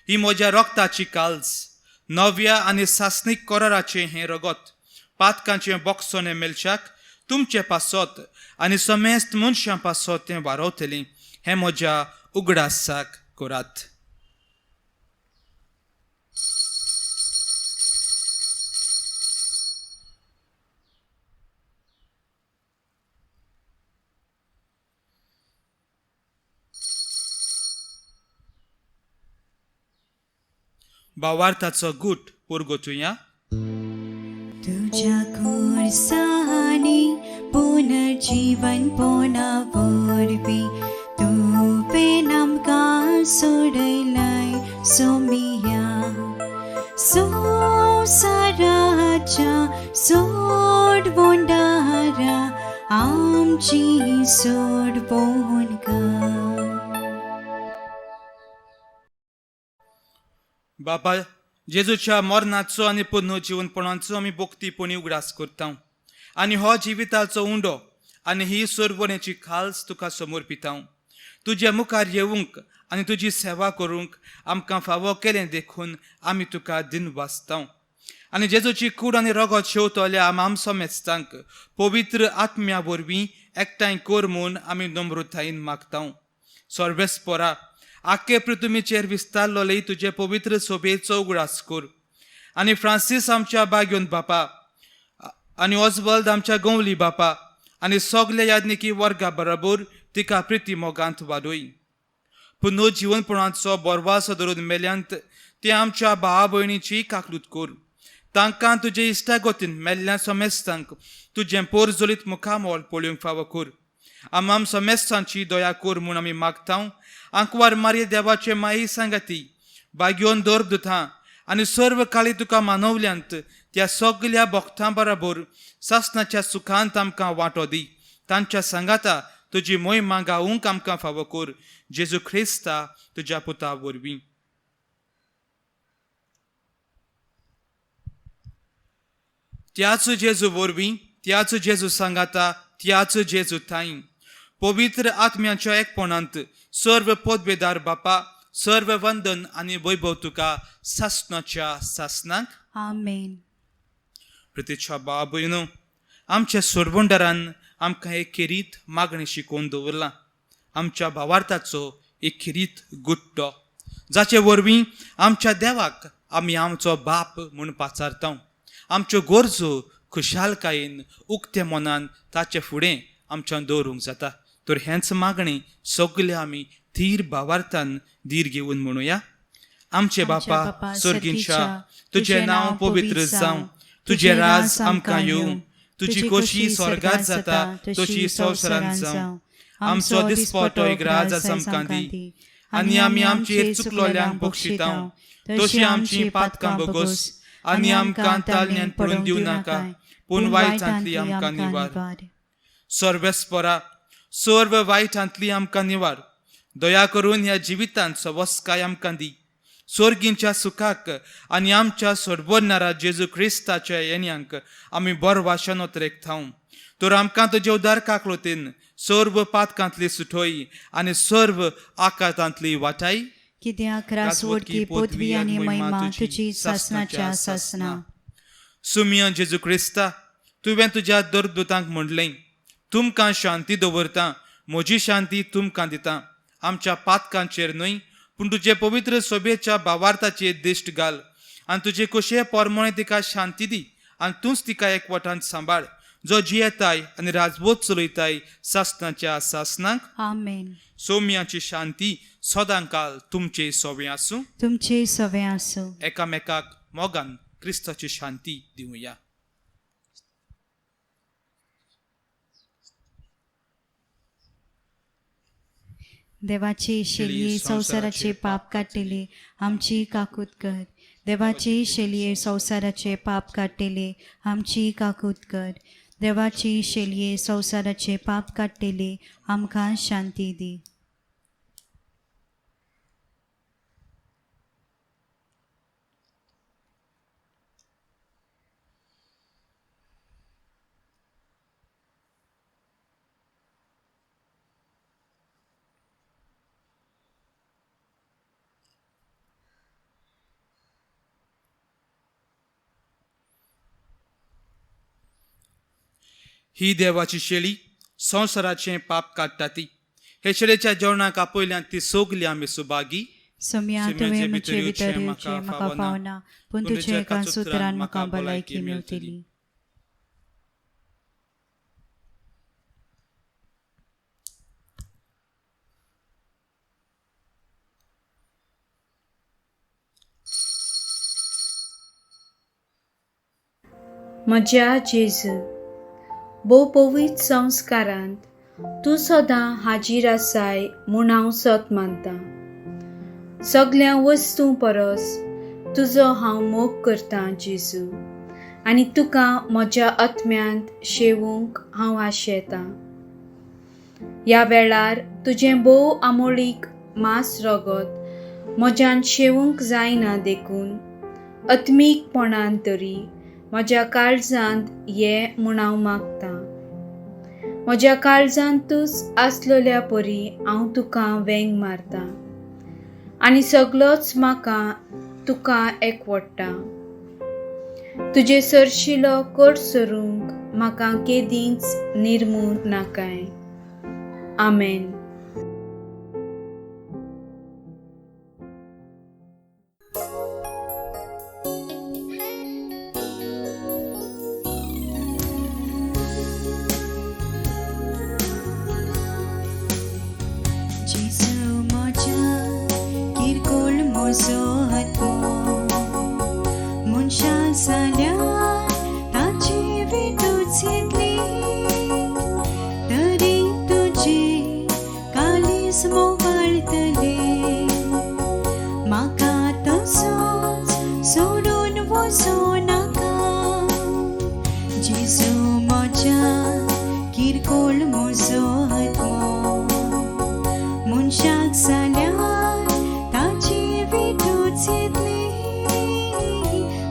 ही म्हज्या रक्ताची काल्स, नव्या आनी सासणीक कराराचें हें रगत, पातकांचें बोगसणें मेळच्याक तुमचे पासत आनी समेस्त मनशां पासत तें वारवतलें, हें म्हज्या उगडासाक करात. भावार्थाचो गूट पुरगोतुया. तुज्या खुर्सांनी पुनर्जीवन पोना वरवीं तुवें आमकां सोडयलाय सोमिया. संवसाराच्या सोडवणदारा आमची सोडवण कर. बाबा, जेजूच्या मरणाचो आनी पुनर्जिवनपणाचो आमी भक्तीपणी उगडास करता आनी हो जिविताचो उंडो आनी ही सोरवणेची खाल्स तुका समर्पिता. तुज्या मुखार येवंक आनी तुजी सेवा करूंक आमकां फावो केलें देखून आमी तुका दिन वाचता. आनी जेजूची कूड आनी रगत शेवतल्या आम समेस्तांक पवित्र आत्म्या वरवीं एकठांय कर म्हूण आमी नम्रतायेन मागता. सर्वेस्परा, आख्खे पृथ्वीचेर विस्तारलोले तुजे पवित्र सोबेचो उगडास कर आनी फ्रांसीस आमच्या बाग्योन बापा आनी ओजवल्द आमच्या गंवली बापा आनी सगल्या याज्ञिकी वर्गा बरोबर तिका प्रिती मोगांत वाडय. पुनः जिवनपणाचो बोरवासो धरून मेल्यांत ते आमच्या भावा भयणीची काकलूत कर. तांकां तुजे इश्टागतीन मेल्ल्या समेस्तांक तुजें पोरजोलीत मुखामोल पळोवंक फावो कर. आमाम समेस्तांची दया कर म्हूण आमी मागता. आंकवार मारये देवाचे माई सांगाती बागयोन दर दुथा आनी सर्व काळी तुका मानवल्यांत त्या सगल्या भक्तां बराबर सासणाच्या सुखांत आमकां वांटो दी. तांच्या सांगाता तुजी मोहिमा गावूंक आमकां फावो कर. जेजू ख्रिस्ता तुज्या पुता वरवीं. त्याच जेजू वरवीं, त्याच जेजू सांगाता, त्याच जेजू थांय पवित्र आत्म्याच्या एकपणांत सर्व पदवेदार बापा, सर्व वंदन आनी वैभव तुका सासणाच्या सासणाक. आमेन. प्रतिच्छा बाबूयनो, आमच्या सोडवणदारान आमकां एक खेरीत मागणें शिकोवन दवरलां, आमच्या भावार्थाचो एक खेरीत गुट्टो, जाचे वरवीं आमच्या देवाक आमी आमचो बाप म्हूण पाचारता. आमच्यो गरजो खुशालकायेन उक्त्या मनान ताचे फुडें आमच्यान दवरूंक जाता. तर हेंच मागणें सगळे आमी धीर भावार्थान धीर घेवन म्हणुया. आमचे बापा सर्गींच्या, तुजें नांव पवित्र जावं, तुजें राज आमकां येवं, तुजी खोशी स्वर्गात जाता तशी संवसारांत जावं. आमचो दिसपटो एक राज आज आमकां दी आनी आमी आमचेर चुकलोल्यांक बक्षितां तशी आमची पातकां बगोस आनी आमकां तालन्यान पडून दिवं नाका, पूण वायटांतली आमकां निवार. सर्वेस्परा सर्व वायटांतली आमकां निवार. दया करून ह्या जिवितांत सवस्काय आमकां दी. सोर्गींच्या सुखाक आनी आमच्या सोडबरणारा जेजू क्रिस्ताच्या येण्यांक आमी बरो वाशन ओतरेक थावं. तर आमकां तुजे उदार काकलोतीन सर्व पातकांतली सुठोय आनी सर्व आकारांतली वाटाय. कित्याक रासवडकी पदवी आनी महिमा तुजी सासनाच्या सासना. सुमिया जेजू क्रिस्ता, तुवें तुज्या दरदूतांक म्हणलें, तुमकां शांती दवरता, म्हजी शांती तुमकां दिता. आमच्या पातकांचेर न्हय पूण तुजे पवित्र सोबेच्या भावार्थाचेर दिश्ट घाल आनी तुजे कुशे पोरमोणे तिका शांती दी आनी तूंच तिका एकवटान सांबाळ, जो जियेताय आनी राजवट चलयताय सासनाच्या सासनाक. आमेन. सोम्याची शांती सदांकाल तुमचे सोवे आसूं. तुमचे सवे आसूं. एकामेकाक मोगान क्रिस्ताची शांती दिवया. देवाची शेलये संवसाराचे पाप काडटले आमची काकूत कर. देवाची शेलये संवसाराचे पाप काडटले आमची काकूत कर. देवाची शेलये संवसाराचे पाप काडटले आमकां शांती दी. ही देवाची शेळी संवसाराचें पाप काडटा ती. हे शेळेच्या जेवणाक आपयल्यान ती सगली आमी सुभागी. सोम्या, तुवें म्हजे भितर येवचें म्हाका फावना, पूण तुज्या एका सुत्रान म्हाका भलायकी मेळटली. म्हज्या जेजू, भोव पवित्र संस्कारांत तूं सदां हाजीर आसाय म्हूण हांव सत मानतां. सगल्या वस्तूं परस तुजो हांव मोग करतां जेजू, आनी तुका म्हज्या आत्म्यांत शेवूंक हांव आशेतां. ह्या वेळार तुजें भोव आमोळीक मांस रगत म्हज्यान शेवूंक जायना, देखून आत्मीकपणान तरी म्हज्या काळजांत ये म्हूण हांव मागतां. म्हज्या काळजांतूच आसलेल्या परी हांव तुका वेंग मारतां आनी सगलोच म्हाका तुका एकवडटा. तुजे सरशिलो कोट सरूंक म्हाका केदींच निर्मू नाकाय. आमेन. जेजू म्हज्या किरकोळ म्हजो आत्मो, मनशां जाल्यार ताची विटूच येतली, तरी तुजी कालीस मोवाळटली. म्हाका तसोच सोडून वचूं नाका. जेजू म्हज्या किरकोळ म्हजो आत्मो, मनशाक जाल्यार ताची विटूच येतली,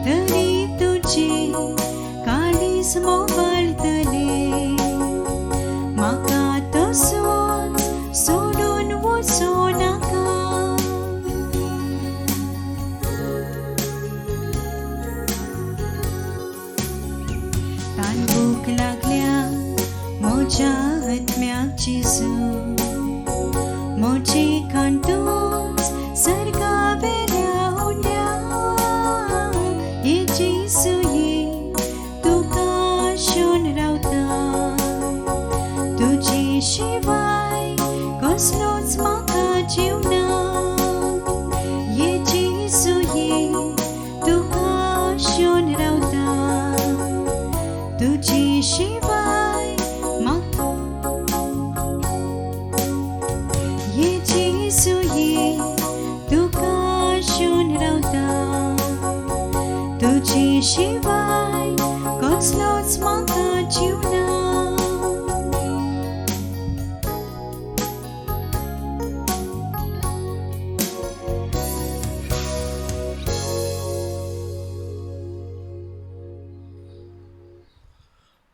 तरी तुजी काळीज मोवाळटली. म्हाका तसोच सोडून वचूं नाका. तान भूक लागल्या म्हज्या आत्म्याक जेजू, म्हजी खांटूच सर्गा वेल्या उंड्या. ये जेजू ये तुजी शिवाय म्हाका ये जेजू ये तुका आशून रावता तुजी शिवाय कसलोच म्हाका जीव ना.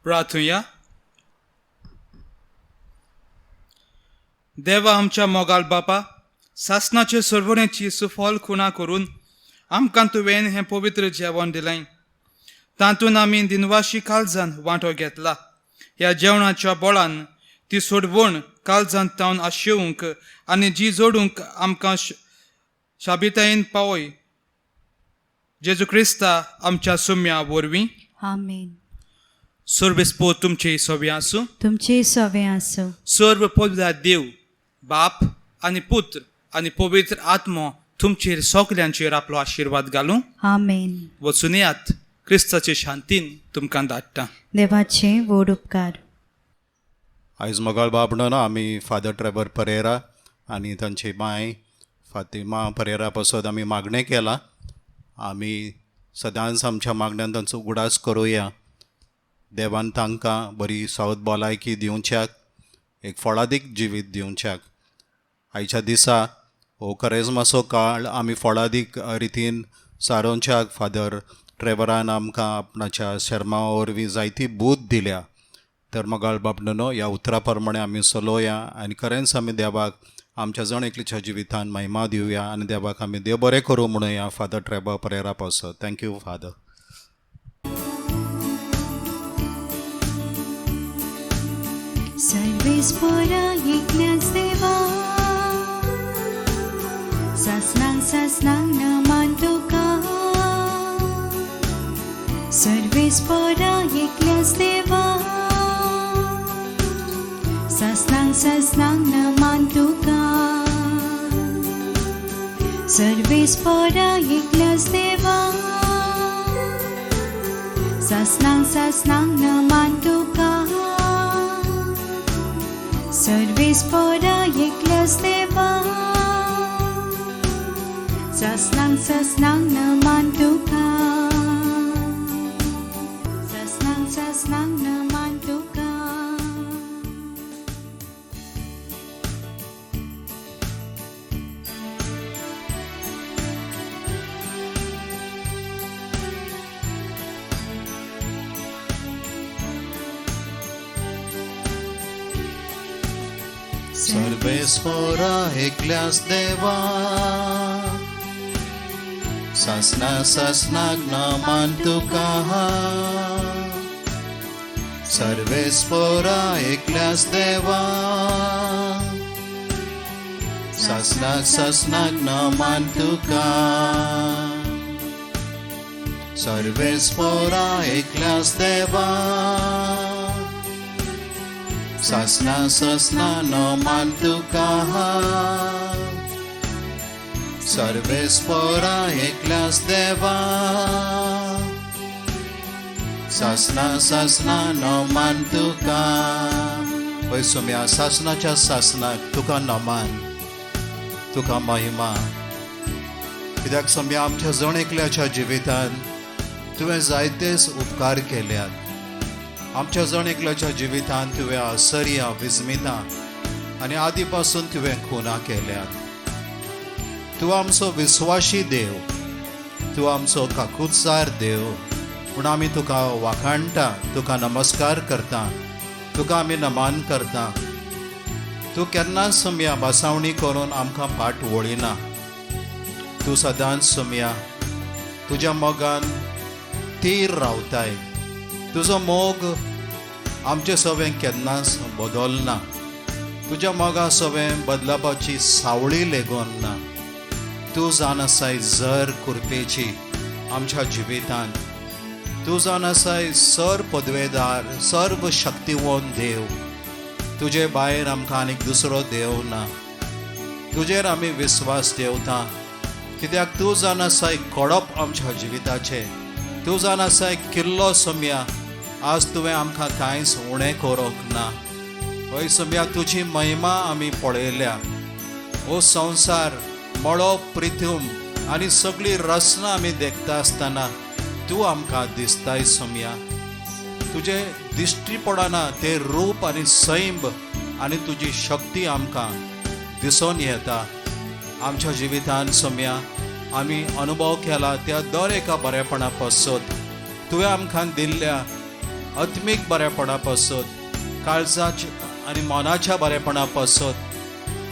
प्रार्थुया. देवा आमच्या मोगाल बापा, सासनाचे सरवणेची सुफल खुणा करून आमकां तुवें हें पवित्र जेवण दिलें. तातूंत आमी दिनवाशी काळजान वांटो घेतला. ह्या जेवणाच्या बळान ती सोडवण काळजांत तावन आशेवंक आनी जी जोडूंक आमकां शाबितायेन पावय, जेजू क्रिस्ता आमच्या सुम्या वरवीं. आमेन. सर्वेस्पोर तुमचे सवे आसूं. तुमचे सवे आसूं. सर्व पवित्र देव बाप आनी पुत्र आनी पवित्र आत्मो तुमचेर सगल्यांचेर आपलो आशिर्वाद घालूं. आमेन. वचून येयात, क्रिस्ताचे शांतीन तुमकां धाडटा. देवाचे व्हड उपकार. आयज मोगाळ बाब म्हणून आमी फादर ट्रेवर परेरा आनी तांची माय फातिमा परेरा पासत आमी मागणें केलां. आमी सदांच आमच्या मागण्यान तांचो उगडास करुया. देवान तांकां बरी सावत भलायकी दिवच्याक, एक फळादीक जिवीत दिवच्याक. आयच्या दिसा हो करेजमाचो काळ आमी फळादीक रितीन सारोवच्याक फादर ट्रेवरान आमकां आपणाच्या शर्मा वरवीं जायती बूद दिल्या. तर मोगाळ बाबडनो, ह्या उतरा प्रमाणे आमी चलोवया आनी खरेंच आमी देवाक आमच्या जण एकल्याच्या जिवितान महिमा दिवया आनी देवाक आमी देव बरें करूं म्हणुया फादर ट्रेवर परेरा पासत. Thank you father. सर्वेस्पोरा एकल्याच देवा, सासनांक सासनांक नमान तुका. सर्वेस्पोरा एकल्याच देवा, सासनांक सासनांक नमान तुका. सर्वेस्पोरा एकल्याच देवा, सासनांक सासनांक नमान तुका. सर्वेस्पोरा एकल्याच देवा, सासनांक सासनांक नमान तुका. सासनांक सासनांक नमान तुका. सर्वेस्पोरा एकल्याच देवा, सासना सासनाक नमान तुका. सर्वेस्पोरा एकल्याच देवा, सासनाक सासनाक नमान तुका. सर्वेस्पोरा एकल्याच देवा, सासना सासना नमान तुका. सर्वेस्पोरा एकल्याच देवा, सासना सासना नमान तुका. पळय सोम्या, सासनाच्या सासनाक तुका नमान, तुका महिमा. कित्याक सोम्या, आमच्या जण एकल्याच्या जिवितान तुवें जायतेच उपकार केल्यात. आमच्या जण एकल्याच्या जिवितान तुवें आसर्या विस्मितां आनी आदी पासून तुवें खुना केल्यात. तूं आमचो विस्वाशी देव, तूं आमचो काकुत्सार देव म्हूण आमी तुका वाखाणटा, तुका नमस्कार करता, तुका आमी नमान करता. तूं केन्नाच सोम्या बासावणी करून आमकां फाट वळिना. तूं सदांच सोम्या तुज्या मोगान तीर रावताय. तुजो मोग आमचे सवें केन्नाच बदलना. तुज्या मोगा सवें बदलपाची सावळी लेगून ना. तूं जाण आसाय जर कुरपेची आमच्या जिवितान. तूं जाण आसाय सर पदवेदार, सर्व शक्तिवंत देव. तुजे भायर आमकां आनीक दुसरो देव ना. तुजेर आमी विस्वास देवता, कित्याक तूं जाण आसाय कडप आमच्या जिविताचें. तूं जाण आसाय किल्लो सोम्या आज तुवें आमकां कांयच उणें करूंक ना. हय सोम्या, तुजी महिमा आमी पळयल्या. हो संवसार मळो प्रिथूम आनी सगळी रचना आमी देखता आसतना तूं आमकां दिसताय सोम्या. तुजें दिश्टी पडना तें रूप आनी सैम आनी तुजी शक्ती आमकां दिसून येता. आमच्या जिवितान सोम्या आमी अनुभव केला त्या दर एका बरेपणा पासत, तुवें आमकां दिल्ल्या आत्मीक बरेपणा पासत, काळजाच्या आनी मनाच्या बरेपणा पासत,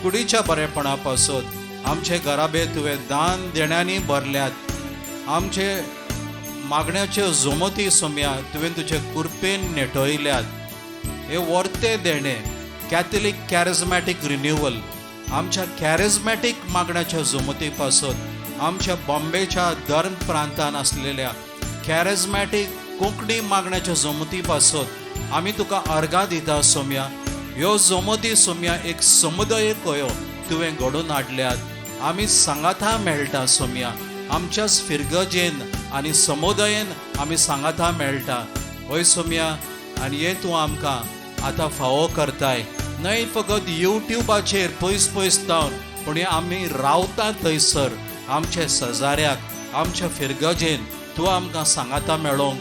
कुडीच्या बरेपणा पासत आमचे घराबे तुवें दान देण्यांनी भरल्यात. आमचे मागण्याच्यो जोमती सोम्या तुवें तुजे कुरपेन नेटयल्यात. हे वर्ते देणें कॅथलिक कॅरिजमॅटीक रिन्युवल आमच्या कॅरिजमॅटीक मागण्याच्या जोमती पासत, आमच्या बॉम्बेच्या धर्म प्रांतान आसलेल्या कॅरिजमॅटीक कोंकणी मागण्याच्या जोमती पासत आमी तुका अर्गां दिता सोम्या. ह्यो जोमती सोम्या एक समुदाय कयो तुवें घडोवन हाडल्यात. आमी सांगाता मेळटा सोम्या, आमच्याच फिरगजेन आनी समुदायेन आमी सांगाता मेळटा. हय सोम्या, आनी हे तूं आमकां आतां फावो करताय, न्हय फकत युट्यूबाचेर पयस पयस जावन, पूण आमी रावता थंयसर आमच्या शेजाऱ्याक आमच्या फिरगजेन तूं आमकां सांगाता मेळोंक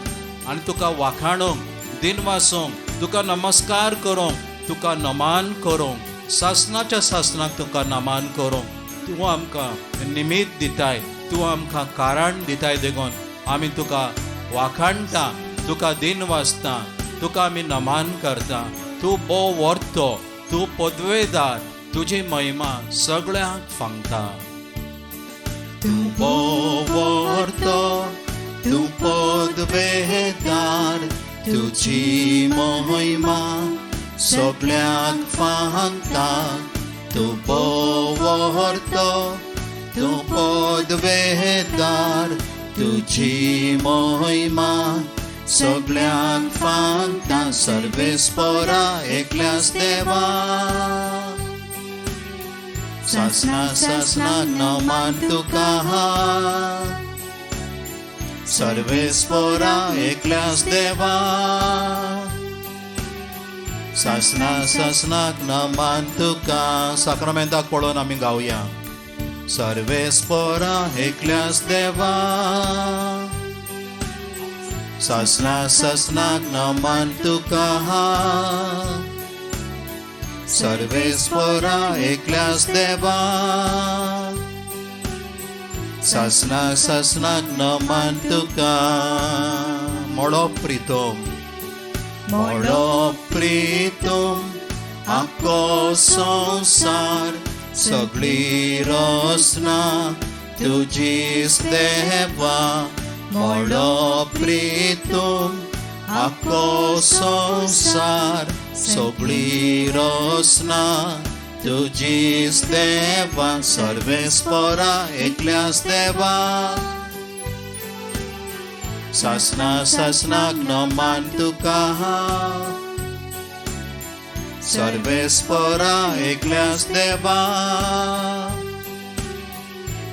आनी तुका वाखाणूंक, दिनवासूंक, तुका नमस्कार करूंक, तुका नमान करूंक, सासनाच्या सासनाक तुका नमान करूंक तूं आमकां निमीत दिताय, तूं आमकां कारण दिताय. देखून आमी तुका वाखाणटा, तुका दिनवासता, तुका आमी नमान करता. तूं भोव वर्तो, तूं पदवेदार, तुजी महिमा सगळ्यांक फांगता. तूं भोव वर्तो, तूं पदवेदार, तुजी महिमा सगळ्यांक फांगता. तूं भोव वर्तो, तूं पदवेदार, तुजी महिमा सगळ्यांक फांगता. सर्वेस्पोरा एकल्याच देवा, सासना सासनाक नमान तुका. सर्वेस्पोरा एकल्याच देवा, सासना सासनाक नमान तुका. साक्रामेंताक पळोवन आमी गावया. सर्वेस्पोरा एकल्याच देवा, सासना सासनाक नमान तुका. सर्वेस्पोरा एकल्याच देवा, सासना सासनाक नमान तुका. मोडो प्रितम, मोडो प्रितम, आखो संवसार सगळी रचना तुजीच देवा. मोडो प्रितम, आखो संवसार सगळी रचना तुजीच देवा. सर्वेस्पोरा एकल्याच देवा, सासना सासनाक नमान तुका. सर्वेस्पोरा एकल्याच देवा,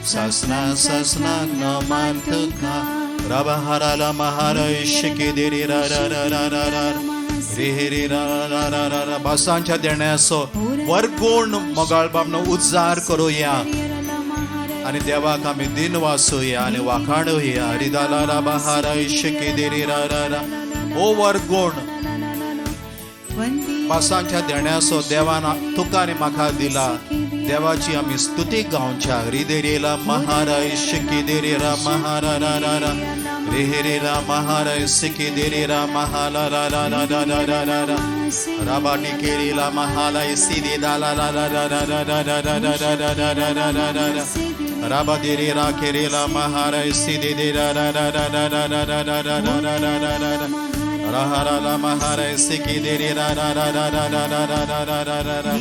सासना सासनाक नमान तुका. रबा हराला महाराय देरी रा रा रा रा रा रा रे रे रा रा रा रा रा. भासांच्या देण्याचो वरगुण मोगाळ बाबनो उज्जार करूया आनी देवाक आमी दिन वासूया आनी वाखाणुया. रिदाला रा बहाराय देरी रा रा रा. ओ वरगुण भासांच्या देण्याचो देवान तुका आनी म्हाका दिला, देवाची आमी स्तुती गावच्या. रिदेरेला महाराय शिकी रा महारा रा रा रा रे रे रा महाराय सिकी देरे रा महाला रा रा रा रा रा रा रा रा राबा टिकेरीला महालाय सिदी दाला ला ला रा रा रा रा रा रा रा रा रा रा रा रा रा रा राबा देरे रा केरेला महाराय सिदी दे रा रा रा रा रा रा रा रा रा रा रा रा रा रा रा राहरा महाराय सिकी देरे रा रा रा रा रा रा रा रा रा रा रा रा रा.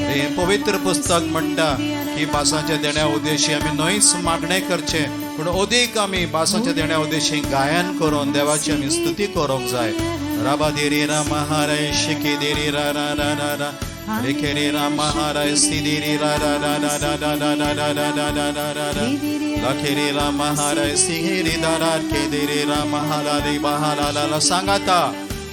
हे पवित्र पुस्तक म्हणटा की भासांच्या देण्या उद्देशी आमी न्हयच मागणें करचें, पूण अदीक आमी भासांच्या देण्या उद्देशी गायन करून देवाची आमी स्तुती करूंक जाय. राबा देरी रा महाराय शिकी देरी रा रा रा रा रा रेखे रे रा महाराय सिदेरी रा रा रा रा रा रा रा रा रा रा रा रा रा रा लखेरे रा महाराय सिहेरी दारा के देरे रा महारा रे बहाला ला ला. सांगाता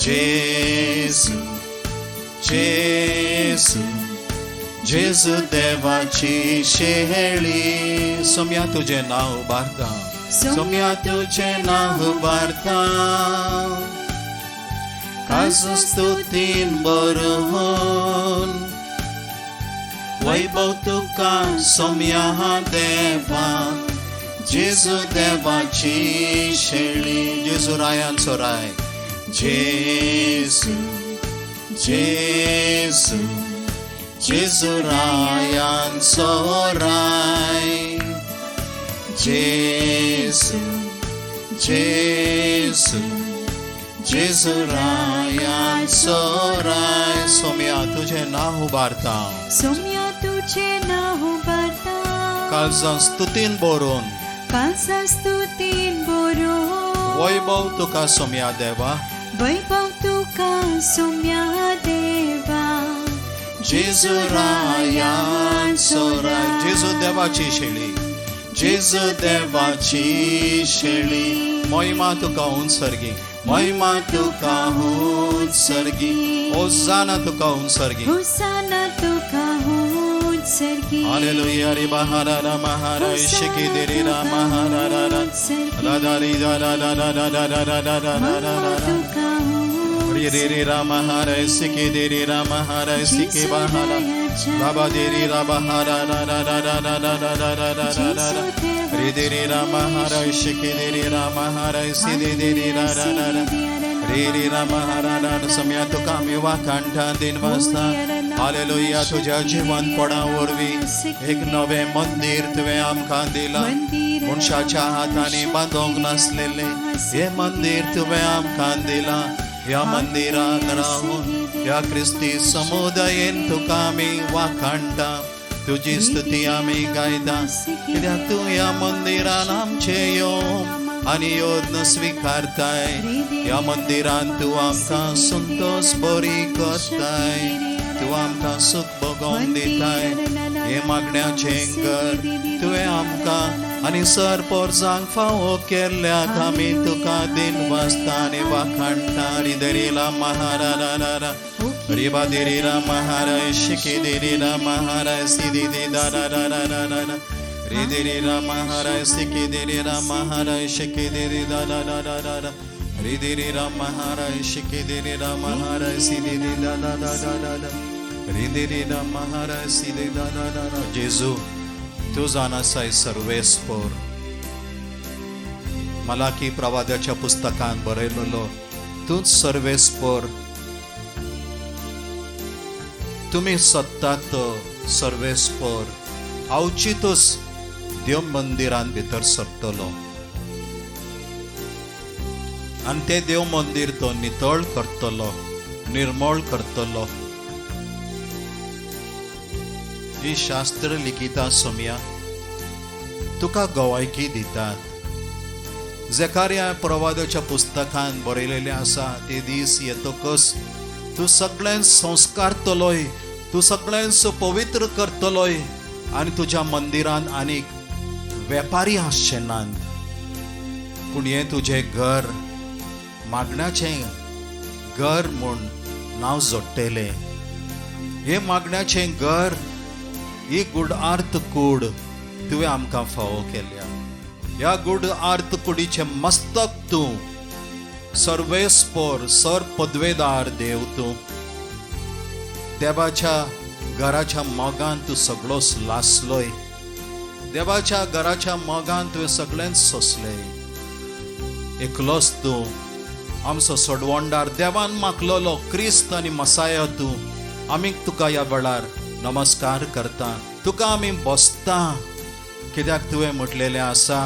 जेजू जेजू जेजू देवाची शेळी सोम्या तुजें नांव उबारता सोम्या तुजें नांव उबारता काजू स्तुतीन बरोवन वैभव तुका सोम्या देवा जेजू देवाची शेळी जेजू रायांचो राय जेजू जेजू जेजू रायांचो राय जेजू जेजू जेजू रायांचो राय सोम्या तुजें नांव उबारता सोम्या तुझे नाव उबारता काळजां स्तुतीन बरोवन कालसा स्तुतीन बरो वैभव तुका सोम्या देवा वैभव तुका सोम्या देवा जेजू रायांचो राय जेजू देवाची शेळी जेजू देवाची शेळी महिमा तुका उत्सर्गी महिमा तुका उत्सर्गी ओजाना तुका उत्सर्गी होसाना तुका उत्सर्गी हालेलुया रे बहारा रा महारा शिकी देरी रा महारा रा रा रा रा री रा रा रा रा रा रा रा रा रा रा रा रा रा तुका रे रे रे राम हरे सिके देरी राम हरे सिके बहारा बाबा देरी रा बहारा रा रा रा रा रा रा रा रा रा रा रा रा रा रे देरी राम हरे सिके देरी राम हरे सिदे देरी रा रा रा रा रे रे राम हरा रा रा सम्या तुका आमी वाखाणटा दिन वाजता हालेलुया तुज्या जिवनपणा वरवीं एक नवें मंदीर तुवें आमकां दिलां मनशाच्या हातांनी बांदूंक नासलेलें हें मंदीर तुवें आमकां दिलां ह्या मंदिरान रावून ह्या क्रिस्ती समुदायेन तुका आमी वाखाणटा तुजी स्तुती आमी गायता कित्याक तूं ह्या मंदिरान आमचें येवन आनी योद्न स्विकारताय ह्या मंदिरान तूं आमकां संतोष बरी करताय तूं आमकां सूख भोगोवन दिताय हें मागण्याचें घर तुवें आमकां आनी सर पोरसांक फावो केल्ल्याक आमी तुका दिन वाजता आनी वाखाणटा रिदरीला महारा रा रा रिबा देरी रा महारा शिकी देरी रा महारा सिदी दे दा रा रा रा रा रा रा रे देरी रा महारा सिकी देरी रा महारा शिकी देरी दा रा रा रा रा रा रे देरी रा महारा शिकी देरी रा महारा सिदी दे दा दा दा दा दा दा रे देरी रा महारा सिदी दा दा दा दा जेजू तूं जाण आसाय सर्वेस्पोर मलाकी प्रवादाच्या पुस्तकान बरयलेलो तूंच सर्वेस्पोर तुमी सत्तात सर्वेस्पोर अवचितूच देव मंदिरान भितर सरतलो आनी तें देव मंदीर तो नितळ करतलो निर्मळ करतलो ही शास्त्र लिखिता सोम्या तुका गवायकी दितात जेकार्या प्रवादाच्या पुस्तकान बरयलेलें आसा ते दीस येतकच तूं सगळ्यांक संस्कारतलोय तूं सगळ्यांक पवित्र करतलोय आनी तुज्या मंदिरान आनीक वेपारी आसचे नात पूण हें तुजें घर मागण्याचें घर म्हूण नांव जोडटेलें हें मागण्याचें घर ही गुड आर्थ कूड तुवें आमकां फावो केल्या ह्या गुड आर्थ कुडीचें मस्तक तूं सर्वेस्पोर सर पदवेदार देव तूं देवाच्या घराच्या मोगान तूं सगळोच लासलोय देवाच्या घराच्या मोगान तुवें सगळ्यांत सोंसलें एकलोच तूं आमचो सोडवणदार देवान मागलोलो क्रिस्त आनी मसाया तूं आमी तुका ह्या वेळार नमस्कार करता तुका आमी बसता कित्याक तुवें म्हटलेलें आसा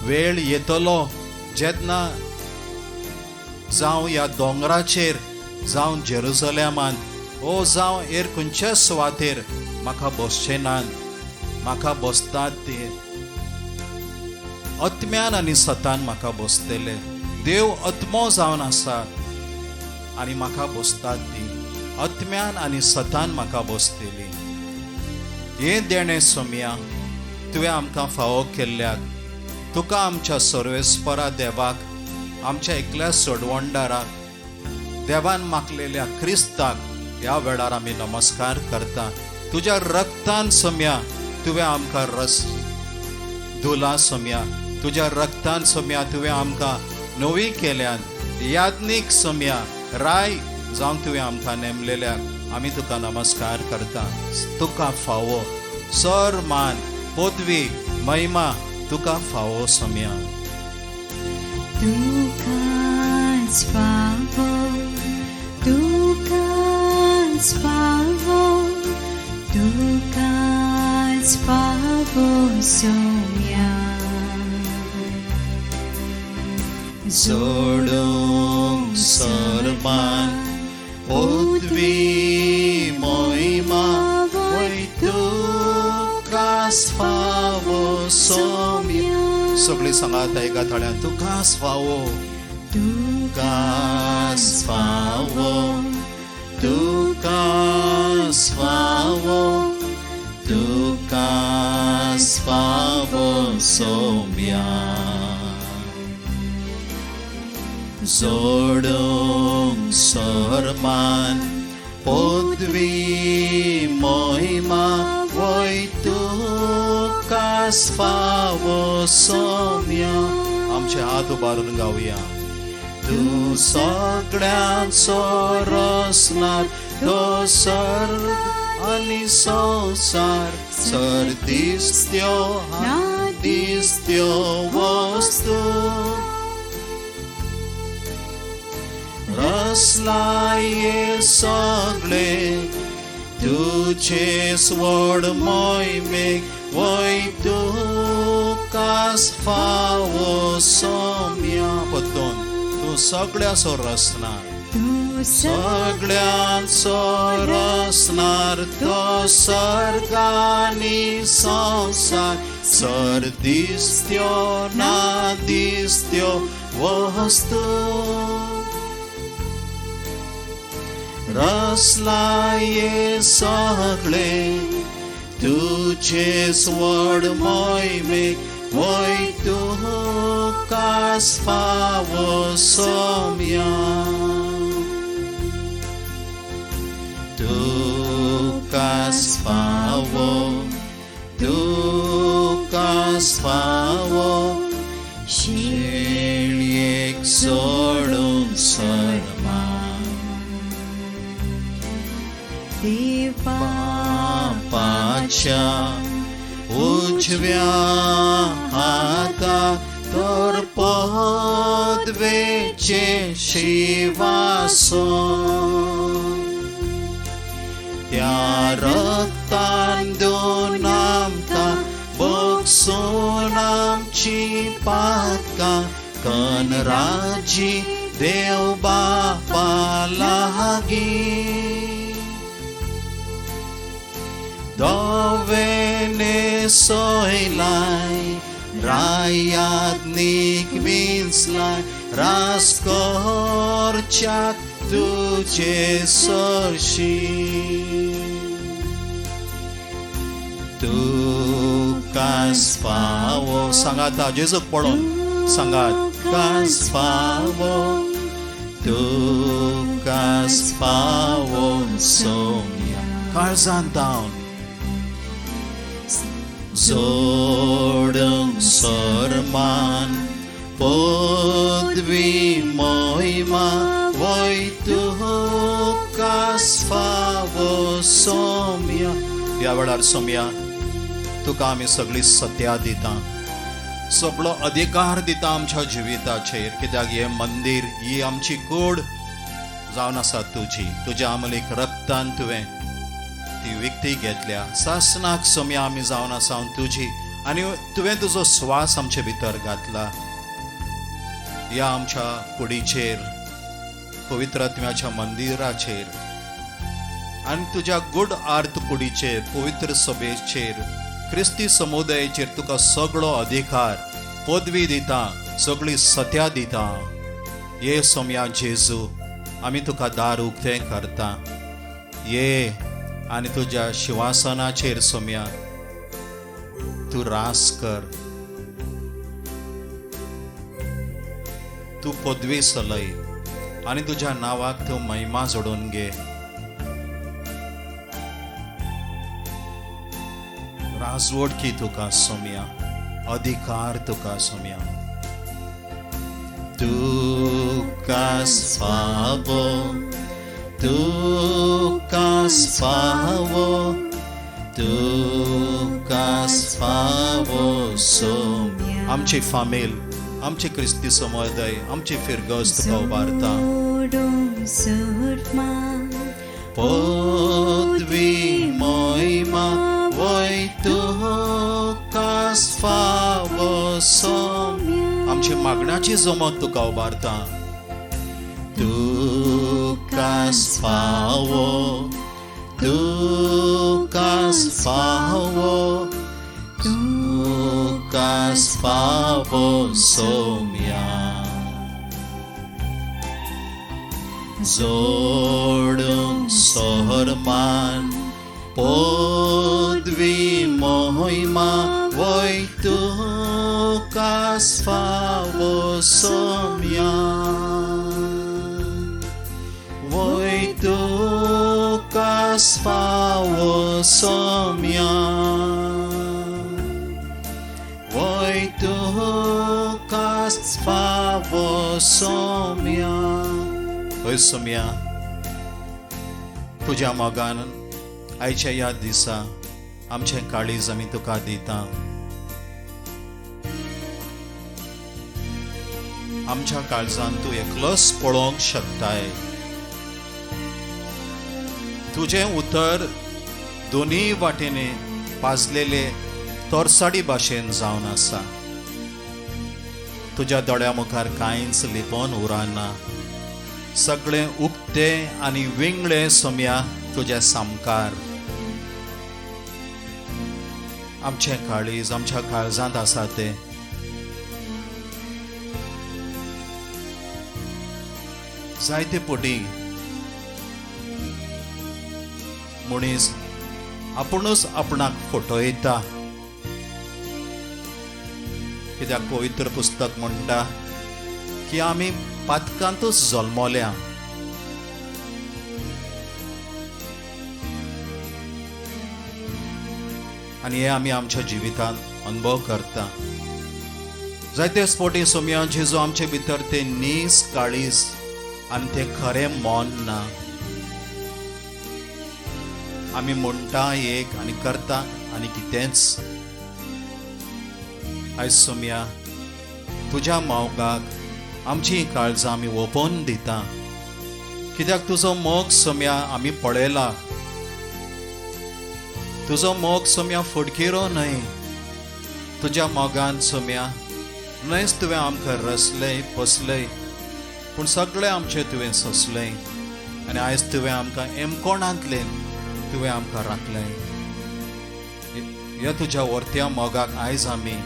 वेळ येतलो जेन्ना जावं ह्या दोंगराचेर जावं जेरुजलेमांत ओ जावं हेर खंयच्याच सुवातेर म्हाका बसचें नात म्हाका बसतात ते आत्म्यान आनी सतान म्हाका बसतले देव आत्मो जावन आसा आनी म्हाका बसतात ती आत्म्यान आनी सतान म्हाका बसतली हें देणें सोमया तुवें आमकां फावो केल्ल्याक तुका आमच्या सर्वेस्परा देवाक आमच्या एकल्या सोडवणदाराक देवान मागलेल्या क्रिस्ताक ह्या वेळार आमी नमस्कार करता. तुज्या रक्तान सोम्या तुवें आमकां रस धुला सोम्या, तुज्या रक्तान सोम्या तुवें आमकां नवी केल्यान. याज्ञीक सोम्या राय जावन तुवें आमकां नेमलेल्याक आमी तुका नमस्कार करता. तुका फावो सर मान पदवी महिमा तुका फावो सोम्या. तुकाच फावो, तुकाच फावो, तुकाच फावो सोम्या. जोडूंक सरमान पदवी महिमा वय तुकाच फावो सोम्या. सगळीं सांगात एका ताळ्यान, तुकाच फावो, तुकाच फावो, तुकाच फावो, तुकाच फावो सोम्या. जोडूंक सरमान पदवी महिमा वय तुकाच फावो सोम्या. आमचे हात उबारून गावया. तूं सगळ्यांचो रसनार तो सर्ग आनी संवसार, सर दिसत्यो ना दिसत्यो वस्तू रसलाये सगळे तुझे स्वड मोहिमेक वय तुकाच फावो सोम्या. पत्तोन तूं सगळ्याचो रसनार, तूं सगळ्यांचो रसनार तो सर्ग आनी संवसार, सर दिसत्यो ना दिसत्यो वस्तू रसलाये सगळे तुझे स्वड मोहिमेक वय तुकाच फावो सोम्या. तुकाच फावो, तुकाच फावो, शेळयेक सोडून सरमान देवा बापाच्या उजव्या हाता तर पदवेचे शिवासो, त्या रक्तान दोन आमकां बगसून आमची पातकां कनराजी देव बापा लागीं. दोवेने सोयलाय रायाज्ञीक विंचलाय रास करच्याक तुजे सरशी. तुकाच फावो सांगात जेजूक पळोवन सांगात, तुकाच फावो, तुकाच फावो सोम्या. काळजान धांवन जोडूंक सरमान पदवी महिमा वय तुकाच फावो सोम्या. ह्या वेळार सोम्या तुका आमी सगळी सत्या दिता, सगळो अधिकार दिता आमच्या जिविताचेर, कित्याक हें मंदीर ही आमची कूड जावन आसा तुजी. तुज्या आमलीक रक्तान तुवें ती विकती घेतल्या. सासनाक सोम्या आमी जावन आसा तुजी आनी तुवें तुजो स्वास आमचे भितर घातला. ह्या आमच्या कुडीचेर, पवित्र आत्म्याच्या मंदिराचेर आनी तुज्या गुड आर्थ कुडीचेर, पवित्र सभेचेर, क्रिस्ती समुदायाचेर तुका सगळो अधिकार पदवी दिता, सगळी सत्या दिता. ये सोम्या जेजू, आमी तुका दार उक्तें करता. ये आनी तुज्या शिवासनाचेर सोम्या तूं रास कर, तूं पदवी सलय. आनी तुज्या नांवाक तूं महिमा जोडून घे. राजवटकी तुका सोम्या, अधिकार तुका सोम्या. तुका फावो, तुका फावो, तुका फावो सोम्या. आमची फामील, आमची क्रिस्ती समुदाय, आमची फिरगज तुका उबारता. पदवी महिमा वय तुका फावो सोम्या. आमची मागण्याची जमत तुका उबारता. तुका फावो, तुका फावो, तुका फावो सोम्या. जोडूंक सोहरमान पदवी महिमा वय तुका फावो सोम्या. वय तुका फावो सोम्या. वय तुका फावो सोम्या. हय सोम्या, तुज्या मोगान आयच्या ह्या दिसा आमचें काळीज आमी तुका दिता. आमच्या काळजान तूं एकलोच पळोवंक शकताय. तुजें उतर दोनूय वाटेनी पाजलेले तोरसाडी भाशेन जावन आसा. तुज्या दोळ्या मुखार कांयच लिपोवन उरना. सगळें उक्तें आनी विंगळें सोम्या तुज्या सामकार. आमचें काळीज आमच्या काळजांत आसा तें जायते पटी मनीस आपुणूच आपणाक फटयता. कित्याक पवित्र पुस्तक म्हणटा की आमी पातकांतूच जल्मल्या. आनी हे आमी आमच्या जिवितांत अनुभव करता. जायते स्पोटी सोम्या जेजू आमचे भितर ते नीस काळीज आनी तें खरें मन ना. आमी म्हणटा एक आनी करता आनी कितेंच. आयज सोम्या तुज्या मोगाक आमची काळजां आमी ओपोवन दिता. कित्याक तुजो मोग सोम्या आमी पळयला. तुजो मोग सोम्या फटकिरो न्हय. तुज्या मोगान सोम्या न्हयच तुवें आमकां रसलें पसलें, पूण सगळें आमचें तुवें सोंसलें आनी आयज तुवें आमकां एमकोणांतलें तुवें आमकां राखलें. ह्या तुज्या वर्त्या मोगाक आयज आमी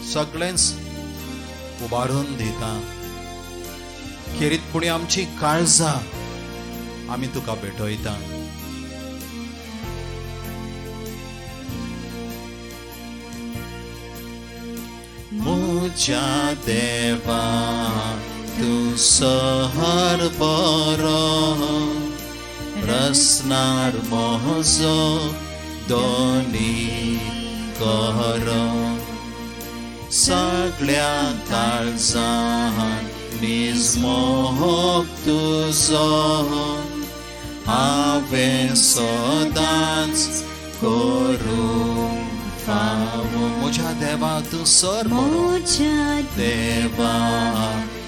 सगळेंच उबारून दिता. खेरीतपणी आमची काळजां आमी तुका भेटयता. म्हज्या देवा तूं सहर बरो, रसनार म्हजो दोनी कर. सगळ्या काळजान नीज मोग तुजो हांवें सदांच करूंक फावो. म्हज्या देवा तूं सर बरो, देवा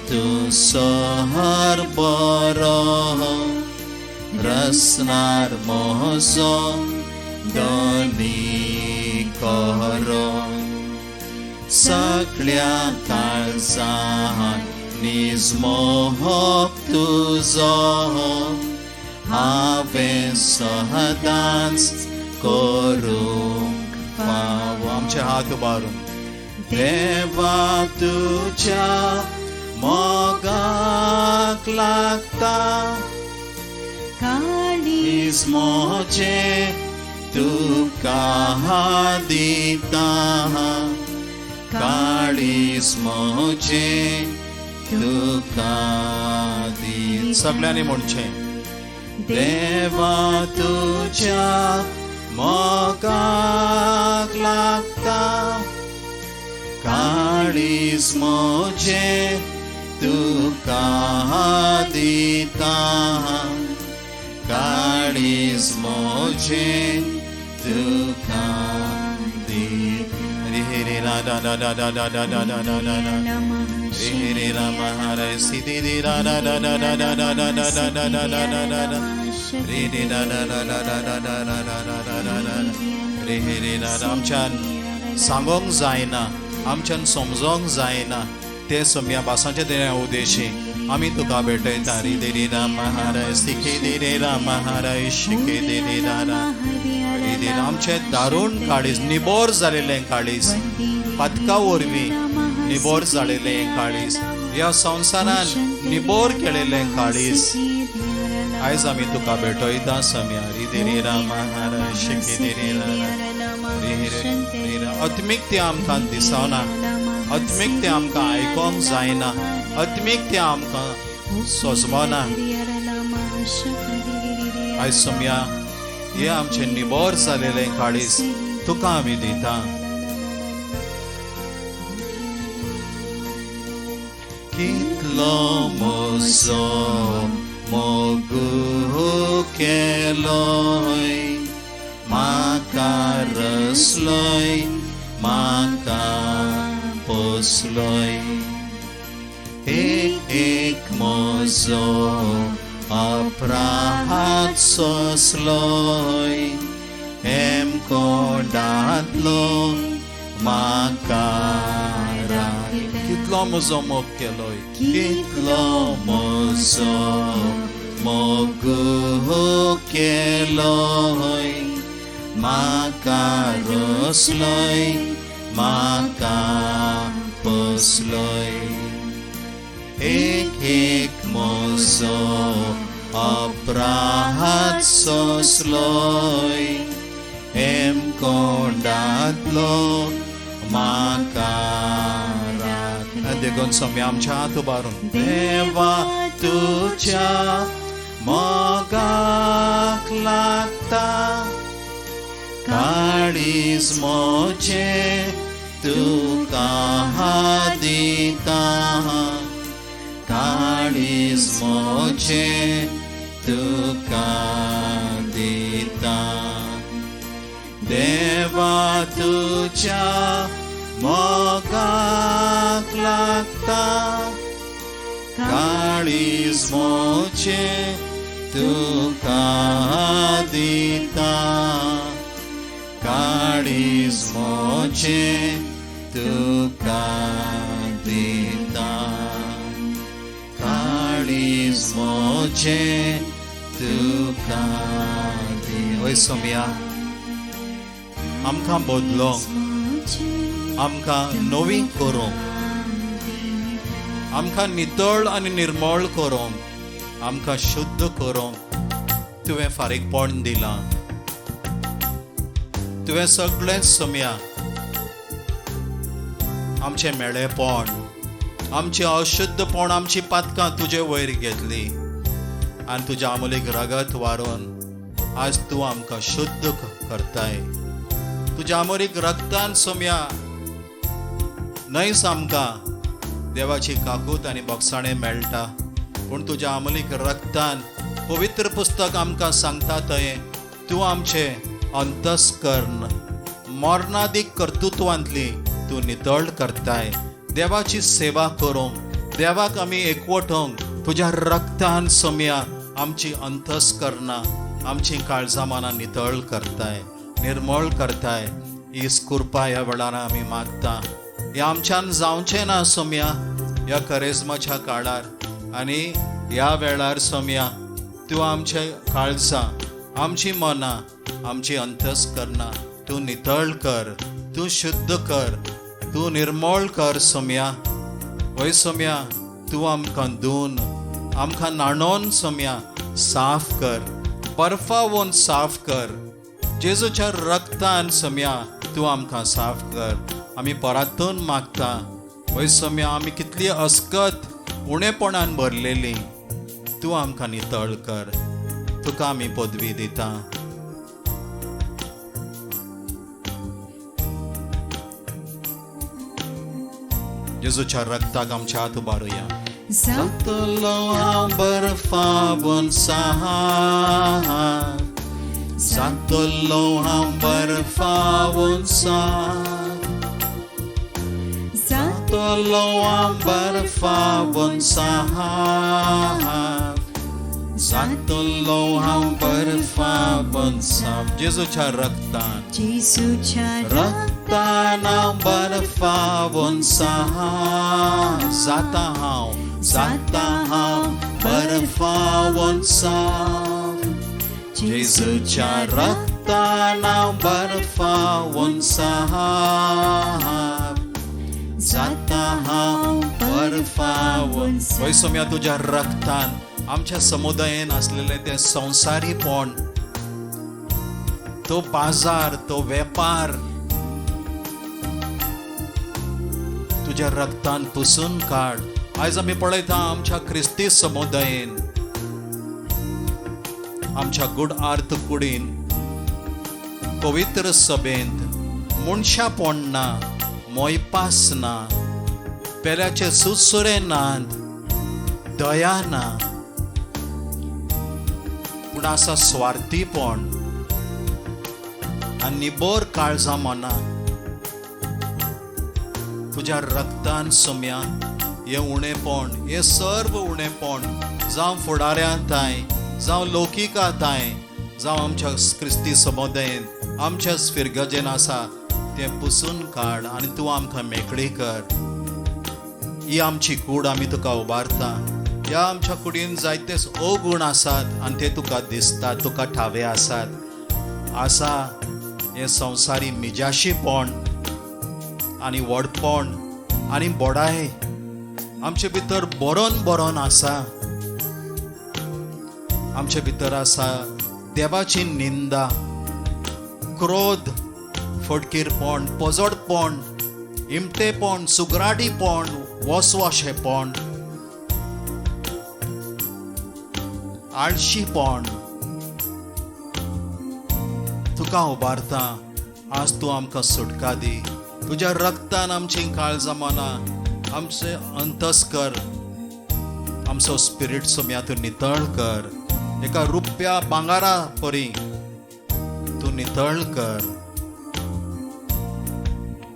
तूं सहर बरो, रसनार म्हजो दोनी कर. सगळ्या काळजान नीज मोग तुजो हांवें सदांच करूंक फावो. आमचे हात उबारून देवा तुज्या मोगाक लागता काळीज म्हजें तुका दिता. काळीज म्हजें तुका दी. सगळ्यांनी म्हणचें, देवा तुज्या मोगाक लागता काळीज म्हजें तुका दिता, काळीज म्हजें तुका दिता. रे रे रा रा रा रा रा रा रा रा रा रा रा. रे रे राम हरे सिद्धि रे रा रा रा रा रा रा रा रा रा रा रा रा रा रा रा. रे रे रा रा रा रा रा रा रा रा रा रा रा रा रा. रे रे रा रा. आमच्यान सांगोंक जायना, आमच्यान समजोंक जायना ते सम्या भासांचे ते उद्देशी आमी तुका भेटयता. रे रे राम हरे सिखे दे रे राम हरे शिके दे रे रा रा. रे रे. आमचें दारूण काळीज, निबोर जालेलें काळीज, पातका वरवीं निबोर जालेलें काळीज, ह्या संवसारान निबोर केलेलें काळीज आयज आमी तुका भेटयता सम्या. रे रे राम हरे शिके दे रे रा रा. रे रे रे रा. आत्मीक तें आमकां दिसना, आत्मीक तें आमकां आयकोंक जायना, आत्मीक तें आमकां सोजमना. आयज सोम्या हे आमचें निबोर जालेलें काळीज तुका आमी दिता. कितलो म्हजो मोगू केलोय, म्हाका रसलोय, म्हाका पोसलोय. एक एक म्हजो अपराध सोंसलोय, हेमकोंडांतलो म्हाका राख. कितलो म्हजो मोग केलोय, कितलो म्हजो मोग केलोय, म्हाका रसलोय, म्हाका पोसलोय. एक एक म्हजो अपराध सोंसलोय, हेमकोंडांतलो म्हाका राख. देखून स्वामी आमच्या हात उबारून, देवा तुज्या मोगाक लागता काळीज म्हजें तुका दिता, काळीज म्हजें तुका दिता. देवा तुज्या मोगाक लागता काळीज म्हजें तुका दिता, काळीज म्हजें तुका दिता, काळीज म्हजें तुका दी. वय सोम्या, आमकां बदलोंक, आमकां नवी करूंक, आमकां नितळ आनी निर्मळ करूंक, आमकां शुद्ध करूंक तुवें फारीकपण दिलां. तुवें सगळें सोम्या आमचें मेळेपण, आमचें अशुद्धपण, आमची पातकां तुजे वयर घेतली आनी तुज्या आमोलीक रगत वारोवन आज तूं आमकां शुद्ध करताय. तुज्या आमोरीक रगतान सोम्या न्हयच आमकां देवाची काकूत आनी बोगसाणें मेळटा, पूण तुज्या आमोलीक रगतान पवित्र पुस्तक आमकां सांगता थंय तूं आमचें अंतस्कर्ण मरणादीक कर्तृत्वांतली तूं नितळ करताय. देवाची सेवा करूंक, देवाक आमी एकवटोवंक तुज्या रगतान सोम्या आमची अंतस्कर्णां, आमची काळजां मनां नितळ करताय, निर्मळ करताय. ही कृपा ह्या वेळार आमी मागता. हें आमच्यान जावचें ना सोम्या ह्या करेजमाच्या काळार आनी ह्या वेळार सोम्या तूं आमचे काळजां, आमची मनां, आमची अंतस्कर्णां तूं नितळ कर, तूं शुद्ध कर, तूं निर्मळ कर सोम्या. वय सोम्या तूं आमकां धुवन, आमकां न्हाणोवन सोम्या साफ कर, बर्फावोन साफ कर. जेजूच्या रगतान सोम्या तूं आमकां साफ कर. आमी परातून मागता वय सोम्या, आमी कितली अस्कत उणेपणान भरलेली तूं आमकां नितळ कर. तुका आमी पदवी दिता. जेजूच्या रक्ताक आमच्या हात उबारुया. जातलो हांव बर्फावन साप, जातलो हांव बर्फावन साप, जातलो हांव बर्फावन साप, जातलो हांव बर्फावन साप. जेजूच्या रक्तान, जेजूच्या रक्तान हांव बर्फावन साप, जाता हांव, जाता हांव बर्फावन साप, जेजूच्या रक्तान हांव बर्फावन साप, जाता हांव बर्फावन. वय सोम्या, तुज्या रक्तान आमच्या समुदायेन आसलेलें तें संवसारीपण, तो बाजार, तो वेपार तुज्या रक्तान पुसून काड. आयज आमी पळयता आमच्या क्रिस्ती समुदायेन, आमच्या गुड आर्थ कुडीन, पवित्र सभेंत मनशापण ना, मोयपास ना, पेल्याचे सुसुरे नात, दया ना, पूण आसा स्वार्थीपण आनी निबर काळजां मना. तुज्या रक्तान सोम्या हें उणेपण, हें सर्व उणेपण, जावं फुडाऱ्यां थांय, जावं लौकिका थांय, जावं आमच्या क्रिस्ती समुदायेन, आमच्या फिरगजेन आसा तें पुसून काड आनी तूं आमकां मेकळी कर. ही आमची कूड आमी तुका उबारता. ह्या आमच्या कुडीन जायते अवगूण आसात आनी ते तुका दिसतात, तुका ठावे आसात. आसा हें संवसारी मिजाशीपण आनी व्हडपण आनी बोडाय आमचे भितर बरोन बरोन आसा. आमचे भितर आसा देवाची निंदा, क्रोध, फटकीरपण, पोजडपण, इमटेपण, सुगराडीपण, वसवाशेपण, आळशीपण. तुका उबारता आज, तूं आमकां सुटका दी. तुज्या रक्तान आमची काळजां मनां, आमचें अंतस कर, आमचो स्पिरीट सोम्या तूं नितळ कर. एका रुप्या भांगारा परी तूं नितळ कर.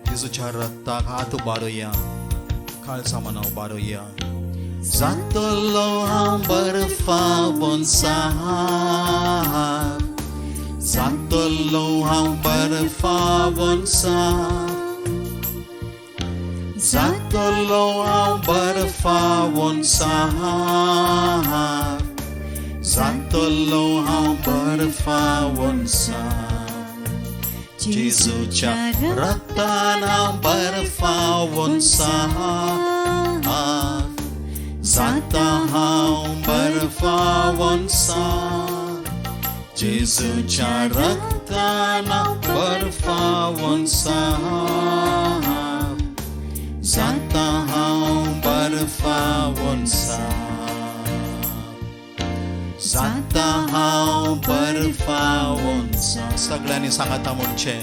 जेजूच्या रक्ताक हात उबारुया, काळजां मनां उबारुया. जातलो हांव बर्फावन साप, जातलो हांव बर्फावन साप, जातलो हांव बर्फावन साप, जातलो हांव बर्फावन साप, जेजूच्या रक्तान हांव बर्फावन साप, जाता हांव बर्फावन साप, जेजूच्या रक्तान हांव बर्फावन साप, जाता हांव बर्फावन साप, जाता हांव बर्फावन साप. सगळ्यांनी सांगाता म्हणचें,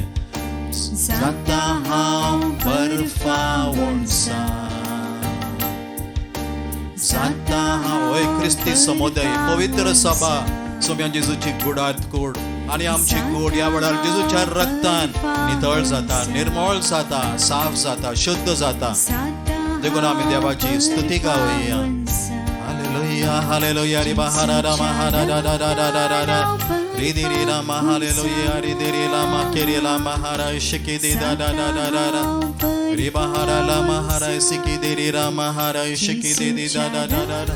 जाता हांव बर्फावन साप, जाता हांव. होय क्रिस्ती समुदाय, पवित्र सभा, सोम्या जेजूची गुडात कूड आनी आमची कूड ह्या वेळार जेजूच्या रक्तान नितळ जाता, निर्मळ जाता, साफ जाता, शुद्ध जाता. देखून आमी देवाची स्तुती गावया. हालेलुया, हालेलुया, रि बहारा रामा हारा रा रा रा रा रा रा रि दि रि रामा, हालेलुया, रि दि रि लामा केरि लामा हारा शिकी दि दा दा दा दा दा रा रि बहारा लामा हारा सिकी दि रि रामा हारा शिकी दि दि दा दा दा दा रा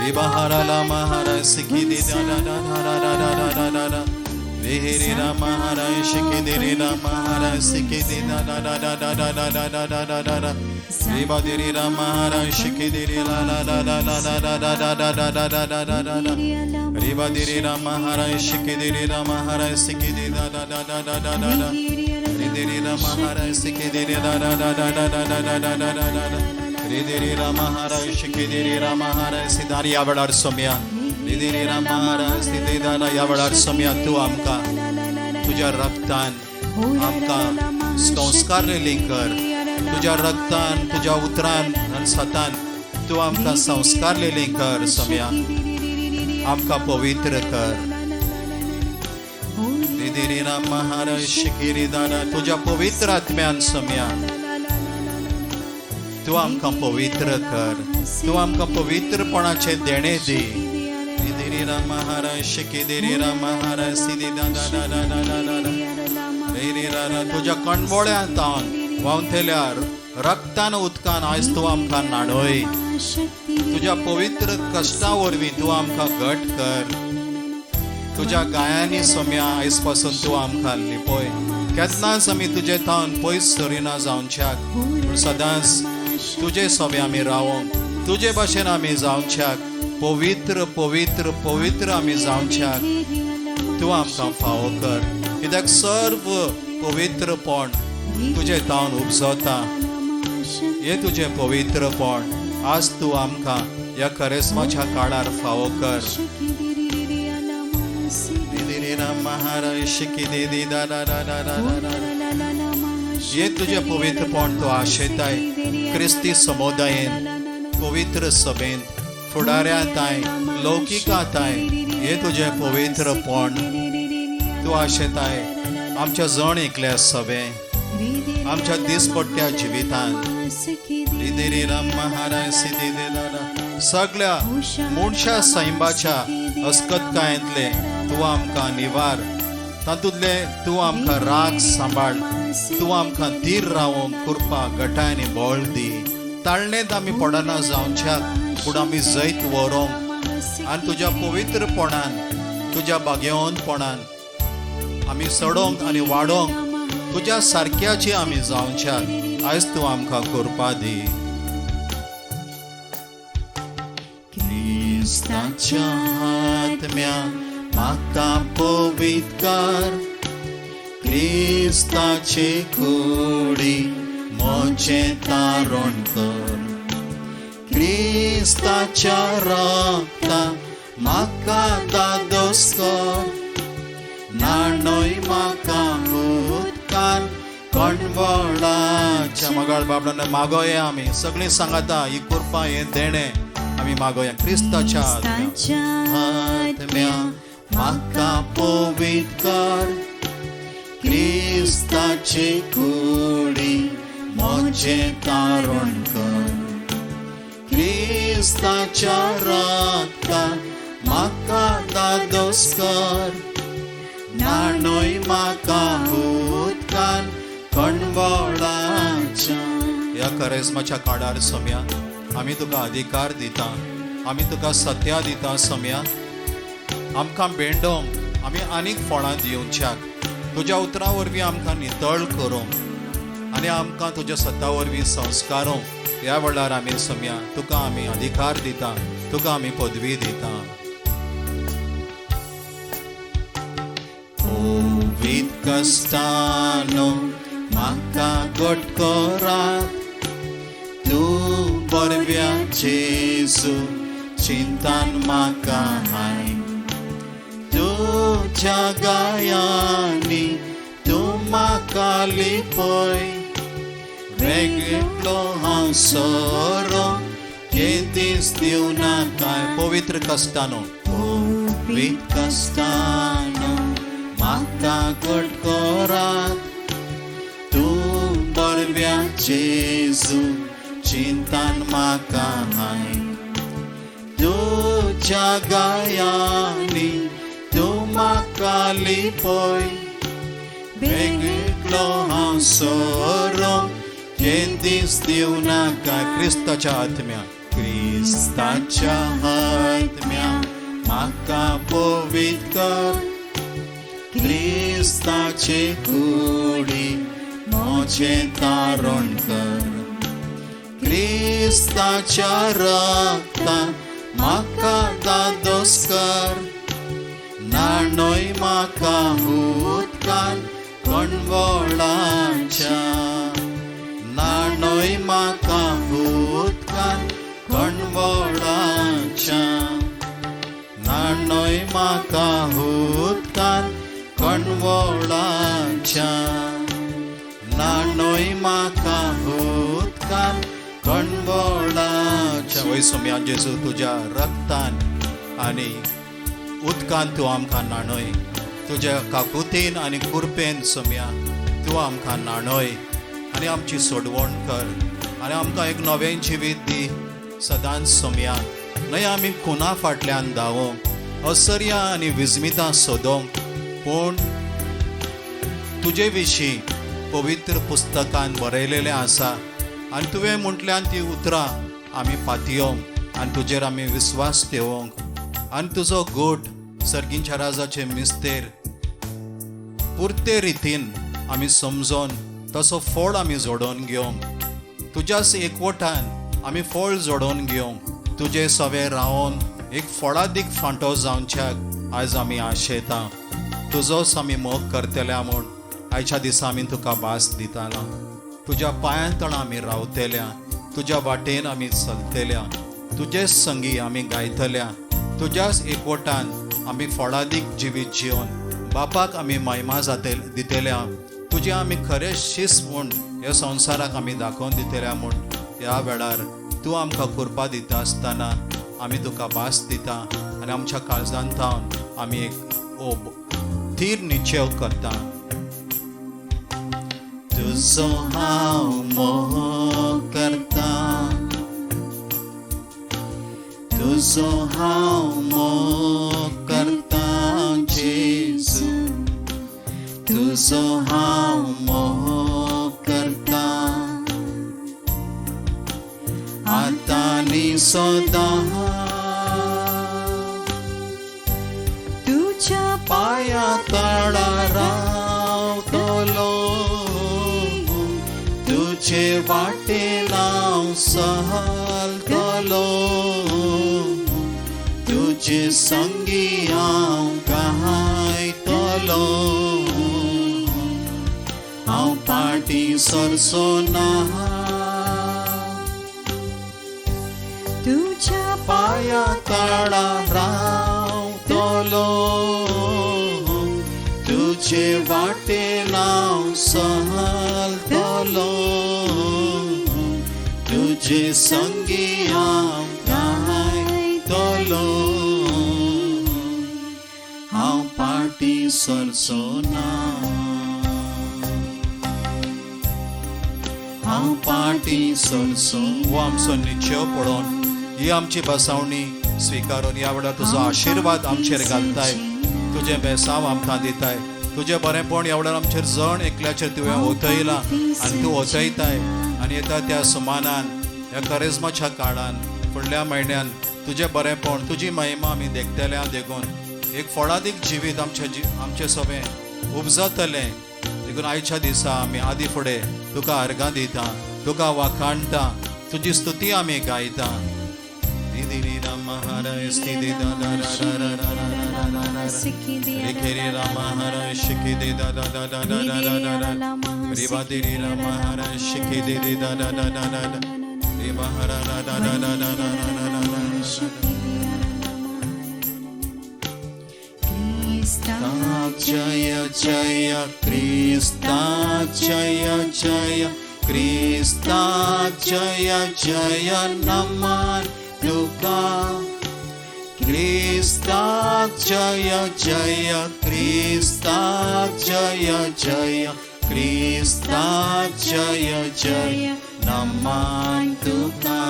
रि बहारा लामा हारा सिकी दि दा दा दा दा दा दा दा दा दा दा रि रि रामा हारा शिकी दि रि रामा हारा सिकी दि दा दा दा दा दा दा दा दा दा दा दा दा रि बा दि रि रामा हारा शिकी दि रि ला ला ला ला ला ला ला ला ला ला ला ला ला ला ला ला रि बा दि रि रामा हारा शिकी दि रि रामा हारा सिकी दि दा दा दा दा दा दा दा दा रि दि रि रामा हारा सिकी दि रि दा दा दा दा दा दा दा दा दा दा दा दा रिदिरी रामहारा शिकिदिरी रामहारा सिदार ह्या वेळार सोम्या रिदिरी रामहारा सिदिदारा ह्या वेळार सोम्या तूं आमकां तुज्या रक्तान आमकां संस्कार कर. तुज्या रक्तान, तुज्या उतरान आनी सतान तूं आमकां संस्कार कर सोम्या, आमकां पवित्र कर. रिदिरी रामहारा शिकिरिदारा तुज्या पवित्र आत्म्यान सोम्या तूं आमकां पवित्र कर. तूं आमकां पवित्रपणाचें देणें दी. रिदिरी रामहारा शिकिदिरी रामहारा सिदी दा दा दा दा दा दा दा रे रा रा तुज्या कणबोळ्यान तावन व्हांवतेल्या रक्तान उदकान आयज तूं आमकां न्हाणय. तुज्या पवित्र कश्टा वरवीं तूं आमकां घट कर. तुज्या गायांनी सोम्या आयज पासून तूं आमकां लिपय. केन्नाच आमी तुजे थावन पयस सरिना जावच्याक, पूण सदांच तुजे सोबे आमी रावोंक, तुजे भाशेन आमी जावच्याक, पवित्र पवित्र पवित्र आमी जावच्याक तूं आमकां फावो कर. कित्याक सर्व पवित्रपण तुजें तावन उपजता. हें तुजें पवित्रपण आज तूं आमकां ह्या करेस्माच्या काळार फावो कर. हे तुजें पवित्रपण तूं आशेताय क्रिस्ती समुदायेन, पवित्र सभेन, फुडाऱ्यांताय, लौकिकाताय. हे तुजें पवित्रपण तूं आशेताय आमच्या जण एकल्या सभे, आमच्या दिसपट्ट्या जिवितान. सगळ्या मनशा सैंबाच्या अस्कतकायेंतले तूं आमकां निवार, तातूंतले तूं आमकां राग सांबाळ, तूं आमकां धीर रावोंक कृपा गटाय आनी बळ दी. ताळणेंत आमी पडना जावच्याक, पूण आमी जैत व्हरोंक आनी तुज्या पवित्रपणान, तुज्या भाग्यवंतपणान आमी सडोंक आनी वाडोंक तुज्या सारक्याची आमी जावच्याक आयज तूं आमकां कृपा दी. क्रिस्ताच्या आत्म्या म्हाका पवित्र कर, क्रिस्ताचे कुडी म्हजें तारण कर. क्रिस्ताच्या रक्ता म्हाका दादोस कर, न्हाणय म्हाका उदकान कणबोळाच्या. मगाळ बाबडान मागोया आमी सगळीं सांगाता ही कृपा, हें देणें आमी मागोया. क्रिस्ताच्या आत्म्या म्हाका पवित्र कर, क्रिस्ताचे कुडी म्हजें तारण कर. क्रिस्ताच्या रक्ता म्हाका दादोस कर, न्हाणय म्हाका उदकान कणबोळाच्या. ह्या करेस्माच्या काळार सोम्या आमी तुका अधिकार दिता, आमी तुका सत्या दिता सोम्या. आमकां बेंडोंक आमी आनीक फळां दिवच्याक तुज्या उतरां वरवीं आमकां नितळ करूंक आनी आमकां तुज्या सता वरवीं संस्कारूंक ह्या वेळार आमी सोम्या तुका आमी अधिकार दिता, तुका आमी पदवी दिता. पवित्र कश्टानो म्हाका घट करात, तूं बरव्या जेजू चिंतान म्हाका हाय. तुज्या गायांनी तूं म्हाका लिपय, वेगळो हांव सोरो हे दीस दिवं नाकाय. पवित्र कश्टानो, पवित्र कश्टानो म्हाका घट करात, तूं बरव्या जेजू चिंतान म्हाका हाय. तुज्या गायांनी तूं म्हाका लिपय, वेगळो हांव सोरो हे दीस दिवं नाका. क्रिस्ताच्या आत्म्या, क्रिस्ताच्या आत्म्या म्हाका पवित्र कर, क्रिस्ताचे कुडी म्हजें तारण कर. क्रिस्ताच्या रक्ता म्हाका दादोस कर, न्हाणय म्हाका उदकान कणबोळाच्या. न्हाणय म्हाका उदकान कणवळाच्या न्हाणय म्हाका उदकान कणवळाच्या न्हाणय म्हाका उदकान कणवळाच्या. वय सोम्या जेजू, तुज्या रक्तान आनी उदकान तूं आमकां न्हाणय. तुज्या काकुतीन आनी कुरपेन सोम्या तूं आमकां न्हाणय आनी आमची सोडवण कर आनी आमकां एक नवें जिवीत दी सदांच सोम्या. न्हय आमी खुना फाटल्यान धांवोंक, असर्या आनी विस्मितां सोदोंक, पूण तुजे विशीं पवित्र पुस्तकान बरयलेलें आसा आनी तुवें म्हटल्यान ती उतरां आमी पातयोंक आनी तुजेर आमी विस्वास ठेवोंक आनी तुजो गोट सर्गींच्या राजाचे मिस्तेर पुरते रितीन आमी समजोन तसो फळ आमी जोडोवन घेवंक, तुज्याच एकवटान आमी फळ जोडोवन घेवंक, तुजे सवे रावन एक फळादीक फांटो जावच्याक आयज आमी आशेता. तुजोच आमी मोग करतल्या म्हूण आयच्या दिसा आमी तुका भास दिताला. तुज्या पांयां तळा आमी रावतल्या, तुज्या वाटेन आमी चलतल्या, तुजेच संगी आमी गायतल्या, तुज्याच एकवटान आमी फळादीक जिवीत जिवन बापाक आमी महिमा जाते दितल्या. तुजें आमी खरें शिस्त म्हूण ह्या संवसाराक आमी दाखोवन दितल्या म्हूण ह्या वेळार तूं आमकां कृपा दिता आसतना आमी तुका भास दिता आनी आमच्या काळजान थावन आमी एक ओब थीर निश्चेव करता. तुजो हांव मोग करता, तुजो हांव मोग करता जेजू, तुजो हांव मोग करता आतां आनी सदां. तुज्या पांया तळा रावतलो, तुजे वाटेन हांव चलतलो, तुजे संगी हांव गायतलो, हांव फाटीं सरचो ना. तुज्या पांया तळा रावतलो, तुजे वाटेन हांव चलतलो, तुजे संगी हांव गायतलो, हांव फाटीं सरचो ना, हांव फाटीं सरचो. हो आमचो निश्चय पळोवन ही आमची बसावणी स्विकारून ह्या वेळार तुजो आशिर्वाद आमचेर घालताय, तुजें बेसांव आमकां दिताय, तुजें बरेंपण ह्या वेळार आमचेर जण एकल्याचेर तुवें ओतयलां आनी तूं ओतयताय. आनी येता त्या सुमानान ह्या करेजमाच्या काळान फुडल्या म्हयन्यान तुजें बरेंपण तुजी महिमा आमी देखतल्या देखून एक फळादीक जिवीत आमचे सवें उपजतलें. देखून आयच्या दिसा आमी आदी फुडें तुका अर्गां दिता, तुका वाखाणटा, तुजी स्तुती आमी गायता. जय जय क्रिस्ता, जय जय क्रिस्ता, जय जय नमन तुका क्रिस्ता, जय जय क्रिस्ता, जय जय क्रिस्ता, जय जय नमन तुका.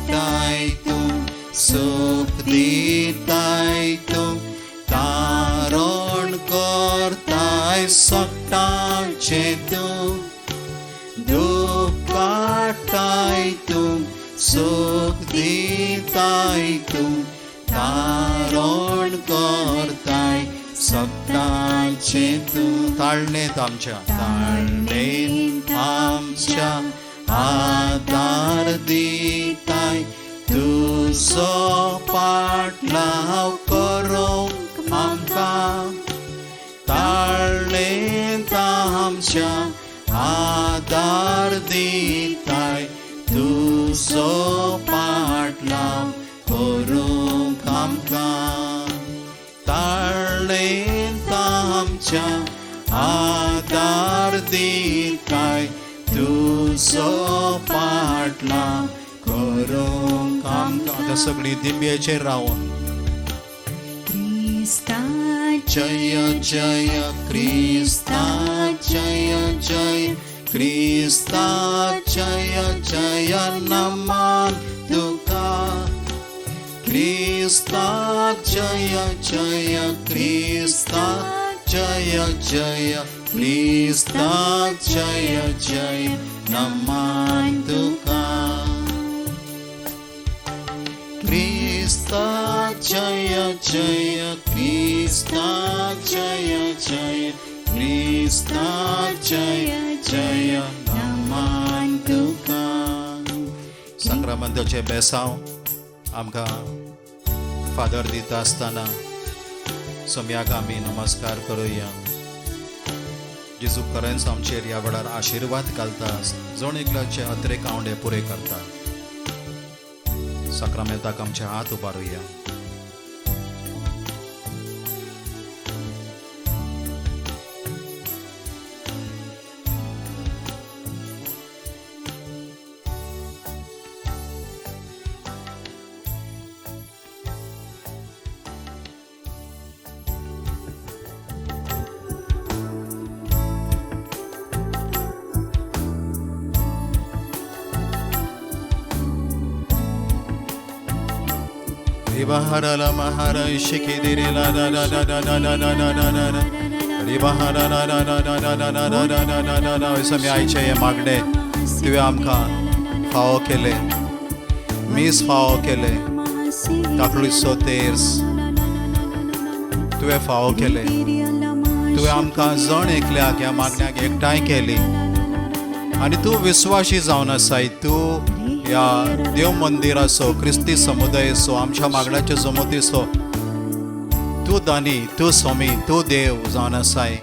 ताय तूं सुख दिताय, तूं तारण करताय सगटांचें, तूं दुख काडटाय, तूं सुख दिताय, तूं तारण करताय सगटांचें. तूं ताळणेंत आमच्या, ताळणेंत आमच्या आदार दिताय, तुजो पाटलाव करूंक आमकां, ताळणेंत आमच्या आदार दिताय, तुजो ताळणेंत आमच्या आदार दिताय तुजो पाटला करूंक आमकां. आतां सगळीं दिंब्याचेर रावन क्रिस्ता जय जय क्रिस्ता जय जय क्रिस्ता जय जय नमान तुका. क्रिस्ता जय जय क्रिस्ता जय जय क्रिस्ता जय जय नमान तुका. क्रिस्ता जय जय क्रिस्ता जय जय क्रिस्ता जय जय नमान तुका. संक्रामंताचें बेसांव आमकां फादर दिता आसतना सम्याक आमी नमस्कार करुया. जेजू खरेंच आमचेर ह्या वेळार आशिर्वाद घालता, जण एकल्याचे अत्रेक आंवडे पुरे करता. साक्रामेंताक आमचे हात उबारुया. Ribahara mahara shikidiri la la la la la la la la la la la. Ribahara la la la la la la la la la la la la. समी आयचे हे मागणे तुवें आमकां फावो केले, मीस फावो केले, ताकळीचो तेर्स तुवें फावो केले. तुवें आमकां जण एकल्याक ह्या मागण्याक एकठांय केली आनी तूं विस्वाशी जावन आसाय. तूं ह्या देव मंदिराचो, क्रिस्ती समुदायेचो, आमच्या मागण्याचे जमतीचो तूं दानी, तूं स्वामी, तूं देव जावन आसाय,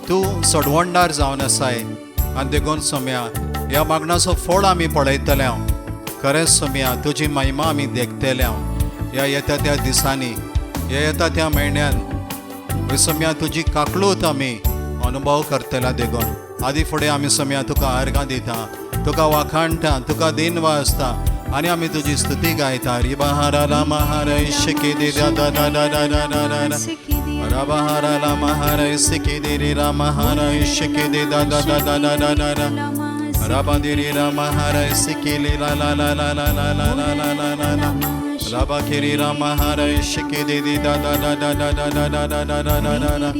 तूं सडवणदार जावन आसाय. आनी देखून सोम्या ह्या मागण्याचो फळ आमी पळयतले. खरेंच सोम्या तुजी महिमा आमी देखतले ह्या येता त्या दिसांनी, ह्या येता त्या म्हयन्यान. सोम्या तुजी काकलूत आमी अनुभव करतले. देखून आदी फुडें आमी सोम्या तुका अर्गां दिता, तुका वाखाणटा, तुका दिन वाजता आनी आमी तुजी स्तुती गायता. रिबाहारा लामाहारा शिकी दे दा दा दा दा दा दा दा दा. राबाहारा लामाहारा शिकी दे रे रामाहारा शिकी दे दा दा दा दा दा दा दा दा. राबा दे रे रामाहारा शिकी ले ला ला ला ला ला ला ला ला ला ला ला ला. राबा के रे रामाहारा शिकी दे दे दा दा दा दा दा दा दा दा दा दा दा दा दा.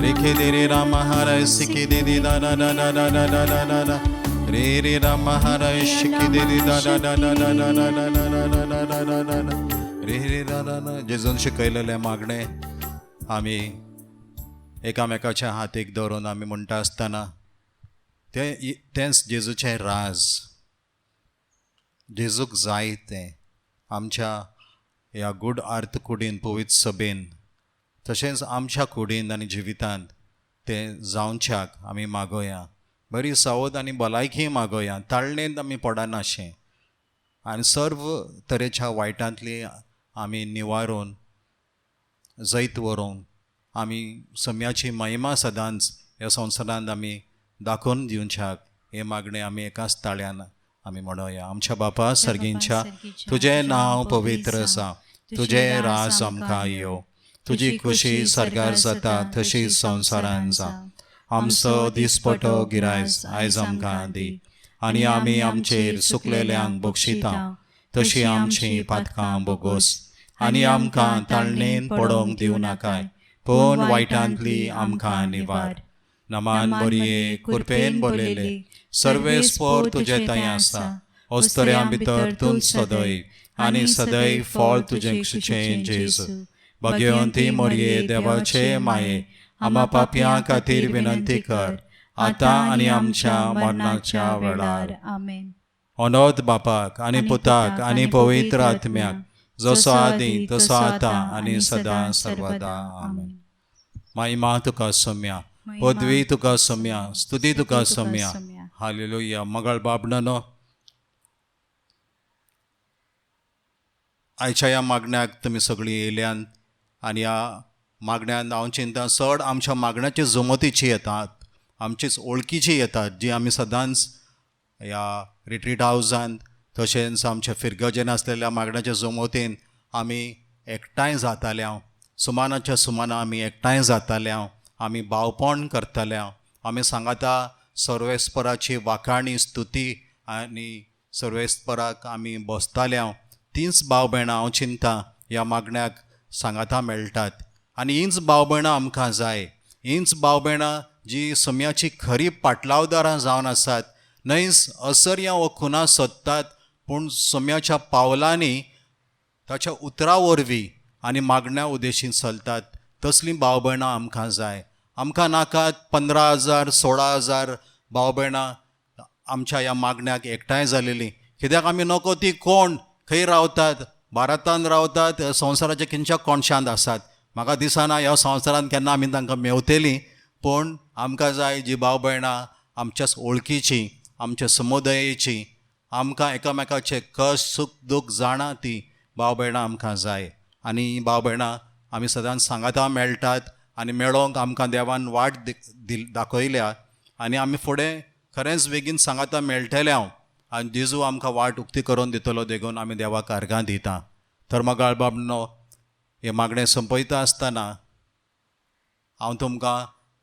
रेखे दे रे रामाहारा शिकी दे दे दा दा दा दा दा दा दा दा दा दा. रे रे रामाहारा शिकी दे दे दा दा दा दा दा दा दा दा दा दा दा दा दा दा दा. रे रे रा रा रा. जेजून शिकयलेलें मागणें आमी एकामेकाच्या हातीक धरून आमी म्हणटा आसतना तें तेंच जेजूचें राज, जेजूक जाय तें आमच्या ह्या गूढ आर्त कुडीन, पवित्र सभेन, तशेंच आमच्या कुडीन आनी जिवितांत तें जावच्याक आमी मागोया. बरी सावध आनी भलायकी मागोया, ताळणेंत आमी पडनाशें आनी सर्व तरेच्या वायटांतली आमी निवारून जैत व्हरूंक आमी सम्याची महिमा सदांच ह्या संवसारांत आमी दाखोवन दिवच्याक हें मागणें आमी एकाच ताळ्यान आमी म्हणोया. आमच्या बापा सर्गींच्या, तुजें नांव पवित्र आसा, तुजें राज आमकां यो, तुजी खुशी सर्गार जाता तशी संवसारान जा. आमचो दिसपटो गिरायज आयज आमकां दी आनी आमी आमचेर सुकलेल्यांक बक्षिता तशी आमची पातकां बोगोस आनी आमकां ताळणेन पडोवंक दिवं नाकाय, पूण वायटांतली आमकां निवार. नमान बरये कृपेन भरलेले सर्वेस्पोर तुजे थंय आसा, अस्तऱ्यां भितर तूं सदय आनी सदैव फळ तुजें खुशीचें जेजू. भाग्यवंती मोरये देवाचे माये, आमा पापयां खातीर विनंती कर आतां आनी आमच्या मरणाच्या वेळार. आमेन. अनोद बापाक आनी पुताक आनी पवित्र आत्म्याक, जसो आदी तसो आतां आनी सदां सर्वदा. आमेन. महिमा तुका सोम्या, पदवी तुका सोम्या, स्तुती तुका सोम्या. हालेलुया. मगळ बाबणानो, आयच्या ह्या मागण्याक तुमी सगळीं येयल्यान आनी ह्या मागण्यान हांव चिंता चड आमच्या मागण्याची जमतीची येतात, आमचीच वळखीची येतात, जी आमी सदांच ह्या रिट्रीट हावजांत तशेंच आमच्या फिरगजेन आसलेल्या मागण्याच्या जमतीन आमी एकठांय जाताले. सुमानाच्या सुमाना आमी एकठांय जाताले, आमी भावपण करताले, आमी सांगाता सर्वेस्पराची वाखाणी स्तुती आनी सर्वेस्पराक आमी बसताले. तींच भाव भयणां हांव चिंता ह्या मागण्याक सांगाता मेळटात आनी हींच भाव भयणां आमकां जाय. हींच भाव भयणां जी सम्याची खरी पाटलावदारां जावन आसात, न्हयच असर्यां वो खुनां सोदतात, पूण सम्याच्या पावलांनी ताच्या उतरा वरवीं आनी मागण्या उद्देशीन चलतात, तसलीं भाव भयणां आमकां जाय. आमकां नाकात 15,000 16,000 भाव भयणां आमच्या ह्या मागण्याक एकठांय जालेलीं, कित्याक आमी नको ती कोण खंय रावतात, भारतांत रावतात, संवसाराच्या खंयच्या कोणशांत आसात. म्हाका दिसना ह्या संवसारांत केन्ना आमी तांकां मेवतलीं, पूण आमकां जाय जी भाव भयणां आमच्याच वळखीचीं, आमच्या समुदायेची, आमकां एकामेकाचे कश्ट सूख दूख जाणा ती भाव भयणां आमकां जाय. आनी ही भाव भयणां आमी सदांच सांगाता मेळटात आनी मेळोंक आमकां देवान वाट दाखयल्या आनी आमी फुडें खरेंच बेगीन सांगाता मेळटले हांव आनी जेजू आमकां वाट उक्ती करून दितलो देखून आमी देवाक अर्गां दिता. तर मगाळ बाबनो हें मागणें सोंपयता आसतना हांव तुमकां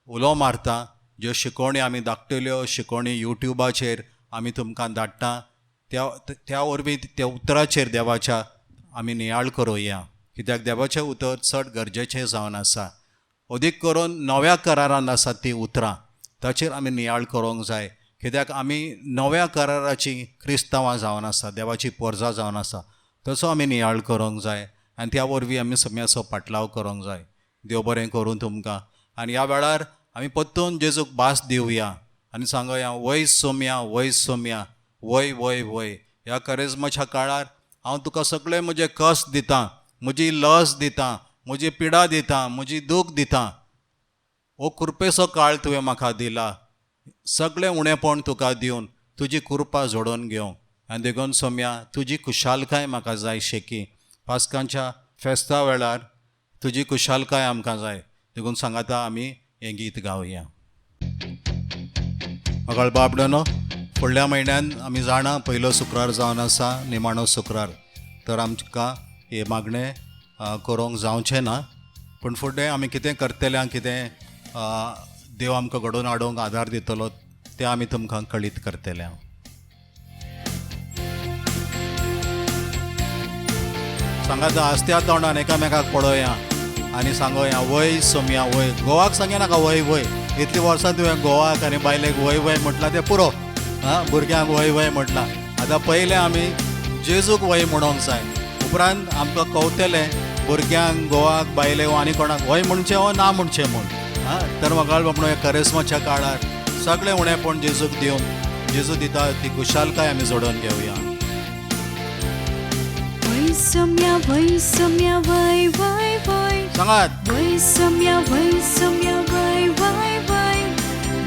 उलो मारता, ज्यो शिकोवणी आमी धाकटल्यो शिकोवणी युट्युबाचेर आमी तुमकां धाडटा त्या वरवीं त्या उतराचेर देवाच्या आमी नियाळ करुया, कित्याक देवाचें उतर चड गरजेचें जावन आसा. अदीक करून नव्या करारान आसा ती उतरां, ताचेर आमी नियाळ करूंक जाय, कित्याक आमी नव्या कराराची क्रिस्तांवां जावन आसा, देवाची पोरजा जावन आसा, तसो आमी नियाळ करूंक जाय आनी त्या वरवीं आमी सम्याचो पाटलाव करूंक जाय. देव बरें करूं तुमकां. आनी ह्या वेळार आमी परतून जेजूक भास दिवया आनी सांगोया, वय सोम्या, वय सोम्या, वय वय वय. ह्या करेजमाच्या काळार हांव तुका सगळें म्हजें कश्ट दितां, म्हजी लज दितां, म्हजी पिडा दितां, म्हजी दूख दितां. हो कृपेचो काळ तुवें म्हाका दिला, सगळें उणेपण तुका दिवन तुजी कृपा जोडोवन घेवं. आनी देखून सोम्या तुजी खुशालकाय म्हाका जाय शेकी. पास्कांच्या फेस्ता वेळार तुजी खुशालकाय आमकां जाय, देखून सांगाता आमी हें गीत गावया. मगाळ बाबडनो, फुडल्या म्हयन्यान आमी जाणा पयलो शुक्रार जावन आसा, निमाणो शुक्रार, तर आमकां हें मागणें करूंक जावचें ना, पूण फुडें आमी कितें करतले, कितें देव आमकां घडोवन हाडूंक आदार दितलो तें आमी तुमकां कळीत करतले. सांगात आस्त्या तोंडान एकामेकाक पळोवया आनी सांगोया, वय सोम्या वय. गोवाक सांगे नाका वय वय, इतलीं वर्सां तुवें गोवाक आनी बायलेक वय वय म्हटलां तें पुरो, आं भुरग्यांक वय वय म्हटलां. आतां पयलें आमी जेजूक वय म्हणोंक जाय, उपरांत आमकां कवतलें भुरग्यांक, गोवाक, बायलेक आनी कोणाक वय म्हणचें वो ना म्हणचें म्हूण. आं तर म्हाका म्हणून करेस्माच्या काळार सगळें उणेपण जेजूक दिवन जेजू दिता ती खुशालकाय आमी जोडोवन घेवया. वय सोम्या, वय सोम्या, वय वय वय. सांगात. वय सोम्या, वय सोम्या, वय वय वय.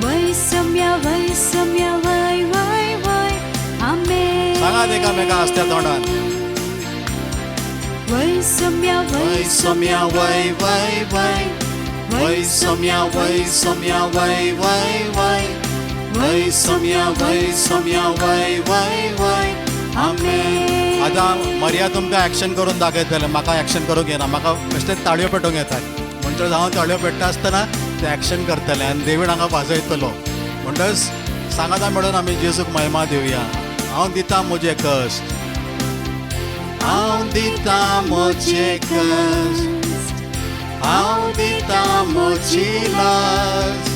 वय सोम्या, वय सोम्या, वय वय वय. आमेन. सांगात एकामेका आसत्या तोंडान. वय सोम्या, वय सोम्या, वय वय वय. वय सोम्या, वय सोम्या, वय वय वय. वय सोम्या, वय सोम्या, वय वय वय. आमेन. आतां मरिया तुमकां एक्शन करून दाखयतलें, म्हाका एक्शन करूंक येना, म्हाका बेश्टें ताळयो पेटोवंक येतात, म्हणटच हांव ताळयो पेट्टा आसतना तें एक्शन करतलें आनी देवीण हांगा वाजयतलो. म्हणटच सांगाता म्हणून आमी जेजूक महिमा दिवया. हांव दितां म्हजें कश्ट, हांव दितां म्हजें कश्ट, हांव दितां म्हजी लज,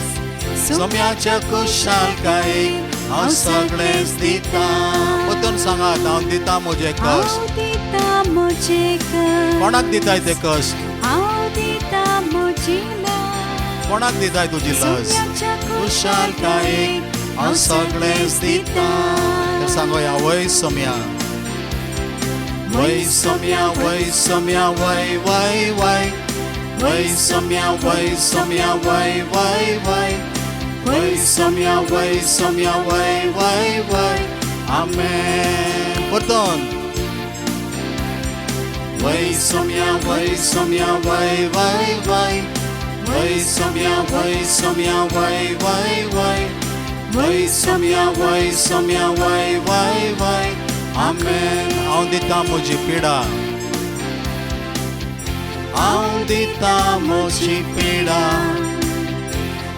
सोम्याच्या खुशालकायेक हांव सगळेंच दितां. परतून सांगात, हांव दितां म्हजें कश्ट. हांव दितां म्हजें कश्ट. कोणाक दिताय तें कश्ट? हांव दितां म्हजी लज, कोणाक दिताय तुजी लज? सोम्याच्या खुशालकायेक हांव सगळेंच दितां. तर सांगोया, वय सोम्या, वय सोम्या, वय सोम्या, वय वय वय. वय सोम्या, वय सोम्या, वय वय वय. वय सोम्या, वय सोम्या, वय वय वय. आमेन. परतून. वय सोम्या वय सोम्या वय वय वय वय सोम्या वय सोम्या वय वय वय वय सोम्या वय सोम्या वय वय वय आमेन. हांव दिता म्हजी पिडा, हांव दिता म्हजी पिडा,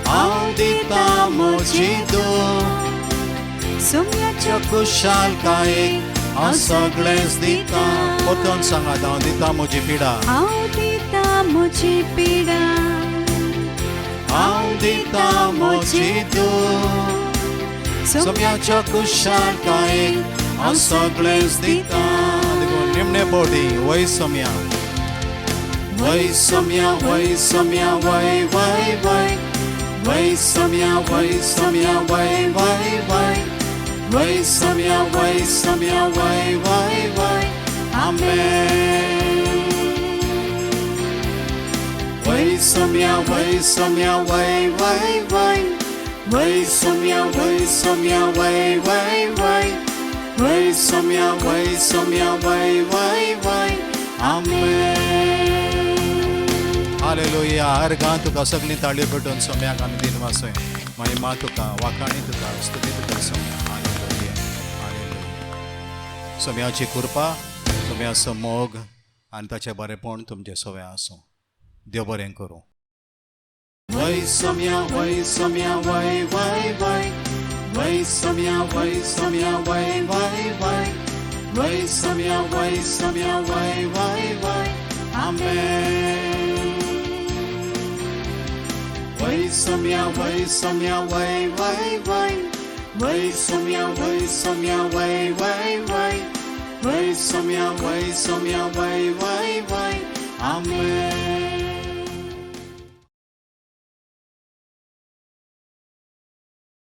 हांव दिता म्हजी दूख सोम्याच्या खुशालकायेक हांव सगळेंच दिता. परतून सांगात, हांव दिता म्हजी पिडा, हांव दिता म्हजी पिडा, हांव दिता म्हजी दूख सोम्याच्या खुशालकायेक हांव सगळेंच दिता. देखून निमणे फावटी वय सोम्या वय सोम्या वय सोम्या वय वय वय वय सोम्या वय सोम्या वय वय वय वय सोम्या वय सोम्या वय वय वय आमेन. वय सोम्या वय सोम्या वय वय वय वय सोम्या वय सोम्या वय वय वय वय सोम्या वय सोम्या वय वय वय आमेन. हालेलुया. हर गांव तुका सगळीं ताळयो पेटोवन सोम्याक आमी दिन वासोय. महिमा तुका, वाखाणी तुका, स्तुती तुका सोम्या. Hallelujah, hallelujah. सोम्याची कृपा, सोम्याचो मोग आनी ताचें बरेपण तुमचें सगळें आसूं. देव बरें करूं. वय सोम्या वय सोम्या वय वय वय वय सोम्या वय सोम्या वय वय वय वय सोम्या वय सोम्या वय वय वय आमेन. वय सोम्या वय सोम्या वय वय वय वय सोम्या वय सोम्या वय वय वय वय सोम्या वय सोम्या वय वय वय आमेन.